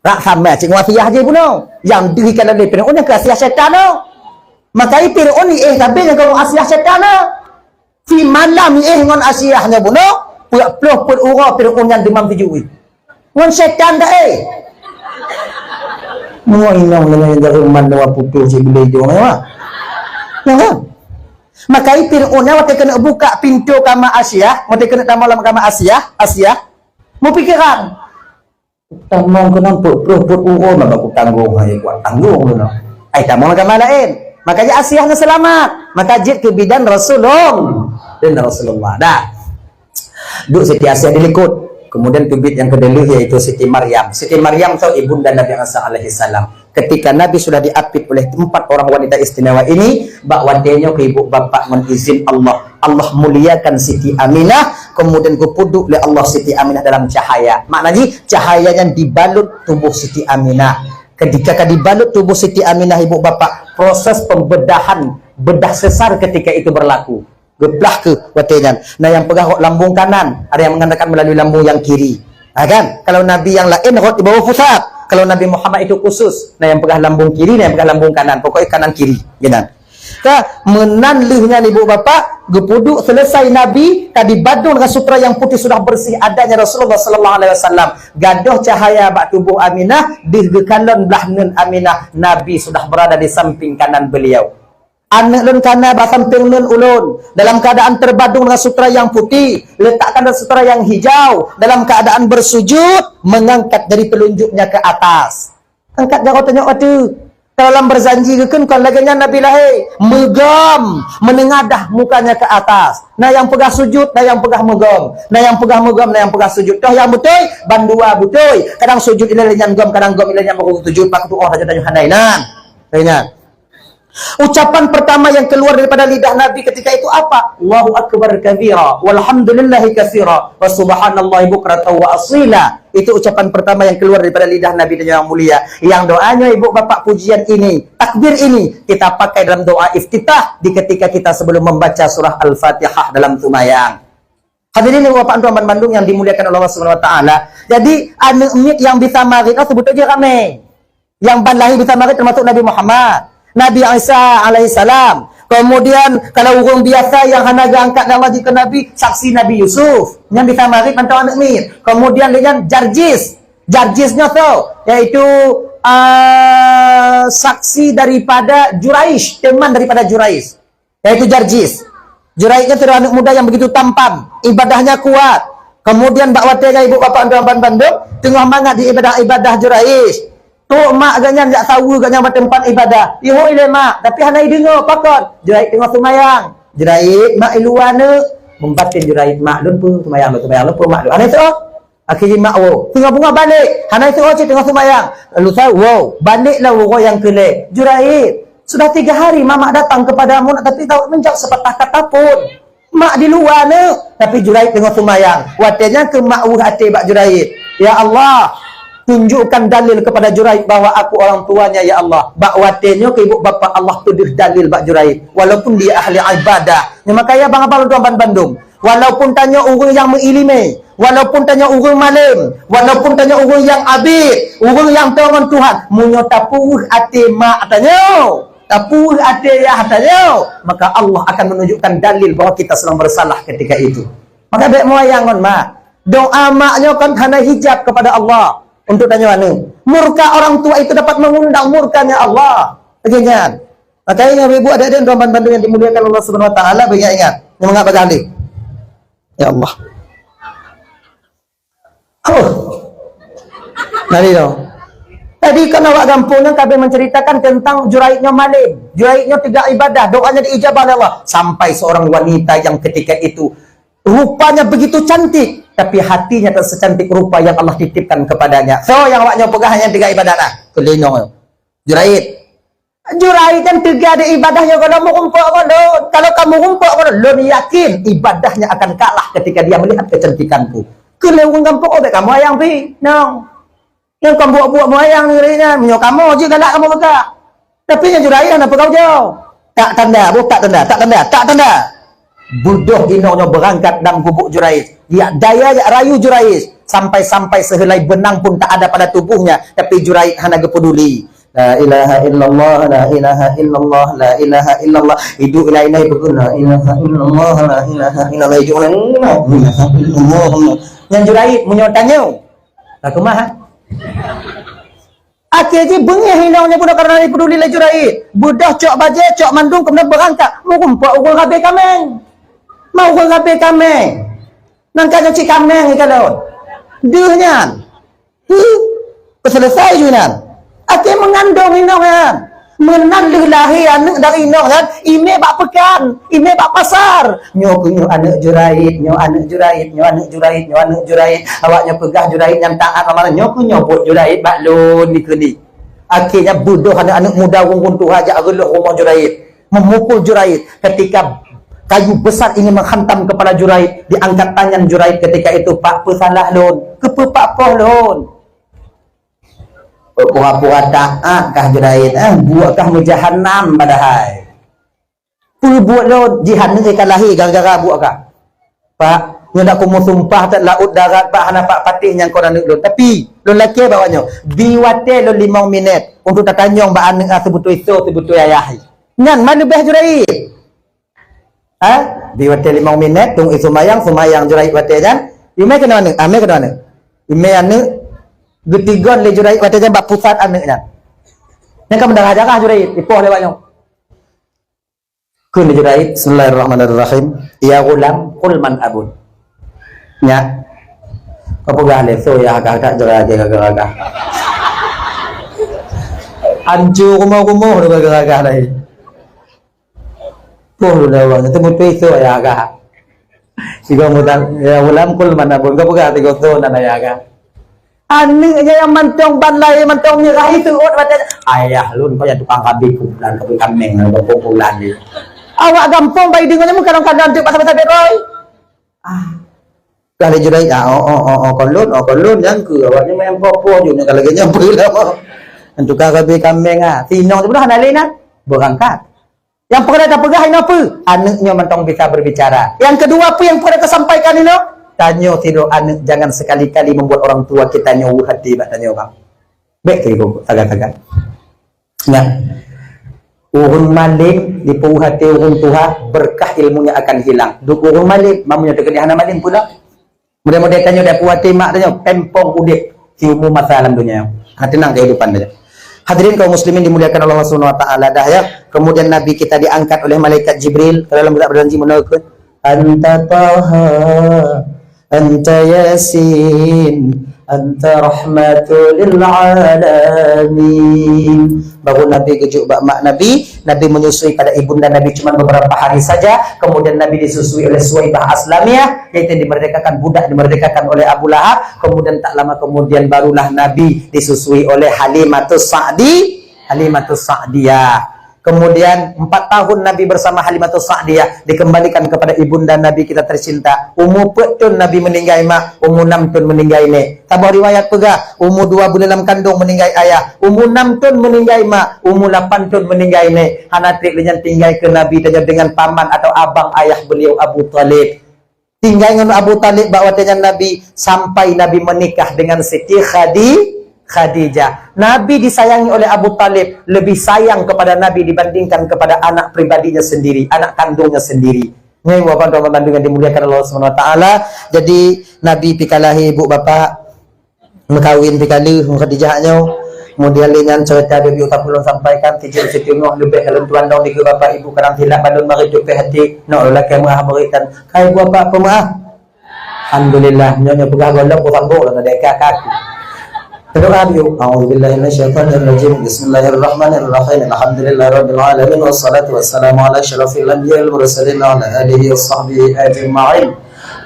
Rak sama cit ngon Asiah jih bunoe. Nyang deuh ikalon lé Firaun nyang keu Asiah syaitan tu. Maka i Firaun iéh sabe nyang keu Asiah syaitan tu. Si malam iéh ngon Asiah nyoe bunoe, peuet ploh peuet uroe Firaun nyan deumam tujoh. Ngon syaitan dah, eh. Ngon inong dengan jarum mandua putus si beli jong, ya. Ya, kan? Maka i Firaun nyan watèe keuneuk buka pintoe kama Asiah, watèe keuneuk tamong lam kama Asiah, Asiah, meupikiran. Tamong keu nampak peuet ploh peuet uroe maka kutanggong, hai kuat tanggong tu nah. Ai tamong lam kama laén. Maka jih Asiah nyan seulamat. Maka jeuet keu bidan Rasulullah. Dan Rasulullah. Dah. Duek Siti Asiah di likot. Kemudian teubiet nyang keudua yaitu Siti Maryam. Siti Maryam tu ibunda Nabi Isa alaihi salam. Ketika Nabi sudah diapit oleh empat orang wanita istimewa ini, bak watèe nyoe keu ibu bapak ngon izin Allah, Allah muliakan Siti Aminah, kemudian geupeuduek lé Allah Siti Aminah dalam cahaya. Makna jih, cahaya nyan dibalut tuboh Siti Aminah. Ketika ka dibalut tuboh Siti Aminah, ibu bapak, proses pembedahan, bedah sesar ketika itu berlaku. Geuplah keuh watèe nyan. Na nyang peugah rot lambung kanan, ada yang mengatakan melalui lambung yang kiri. Ha, kan? Kalau nabi yang laén rot di bawah pusat. Kalau Nabi Muhammad itu khusus, na nyang peugah lambung kiri, na nyang peugah lambung kanan. Pokoknya kanan kiri, gitu. Ka meunan lheueh nyan ibu bapak, geupeuduek selesai Nabi, ka dibadong dengan sutra yang putih sudah bersih adanya Rasulullah sallallahu alaihi wasallam. Gadoh cahaya bak tuboh Aminah, deuh geukalon blah neun Aminah, Nabi sudah berada di samping kanan beliau. Aneuk lôn kana bak sampéng neun ulôn, dalam keadaan terbadong dengan sutra yang putih, letakkan dalam sutra yang hijau, dalam keadaan bersujud, mengangkat jari telunjuknya ke atas. Angkat jaroe tanyoe ateueh. Kalau lam berjanji geukheun kon lagèe nyan Nabi lahé, meugom, meunengadah mukanya ke atas. Na nyang peugah sujud, na nyang peugah meugom. Na nyang peugah meugom, na nyang peugah sujud. Toh nyang beutôi, bandua beutôi. Kadang sujud ilèe nyan gom, kadang gom ilèe nyan baru sujud. Pak tuoh saja tanyoe hana inan. Ingat. Ucapan pertama yang keluar daripada lidah Nabi ketika itu apa? Allahu Akbar kabira, walhamdulillahi katsira, wa subhanallahi bukratan wa asila. Itu ucapan pertama yang keluar daripada lidah Nabi dan yang mulia. Yang doanya ibu bapak pujian ini, takbir ini, kita pakai dalam doa iftitah di ketika kita sebelum membaca surah Al-Fatihah dalam seumayang. Hadirin ibu bapak tuan bandum yang dimuliakan Allah Subhanahu wa taala. Jadi aneuk miet nyang bisa marit sebetul je ramé. Nyang ban lahé bisa marit termasuk Nabi Muhammad, Nabi Isa alaihissalam. Kemudian kalau ureueng biasa nyang hana geuangkat lé Allah jikheun nabi, saksi Nabi Yusuf, nyan bisa marit mantong aneuk miet. Kemudian lé nyan Jarjis. Jarjis nyoe soe? Yaitu ah, saksi daripada Juraij, teman daripada Juraij, yaitu Jarjis. Juraij nyan sidroe aneuk muda yang begitu tampan, ibadahnya kuat. Kemudian bak watée nyan ibu bapak tuan bandum teungoh mangat di ibadah-ibadah Juraij. Trok mak geuh nyan jak saweue geuh nyan bak teumpat ibadah. Ihôi lé mak, tapi hana ideungoe pakon. Juraij teungoh seumayang. Juraij, mak i luwa neuk. Meubaten Juraij, mak lôn peue seumayang lôn, seumayang lôn peue mak lôn. Hana iseuôt. Akhé jih mak woe. Teungoh beungoh balek. Hana iseuôt cit teungoh seumayang. Lalu saya, wow, baleklah uroe nyang keu lhée. Juraij, sudah tiga hari mamak datang kepadamu nak tapi tak menjawab sepatah kata pun. Mak di luwa neuk, tapi Juraij teungoh seumayang. Watée nyan keu mak weueh até bak Juraij. Ya Allah, tunjukkan dalil kepada Juraij bahwa aku orang tuanya, ya Allah. Bak watée nyoe keu ibu bapak Allah peudeuh dalil bak Juraij. Walaupun dia ahli ibadah. Nyoe makajih bang abang tuan bandum. Walaupun tanyoe ureuëng nyang meuiéleumé, walaupun tanyoe ureuëng malém, walaupun tanyoe ureuëng nyang abit, ureuëng nyang toe ngon Tuhan, meunyoe tapeuweueh até mak tanyoe, tapeuweueh até yah tanyoe, maka Allah akan menunjukkan dalil bahwa kita sedang bersalah ketika itu. Maka bék meuayang ngon mak. Doa mak nyoe kan hana hijab kepada Allah untuk tanyoe aneuk. Murka orang tua itu dapat mengundang murkanya Allah. Lagée nyan. Makanya ibu adik-adik tuan bandum yang dimuliakan Allah Subhanahu wa taala, beuingat-ingat. Nyoe mangat bagah lé. Ya Allah. Huh. Nari dong. Tadi kan awak gampông nyan ka habéh menceritakan tentang Juraij nyoe malém. Juraij nyoe teuga ibadah, doanya diijabah oleh Allah. Sampai seorang wanita yang ketika itu rupanya begitu cantik, tapi hatinya tak secantik rupa yang Allah titipkan kepadanya. So, yang awak nyoe peugah nyang teuga ibadah nah. Keulinong. Juraij. Juraij kan teuga di ibadah nyoe kalau meurumpok ngon lôn. Kalau kamu rumpok ngon lôn, lôn yakin ibadahnya akan kalah ketika dia melihat kecantikanku. Keu lé ureuëng gampông, oh, bék kamu ayang pi. Nong. Nyang kon buet-buet meuayang nyoe, meunyoe kamoe jih galak kamoe peugah. Tapi nyan Juraij hana peugah ujoe. Tak tanda, boh tak tanda, tak tanda, tak tanda. Beudôh inong nyoe beurangkat lam gubuk Juraij. Jak daya, jak rayu Juraij. Sampai-sampai sehelai benang pun tak ada pada tubuhnya. Tapi Juraij hana geupeduli. La ilaha illallah, la ilaha illallah, la ilaha illallah. Idup ilai-ilai peuguna. La ilaha illallah, la ilaha illallah. Idup ilai, la ilaha illallah. Nyan Juraij, meunyoe tanyoe. Ka keumah, ha? Akhé jih beungéh inong nyan bunoe karena jipeuduli lé Juraij. Beudôh cok bajée, cok mandum, keumudian beurangkat. Meurumpok ureuëng rabé kaméng. Ma ureuëng rabé kaméng. Nangka nyoe cit kaméng ikalon. Deuh nyan. Huh. Keuseuleusoe ju nyan. Akhé meungandong inong nyan. Meunan lheueh lahé aneuk dari inong nyan, imé bak peukan, imé bak pasar. Nyoe keuh nyoe aneuk Juraij, nyoe aneuk Juraij, nyoe aneuk Juraij, nyoe aneuk Juraij. Awak nyoe peugah Juraij nyang taat amal, nyoe keuh nyoe buet Juraij bak lôn dikeue. Akhirnya beudôh aneuk-aneuk muda ureuëng tuha jak reuloh rumoh Juraij, memukul Juraij. Ketika kayu besar ingin menghantam kepala Juraij, diangkat tangan Juraij ketika itu, "Pak, peue salah lôn? Keupeue Pak poh lôn?" Pura-pura taat kah Juraij, eh? Buet kah meujahanam padahai. Peue buet lôn, jihanam ka lahé gara-gara buet kah. Pak, nyoe dak kumu sumpah that laôt darat, Pak, hana Pak patéh nyang kon aneuk lôn. Tapi, lôn lakée bak awak nyoe, di watée lôn limong minét untuk tatanyong bak aneuk, ah, seubeutôi soe, seubeutôi ayah. Nyan, ma leubeh Juraij. Ha? Di watée limong minét, teungoh seumayang, seumayang Juraij watée nyan. Imé keunoe aneuk, ah, mé keunoe aneuk. Imé aneuk, geutigon lé Juraij watée nyan bak pusat aneuk nyan. Nyan ka meudarah-darah Juraij, ipoh lé awak nyoe. Kheun lé Juraij, "Bismillahirrahmanirrahim. Ya ghulam, qul man abun." Nyak. Ka peugah lé, soe yah kah, tak jera-jera kah. Hancô rumoh-rumoh tu gara-gara kah laén. Poh lula awak, teumeutui soe yah kah. Sigoe mudan, "Ya ghulam, qul man abun." Ka peugah sigoe soe nan ayah kah. Aneuk nyan nyang mantong ban lahé mantong nyerah itu ot batée. Ayah lôn payah tukang rabé kuburan, rabé kaméng, rabé kuburan ni. Awak gampông bai deungon nyan kadang-kadang teuk pasal-pasal beroi. Ah. Kah lé Juraij, ah, oh, oh, oh, oh, kon lôn, oh, kon lôn nyang keu awak nyan main poh-poh ju nyan kalau lagée nyan beulah. Tukang rabé kaméng ah. Sinong tu hana lé na. Beurangkat. Nyang peureulée tapeugah inoe peue? Aneuk nyoe mantong bisa berbicara. Nyang keudua peue nyang peureulée tasampaikan inoe? Tanyoe sidroe aneuk jangan sekali-kali membuat orang tua kita nyoe weueh hati bak tanyoe bang. Bék teurimong sagai-sagai. Nah, ureuëng malém dipeuweueh hati ureuëng tuha, berkah ilmunya akan hilang. Duek ureuëng malém, mamu nyoe teukeudi hana malém pula. Mudah-mudahan tanyoe dapat watée mak tanyoe pempong udeb siumu masa lam dunia. Hana tenang kehidupan tanyoe. Hadirin kaum muslimin dimuliakan Allah Subhanahu wa taala, dah ya. Kemudian Nabi kita diangkat oleh malaikat Jibril ke dalam kitab janji menekan, "Anta Taha, anta Yasin, anta rahmatul lil alamin." Baru Nabi geujok bak mak Nabi, Nabi menyusui pada ibunda Nabi cuma beberapa hari saja, kemudian Nabi disusui oleh Suwaibah Aslamiyah, yaitu dimerdekakan, budak dimerdekakan oleh Abu Lahab, kemudian tak lama kemudian barulah Nabi disusui oleh Halimatus Sa'di, Halimatus Sa'diyah. Kemudian empat tahun Nabi bersama Halimatus Sa'diyah, dikembalikan kepada ibunda Nabi kita tercinta. Umu peuet thon Nabi meninggai mak, umu nam thon meninggai nek. Saboh riwayat peugah, umu dua buleuen lam kandong meninggai ayah, umu nam thon meninggai mak, umu lapan thon meninggai nek. Hana treb lé nyan tinggai keu Nabi tanyoe dengan paman atau abang ayah beliau Abu Thalib. Tinggai ngon Abu Thalib bak watée nyan Nabi sampai Nabi menikah dengan Siti Khadi-, Khadijah. Nabi disayangi oleh Abu Thalib, lebih sayang kepada Nabi dibandingkan kepada anak pribadinya sendiri, anak kandungnya sendiri. Nyoe Bapak dan Ibu yang dimuliakan Allah Subhanahu wa taala. Jadi Nabi pih ka lahé ibu bapak, meukawen pih ka lheueh ngon Khadijah nyoe. Kemudian lé nyan cerita Nabi utak ulôn sampaikan, tijeuet siteungoh leubeh ka lôn tuan dong dikeue bapak ibu kadang silap balon mari jupeh hati. Nok lelaki meuah berikan. Kai buah pak peumaah. Alhamdulillah, nyoe nyoe peugah gohlom ku sambung lah, ada kah kaku. Berdoa dulu. A'udzubillahi minasyaitonirrajim. Bismillahirrahmanirrahim. Alhamdulillahirabbil alamin, wassalatu wassalamu ala asyrafil anbiya'i wal mursalin wa ala alihi wa sahbihi ajma'in.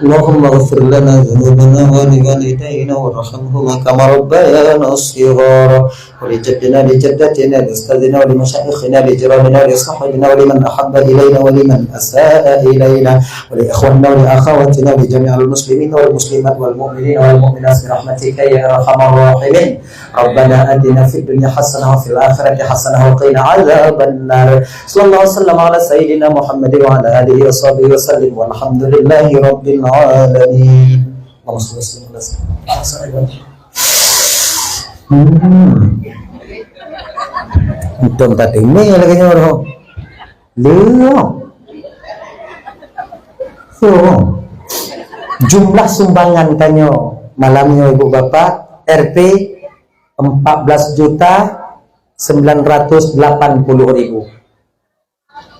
Allahumma ighfir lana dzunubana wa liwalidayna warhamhuma kama rabbayana shighara. ولجدنا لجدتنا لأستاذنا ولمشايخنا لجيراننا ولصاحبنا ولمن أحب إلينا ولمن أساء إلينا ولإخواننا ولأخواتنا ولجميع المسلمين والمسلمات والمؤمنين والمؤمنات برحمتك يا أرحم الراحمين. ربنا آتنا في الدنيا حسنة وفي الآخرة حسنة وقنا عذاب النار. صلى الله وسلم على سيدنا محمد وعلى آله وصحبه وسلم والحمد لله رب العالمين. اللهم صل وسلم على سيدنا محمد. Hmm. Untung tak dengar lagi nyoe. Leuh. So, jumlah sumbangan tanyoe malam nyoe ibu bapak, R P empat belas juta sembilan ratus delapan puluh ribu.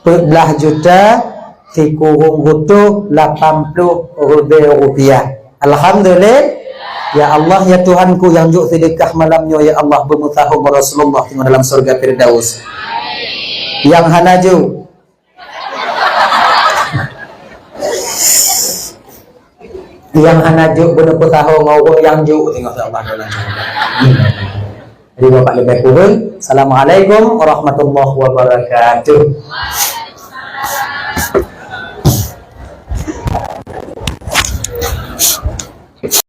Peuet blah juta sikureueng reutôh lapan ploh ribèe rupiah. Alhamdulillah. Ya Allah, ya Tuhanku, nyang jok seudeukah malam nyoe, ya Allah, beumeusahoe ngon Rasulullah teungoh dalam syeuruga Firdaus. Nyang hana jok, nyang hana jok beuneuh peusahoe ngon ureueng nyang jok teungoh, ya Allah, dalam syeuruga. Jadi, Bapak leubeh kureueng, Assalamualaikum warahmatullahi wabarakatuh.